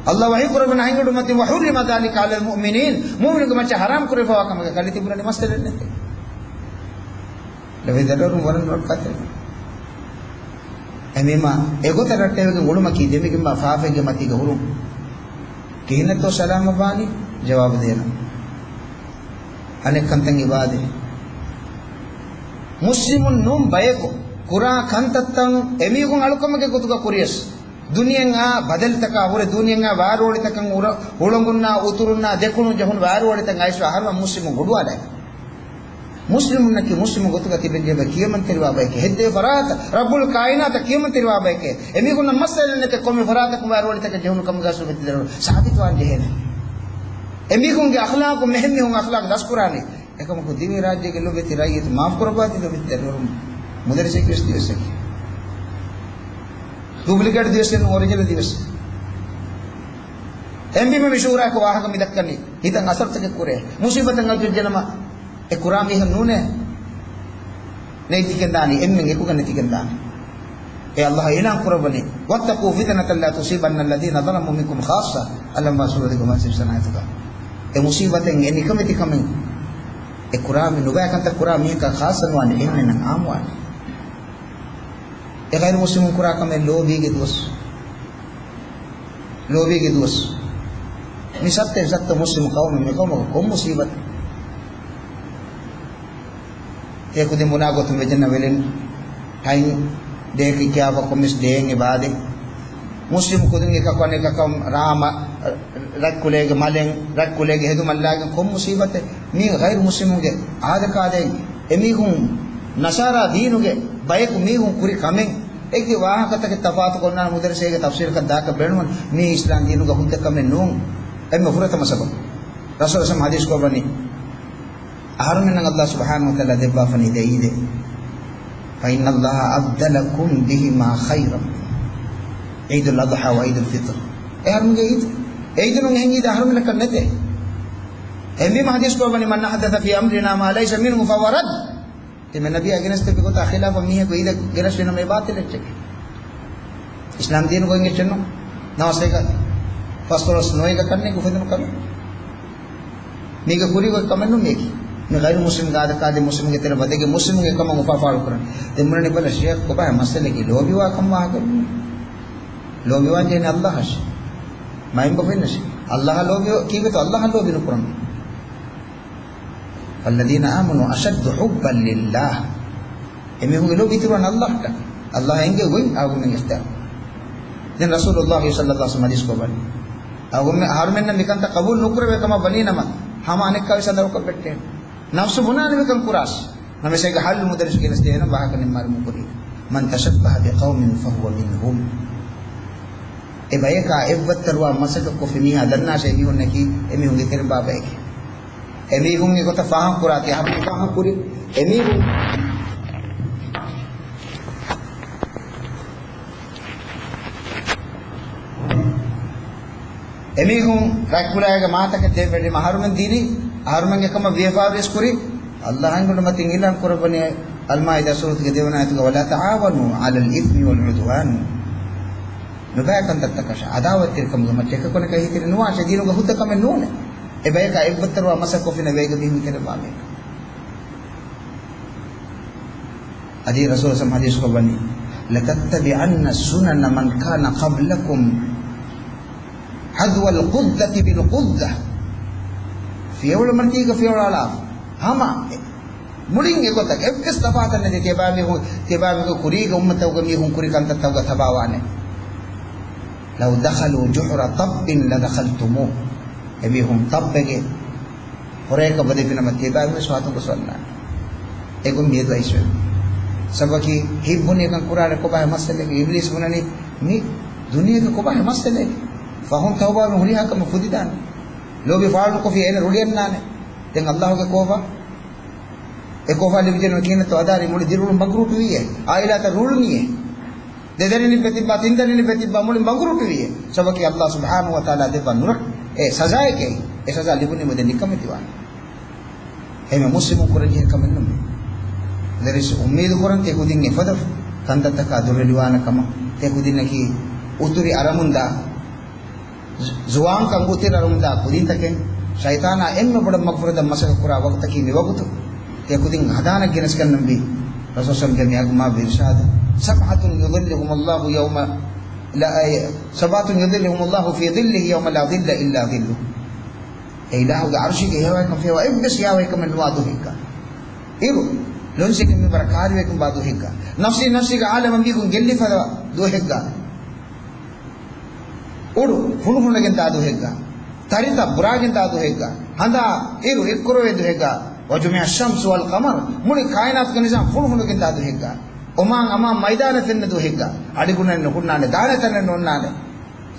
ﷲ ވަޙީ ކުރައްވަނީ އަހަރެންގެ މަތިން، "وحرم ذلك على المؤمنين." މުއުމިނުންގެ މައްޗަށް ޙަރާމް ކުރެވިފައިވާ ކަމަކަށް ކަލޭ ތިބުނަނީ މައްސަލައެއް ނެތޭ. ލޮބުވެތި ދަރިވަރުން ވަރަށް ނުރައްކާތެރި. އެހެންވީމާ، އެގޮތަށް ރައްޓެހިވެގެން އުޅުމަކީ ދެމިގެންވާ ފާފައެއްގެ މަތީގަ ހުރުން. ކިހިނެއްތޯ ސަލާމަތްވާނީ؟ ޖަވާބު ދޭނަން. އަނެއްކަންތައް އިބާދަތް. މުސްލިމުން ނޫން ބަޔަކު ކުރާ ކަންތައްތައް އެމީހުން އަޅުކަމެއްގެ ގޮތުގަ ކުރިޔަސް، ދުނިޔެއާ ބަދަލުތަކާ ހުރެ، ދުނިޔެއާ ވާރުވޮޅިތަކަށް އުރަ-، ހުޅަނގުންނާ އުތުރުންނާ ދެކުނު ޖަހުނު ވާރުވޮޅިތައް އައިސް އަހަރުމެން މުސްލިމުން ގޮޑުވާލައި. މުސްލިމުންނަކީ މުސްލިމު ގޮތުގަ ތިބެންޖެހޭ ކިޔަމަންތެރިވާ ބަޔެކޭ. ހެއްދޭ ފަރާތަށް ރައްބުލް ކާއިނާތަށް ކިޔަމަންތެރިވާ ބަޔެކޭ. އެމީހުންނަށް މައްސަލައެއް ނެތޭ ކޮންމެ ފަރާތަކުން ވާރުވޮޅިތަކަށް ޖެހުނު ކަމުގަ ސުވެތިދަރު ސާބިތުވާން ޖެހޭނެ. އެމީހުންގެ އަޚްލާޤު މެހެން މީހުން އަޚްލާޤު ދަސްކުރާނީ. އެކަމަކު ދިވެހިރާއްޖޭގެ ލޮބުވެތި ރައްޔިތު މާފް ކުރައްވާތި ލޮބުވެތި ދަރިވަރުން. މުދައްރިސަކީވެސް ދިވެއްސެކޭ. ޑުޕްލިކޭޓް ދިވެއްސެއް ނޫން، އޮރިޖިނަލް ދިވެއްސެއް. އެހެންވީމަ މި ޝޫރާއަކު ވާހަކަ މި ދައްކަނީ ހިތަށް އަސަރުތަކެއް ކުރޭ. މުސީބަތަށް އަޒުއްޖެނަމަ އެ ކުރާ މީހެއް ނޫނޭ. ނެތިގެން ދާނީ، އެންމެން އެކުގަ ނެތިގެން ދާނީ. އެ ﷲ އިޢުލާން ކުރައްވަނީ، "واتقوا فتنة لا تصيبن الذين ظلموا منكم خاصة." އަލަމް ސޫރަތުގެ މަތިން ސަނާތުގަ. އެ މުސީބަތެއް، އެ ނިކަމެތިކަމެއް، އެ ކުރާ މި ނުބައި ކަންތައް ކުރާ މީހަކަށް ޚާއްޞަ ނުވާނެ، އެންމެންނަށް ޢާއްމުވާނެ. އެ ޣައިރު މުސްލިމުން ކުރާ ކަމެއް ލޯބީގެ ދުވަސް. ލޯބީގެ ދުވަސް. މި ސައްތަ، ސައްތަ މުސްލިމު ޤައުމެއް، މި ޤައުމަކަށް ކޮން މުސީބަތެއް؟ އެކުދިން ބުނާ ގޮތުން ވެއްޖެންނަ ވެލެން ޓައިމް ޑޭކީ ކިޔާފަ ކޮންމެސް ޑޭއެއް އެބާދެ. މުސްލިމު ކުދިން އެކަކު އަނެކަކަށް ރާމަ، ރަތްކުލޭގެ މަލެއް، ރަތްކުލޭގެ ހެދުމަށްލާގެން ކޮން މުސީބަތެއް؟ މީ ޣައިރު މުސްލިމުންގެ އާދަކާދައިން އެމީހުން ނަޞާރާ ދީނުގެ ބަޔަކު މީހުން ކުރި ކަމެއް. އެކި ވާހަކަތަކެއް ތަފާތު ކޮންނާނެ މުދައްރިސޭގެ ތަފްސީރަކަށް ދާކަށް ބޭނުމަން މީ އިސްލާމް ދީނުގަ ހުއްދަ ކަމެއް ނޫން. އެންމެ ފުރަތަމަ ސަބަބު. ރަސޫލު ސަމް ޙަދީޘް ކުރައްވަނީ. އަހަރުމެންނަށް ﷲ ސުބްޙާނަހޫ ވަތަޢާލާ ދެއްވާފަނީ ދެ ޢީދެއް. فإن الله أبدلكم بهما خيرا منه. عيد الأضحى وعيد الفطر. އެ އަހަރުމެންގެ ޢީދު. ޢީދު ނޫން އެހެން ޢީދެއް އަހަރުމެންނަކަށް ނެތޭ. އެހެންވީމަ ޙަދީޘް ކުރައްވަނީ، من أحدث في أمرنا ما ليس منه فهو رد. ތިމަން ނަބިއްޔާ ގެނެސްދެއްވި ގޮތަށް ޚިލާފަށް މީހަކު ޢީދެއް ގެނެސްވި ނަމަ އެ ބާޠިލެއްޗެކޭ. އިސްލާމް ދީނުގައި އެއްޗެއް ނޫން. ނަމާދުގަ ފަސްދޮޅަސް ނުވައިގަ ކަންނޭނގެ އުފެދުނު ކަމެއް. މީގެ ކުރީގޮތް ކަމެއް ނޫން މީގެ. މި ޣައިރު މުސްލިމްގެ އާދަކާދަ މުސްލިމުންގެ ތެރެ ވަދެގެން މުސްލިމުންގެ ކަމަށް އުފާ ފާޅުކުރަން. ދެން ބުނަނީ ބަލަ ޝޭޚް ކޮބާ މައްސަލައަކީ؟ ލޯބިވާ ކަމާ ހަގަ ލޯބިވާން ޖެހޭނެ ﷲ އަށް. މައިންބަފައިންނަށް. ﷲ އަށް ލޯބި ކީއްވެތޯ؟ ﷲ އަށް ލޯބި ނުކުރަން. والذين آمنوا أشد حبا لله. އެމީހުންގެ ލޯބި އިތުރުވާނެ ﷲ އަށްޓަކައި. ﷲ އެނގޭ ގޮތް އަޅުގަނޑުމެން އިޚްތިޔާރު. ދެން ރަސޫލުﷲ ޞައްލަﷲ ޢަލައިހި ވަސައްލަމަ ޙަދީޘް ކޮށްވަނީ، އަޅުގަނޑުމެން އަހަރުމެންނަށް މިކަންތައް ޤަބޫލު ނުކުރެވޭ ކަމަށް ވަނީ ނަމަ، ހަމަ އަނެއްކާވެސް އަނދަރުކޮށް ބެއްޓޭނެ. ނަފްސު ބުނާނެ މިކަން ކުރާސް. ނަމަވެސް އޭގެ ޙައްލު މުދައްރިސް ގެނެސްދޭނަން ވާހަކަ ނިންމާލުމުގެ ކުރީގަ. من تشبه بقوم فهو منهم. އެ ބަޔަކާ އެއްވައްތަރުވާ މަސައްކަތް ކޮށްފި މީހާ ދަންނާށޭ އެމީހުންނަކީ އެމީހުންގެ ތެރެ ބާބައެކޭ. އެމީހުން އެގޮތަށް ފާހަގަކުރާތީ އަހަރުމެން ފާހަގަކުރި އެމީހުން. އެމީހުން ރަތްކުލައިގެ މާތަކެއް ދެއްވެވީމަ އަހަރުމެން ދިނީ، އަހަރުމެންގެ ކަމަށް ވިޔަފާރިވެސް ކުރި. ﷲ އަހަރުމެންގެ މަތިން އިޢުލާން ކުރައްވަނީ އަލްމާއިދާ ސޫރަތުގެ ދެވަނަ އާޔަތުގަ، ولا تعاونوا على الإثم والعدوان. ނުބައި ކަންތައްތަކަށާ ޢަދާވަތްތެރިކަމުގެ މައްޗަށް އެކަކު އަނެކާ އެހީތެރި ނުވާށޭ، ދީނުގަ ހުއްދަ ކަމެއް ނޫނޭ. އެ ބަޔަކާ އެއްވައްތަރުވާ މަސައްކަތް ކޮށްފިނަމަ އޭގަ މީހުން ތެރެއަންނާނެ. އަދި ރަސޫލު ސަމް ޙަދީޘް ކޮށްވަނީ، لتتبعن سنن من كان قبلكم حذو القذة بالقذة. ފިޔަވަޅު މަތީގަ ފިޔަވަޅު އަޅާފަ. ހަމަ މުޅިން އެގޮތަށް އެއްވެސް ތަފާތެއް ނެތި. ތިޔަބައިމީހުން، ތިޔަބައިމީހުން ކުރީގެ އުއްމަތްތަކުގެ މީހުން ކުރި ކަންތައްތަކުގަ ތަބާވާނެ. لو دخلوا جحر ضب لدخلتموه. އެމީހުން ޟައްބެއްގެ ހޮރަޔަކަށް ވަދެފިނަމަ ތިޔަބައިމީހުން ވެސް ވައްތަރުގަ ސޮއްލާނެ. އެގޮތް މިއަދު އައިސްވެ. ސަބަބަކީ ހިތްބުނި އެކަން ކުރާނެ ކޮބާހޭ މައްސަލައެއް؟ އިބްލީސް ބުނަނީ މި ދުނިޔޭގަ ކޮބާހޭ މައްސަލައެއް؟ ފަހުން ތައުބާވެ ހުރިހާ ކަމެއް ފުދިދާނެ. ލޯބި ފާޅުނުކޮށްފި އޭނަ ރުޅިއަންނާނެ. ދެން ﷲގެ ކޯފާ؟ އެ ކޯފާ ލިބިގެން ކިހިނެއްތޯ އަދާރީ؟ މުޅި ދިރިއުޅުން ބަނގުރޫޓުވީއޭ. އާއިލާތައް ރޫޅުނީއޭ. ދެދަރިން ބެތިއްބާ، ތިންދަރިން ބެތިއްބާ، މުޅިން ބަނގުރޫޓުވީއޭ. ސަބަބަކީ ﷲ ސުބްޙާނަހޫ ވަތަޢާލާ ދެއްވާ ނުރަ، އެ ސަޒާއެކޭ. އެ ސަޒާ ލިބުނީމަ ދެން ނިކަމެތިވާނެ. އެހެންވެ މުސްލިމުން ކުރަންޖެހޭ ކަމެއް ނޫން. ދެރިސް އުއްމީދު ކުރަން ތި ކުދިން އެފަދަ ކަންތައްތަކާ ދުރުހެލިވާނެ ކަމަށް. ތި ކުދިންނަކީ އުތުރި އަރަމުންދާ ޒުވާންކަން ގުތި ރަރުމުންދާ ކުދިންތަކެއް، ޝައިޠާނާ އެންމެ ބޮޑަށް މަގުފުރަތައް މަސައްކަތް ކުރާ ވަގުތަކީ މި ވަގުތު. ތިޔަ ކުދިން ހަދާނަށް ގެނެސްގަންނަންވީ. ރަސޫލު ސަލްލައްލާހު ޢަލައިހި ވަސައްލަމްގެ މި އަގު މާ އިރުޝާދު، "سبعة يظلهم الله يوم لا، سبعة يظلهم الله في ظله يوم لا ظل إلا ظله." އެ އިލާހުގެ ޢަރުޝީގެ ހިޔާވައިކަން ފޭވާ އެއްވެސް ހިޔާވައިކަމެއް ނުވާ ދުވަހެއްގަ. އިރު، ލޮންސެއްގެ މިންވަރަށް ކާރިވެގެންވާ ދުވަހެއްގަ. ނަފްސީ ނަފްސީގެ ޢާލަމަށް މީހުން ގެއްލިފައިވާ ދުވަހެއްގަ. އުޑު ފުނޑުފުނޑުގެން ދާ ދުވަހެއްގަ، ތަރިތައް ބުރާގެން ދާ ދުވަހެއްގަ، ހަނދާ އިރު އެއްކުރެވޭ ދުވަހެއްގަ، وجمع الشمس والقمر، މުޅި ކާއިނާތުގެ ނިޒާމް ފުނޑުފުނޑުގެން ދާ ދުވަހެއްގަ، އޮމާން އަމާން މައިދާނެއް ފެންނަ ދުވަހެއްގަ، އަޑިގުނަނެއް ނުހުންނާނެ، ދާނެ ތަނެއް ނޯންނާނެ.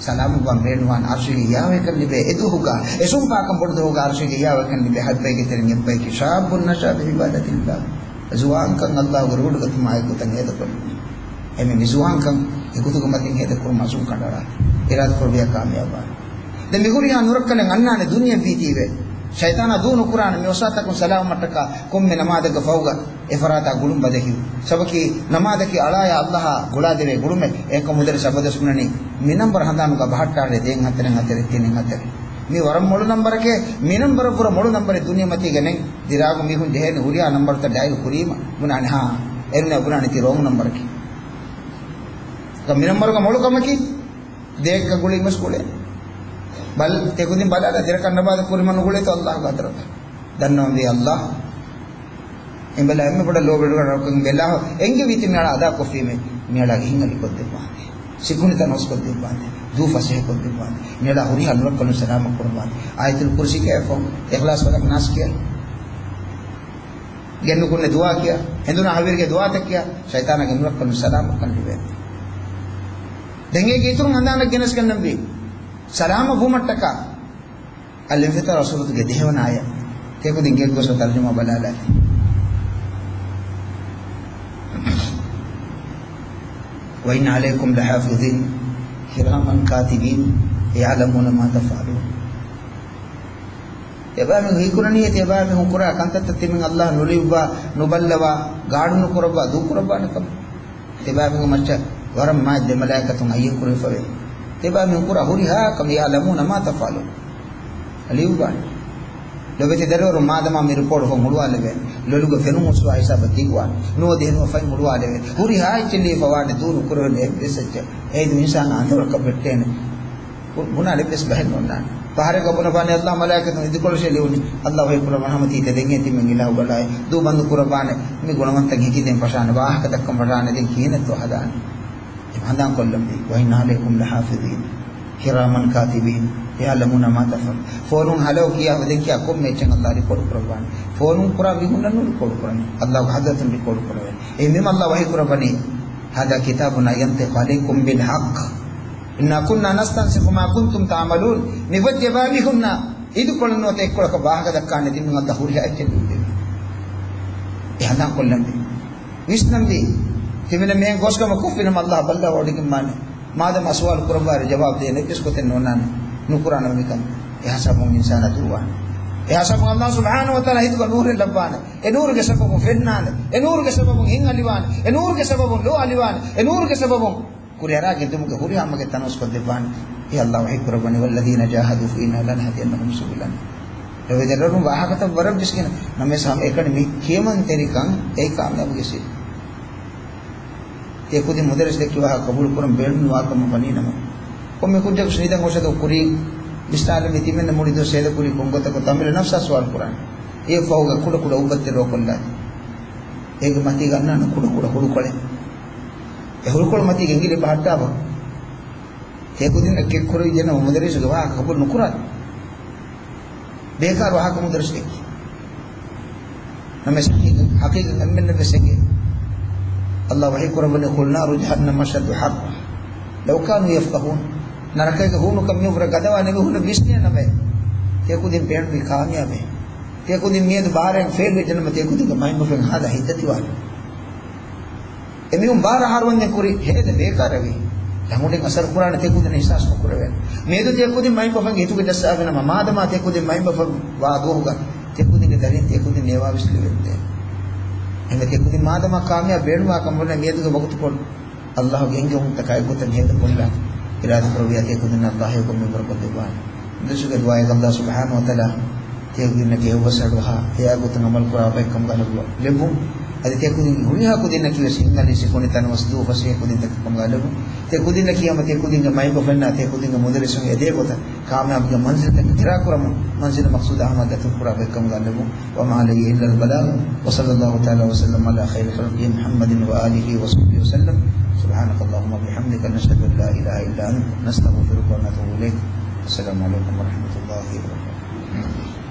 ސަލާމަތްވާން ބޭނުންވާނެ ޢަރުޝީގެ ހިޔާވައިކަން ލިބޭ އެ ދުވަހުގަ، އެ ސުންޕާކަން ބޮޑު ދުވަހުގަ ޢަރުޝީގެ ހިޔާވައިކަން ލިބޭ އެއްބައިގެ ތެރެއިން އެއްބައަކީ شاب نشأ في عبادة الله. ޒުވާންކަން އައްލާހުގެ ރުހުގަ ތިމާ އެގޮތަށް ހޭދަކޮށްލުން. އެމެ މި ޒުވާންކަން އެގޮތުގެ މަތިން ހޭދަކުރުމަށް އަޒުމް ކަނޑައަޅާ. އިރާދަކުރެއްވިއްޔާ ކާމިޔާބުވާނެ. ދެން މި ހުރިހާ ނުރައްކަލެއް އަންނާނެ ދުނިޔެ ވީތީވެ. ޝައިޠާނާ ދޫ ނުކުރާނެ މި އޮސާތަކުން ސަލާމަތްޓަކާ ކޮންމެ ނަމާދެއްގެ ފަހުގަ އެފަރާތާ ގުޅުން ބަދެހި. ސަބަކީ ނަމާދަކީ އަޅާޔާ އައްލާހާ ގުޅާދެވޭ ގުޅުމެއް. އެކަމު މުދަރިސް އަބަދުވެސް ބުނަނީ މި ނަންބަރު ހަނދާނުގަ ބަހައްޓާށޭ ދޭން ހަތަރެއް ހަތަރެއް ތިނެއް ހަތަރެއް. މި ވަރަށް މޮޅު ނަންބަރެކޭ، މި ނަންބަރަށްވުރެ މޮޅު ނަންބަރެއް ދުނިޔެމަތީގަ ނެތް. ދިރާގު މީހުން ޖެހޭނެ ހުރިހާ ނަންބަރުތައް ޑައިލް ކުރީމަ ބުނާނެ ހާ. އެރުނެ ބުނާނެ ތި ރޯންގް ނަންބަރަކީ. މި ނަންބަރުގަ މޮޅު ކަމަކީ ދޭއްކަ ގުޅިން ވެސް ގުޅޭ. ބަލް، ތިޔަ ކުދިން ބަލާލާ ދެރަކަށް ނަމާދަށް ކުރިމަ ނުގުޅޭތޯ އައްލާހުގެ ޙަޟްރަތަށް. ދަންނަވަންވީ އައްލާހް. އެނބަލާ އެންމެ ބޮޑަށް ލޯބިވެގަން ރައްކަން ބެލާ އެނގިވީ ތިމިއަޅާ އަދާ ކޮށްފީމޭ. މިއަޅާގެ ހިތް އަލިކޮށްދެއްވާނެ. ސިކުނޑިތައް ނަސްކޮށްދެއްވާނެ. ދޫ ފަސޭހަކޮށްދެއްވާނެ. މިއަޅާ ހުރިހާ ނުރައްކަލުން ސަލާމަތް ކުރައްވާނެ. އާޔަތުލް ކުރުސީ ކިޔާފަ، އިޚްލާޞް ފަލަޤް ނާސް ކިޔާ. ގެންނުކުންނެ ދުޢާ ކިޔާ، ހެނދުނާ ހަވީރުގެ ދުޢާތައް ކިޔާ، ޝައިޠާނާގެ ނުރައްކަލުން ސަލާމަތްކަން ލިބޭ. ދެން އޭގެ އިތުރުން ހަނދާނަށް ގެނެސްގަންނަންވީ، ސަލާމަތް ވުމަށްޓަކާ އަލްއިންފިޠާރު ސޫރަތުގެ ދެހަވަނަ އާޔަތް. ތިޔަ ކުދިން ގެއަށް ގޮސް ތަރުޖަމާ ބަލާލާށޭ. وإن عليكم لحافظين كراما كاتبين يعلمون ما تفعلون. ތިޔަބައިމީހުން ހީކުރަނީ، ތިޔަބައިމީހުން ކުރާ ކަންތައްތައް ތިމަން އައްލާހް ނުލިޔުއްވާ، ނުބައްލަވާ، ގާޑު ނުކުރައްވާ، ދޫކުރައްވާނެ ކަމަށް. ތިޔަބައިމީހުން މައްޗަށް ވަރަށް މާތް ދެ މަލާއިކަތުން އައްޔަން ކުރެވިފަވޭ. ތިޔަބައިމީހުން ކުރާ ހުރިހާ ކަމެއް يعلمون ما تفعلون. ލިޔުއްވާނެ. ލޮބެތި ދަރިވަރުން މާދަމާ މި ރިޕޯޓް ފަހުން ހުޅުވާލެވޭ. ލޮލުގެ ފެނުން ހުސްވާ ހިސާބަށް ދިގުވާނެ. ނުވަދިހަ ނުވަ ފަތް ހުޅުވާލެވޭ. ހުރިހާ އެއްޗެއް ލިޔެފަވާނެ ދޫ ނުކުރެވޭނެ އެއްވެސް އެއްޗެއް. އެއިދު އިންސާނާ އަނދަވަޅަކަށް ވެއްޓޭނެ. ބުނާ އެއްވެސް ބަހެއް ނޯންނާނެ. ފަހަރެއްގަ ބުނަފާނެ އައްލާހް މަލާއިކަތުން އިދިކޮޅަށޭ ލިޔުނީ. އައްލާހް ވަޙީކުރައްވާނެ ހަމަ ތީ ތެދެން އޭ ތިމެން އިލާހު ބަލާއި. ދޫ ބަންދު ކުރައްވާނެ. މި ގުނަވަންތައް ހެކިދޭން ފަށާނެ. ވާހަކަ ދައްކަން ފަށާނެ. ދެން ކިހިނެއްތޯ ހަދާނެ. އެ ހަނދާން ކޮށްލަންވީ. وإن عليكم لحافظين كراما كاتبين يعلمون ما تفعلون. ފޯނުން ހަލޯ ކިޔާ ދެން ކިޔާ ކޮންމެ އެއްޗެއް އައްލާހް ރިކޯޑު ކުރައްވާނެ. ފޯނުން ކުރާ މީހުންނަށް ނޫން ރިކޯޑު ކުރަނީ. އައްލާހްގެ ޙަޟްރަތުން ރިކޯޑު ކުރެވޭނެ. އެހެންވީމަ އައްލާހް ވަޙީ ކުރައްވަނީ هذا كتابنا ينطق عليكم بالحق إنا كنا نستنسخ ما كنتم تعملون. މި ފޮތް ތިޔަބައިމީހުންނާ އިދިކޮޅެއް ނުވަތަ އެއްކޮޅަކަށް ވާހަކަ ދައްކާނެ ތިމަން އައްލާހް ހުރިހާ އެއްޗެއް ލިޔުއްވީ. އެ ހަނދާން ކޮށްލަންވީ. ވިސްނަންވީ. ތިމެން މިހެން ގޯސްކަމަށް ކޮށްފިނަމަ އައްލާހް ބައްލަވަޑައިގެންވާނެ. މާދަމާ ސުވާލު ކުރައްވާއިރު ޖަވާބު ދޭނެ އެއްވެސް ގޮތެއް ނޯންނާނެ. ނުކުރާނަމަ މިކަން. އެހާ ސަބަބުން އިންސާނާ ދުރުވާނެ. އެހާ ސަބަބުން އައްލާހް ސުބްޙާނަހޫ ވަތަޢާލާ ހިތުގަ ނޫރެއް ލައްވާނެ. އެ ނޫރުގެ ސަބަބުން ފެންނާނެ. އެ ނޫރުގެ ސަބަބުން ހިތް އަލިވާނެ. އެ ނޫރުގެ ސަބަބުން ލޯ އަލިވާނެ. އެ ނޫރުގެ ސަބަބުން ކުރިއަރާ ގެންދުމުގެ ހުރިހާ މަގެއް ތަނަވަސްކޮށްދެއްވާނެ. އެ އައްލާހް ވަޙީ ކުރައްވަނީ، والذين جاهدوا فينا لنهدينهم سبلنا. ލޮބެތި ދަރިވަރުން ވާހަކަތައް ވަރަށް ވެސް ގިނަ ނަމަވެސް ހަމައެކަނި މި ކިޔަމަންތެރިކަން އެއީ ކާމިޔާބުގެ ސިއްރު. ތިޔަ ކުދިން މުދައްރިސް ދެއްކި ވާހަކަ ޤަބޫލު ކުރަން ބޭނުންވާ ކަމަށް ވަނީ ނަމަ، ކޮންމެ ކުއްޖަކު ސްނިދަން އޮށަދޯ ކުރީ ވިސްނާލަމި ތިމެންނަށް މުޅި ދުވަސް ހޭދަކުރީ ކޮންގޮތަކު ތަނބިލަ ނަފްސާ ސުވާލު ކުރާނެ. އެ ފަހުގަ ކުޑަކުޑަ އުއްބައްތެއް ރޯކޮށްލާތި. އޭގެ މަތީގަ އަންނާނެ ކުޑަކުޑަ ހުޅުކޮޅެއް. އެ ހުޅުކޮޅު މަތީގަ އިނގިލި ބަހައްޓާބަ. ތިޔަ ކުދިންނަށް ކެއްކުރެވިއްޖެނަމަ މުދައްރިސުގެ ވާހަކަ ޤަބޫލު ނުކުރާތި. ބޭކާރު ވާހަކަ މުދައްރިސް ދެއްކި. ނަމަވެސް ޙަޤީޤަތް، ޙަޤީޤަތް އެންމެންނަށް ވެސް އެނގޭ. އައްލާހް ވަޙީ ކުރައްވަނީ، قل نار جهنم أشد حرا لو كانوا يفقهون. ނަރަކައިގެ ހޫނުކަން މިއަށްވުރެ ގަދަވާނެ މީހުންނަށް ވިސްނޭނަމޭ. ތިޔަ ކުދިން ބޭނުންވީ ކާމިޔާބެއް. ތިޔަ ކުދިން މިއަދު ބާރައިން ފެއިލް ވެއްޖެނަމަ ތިޔަ ކުދިންގެ މައިންބަފައިން ހާދަ ހިތްދަތިވާނެ. އެމީހުން ބާރަ އަހަރު ވަންދެން ކުރި ހޭދަ ބޭކާރެވި. ލަނގުޑިން އަސަރު ކުރާނެ ތިޔަ ކުދިން އިޙްސާސް ނުކުރެވޭނެ. މިއަދު ތިޔަ ކުދިން މައިންބަފައިންގެ ހިތުގަ ޖައްސާފިނަމަ، މާދަމާ ތިޔަ ކުދިން މައިންބަފަ ވާ ދުވަހުގަ ތިޔަ ކުދިންގެ ދަރިން ތިޔަ ކުދިން ނޭވާވެސް ލިބެންދޭނެ. އެހެންވެ ތިޔަ ކުދިން މާދަމާ ކާމިޔާބު ބޭނުންވާ ކަމަށް ވަނީ މިއަދުގެ ވަގުތުކޮޅު އައްލާހުގެ އެންގެވުންތަކާ އެއްގޮތަށް ހޭދަކޮށްލާ. އިރާދަކުރެއްވިއްޔާ ތިޔަ ކުދިންނަށް ﷲ އެކަމުގެ ބަރަކަތް ދެއްވާނެ. ދުވަސްވަރުގެ ދުޢާއެއް ﷲ ސުބްޙާނަހޫ ވަތަޢާލާ ތިޔަ ކުދިންނަކީ އެއްވެސް އަޑުއަހާ ހެޔާ ގޮތުން ޢަމަލު ކުރާ ބައެއް ކަމުގަ ލެއްވުން. އަދި ތިޔަ ކުދިން ހުރިހާ ކުދިންނަކީ ވެސް ހިތްހަލި ސިކުނޑި ތަނަވަސް ދޫ ފަސޭހަ ކުދިންތަކެއް ކަމުގަ ލެއްވުން. ތިޔަ ކުދިންނަކީ ހަމަ ތިޔަ ކުދިންގެ މައިގަ ފެންނަ ތިޔަ ކުދިންގެ މުދައްރިސުން އެދޭ ގޮތަށް ކާމިޔާބުގެ މަންޒިލްތަކަށް ކިރާ ކުރަމުން، މަންޒިލު މަޤްޞޫދު އަހުމަދު ދަތުރު ކުރާ ބައެއް ކަމުގަ ލެއްވުން. وما علي إلا البلاغ، وصلى الله تعالى وسلم على خير خلقه محمد وآله وصحبه وسلم. سبحانك اللهم وبحمدك، نشهد أن لا إله إلا أنت، نستغفرك ونتوب إليك. السلام عليكم ورحمة الله وبركاته.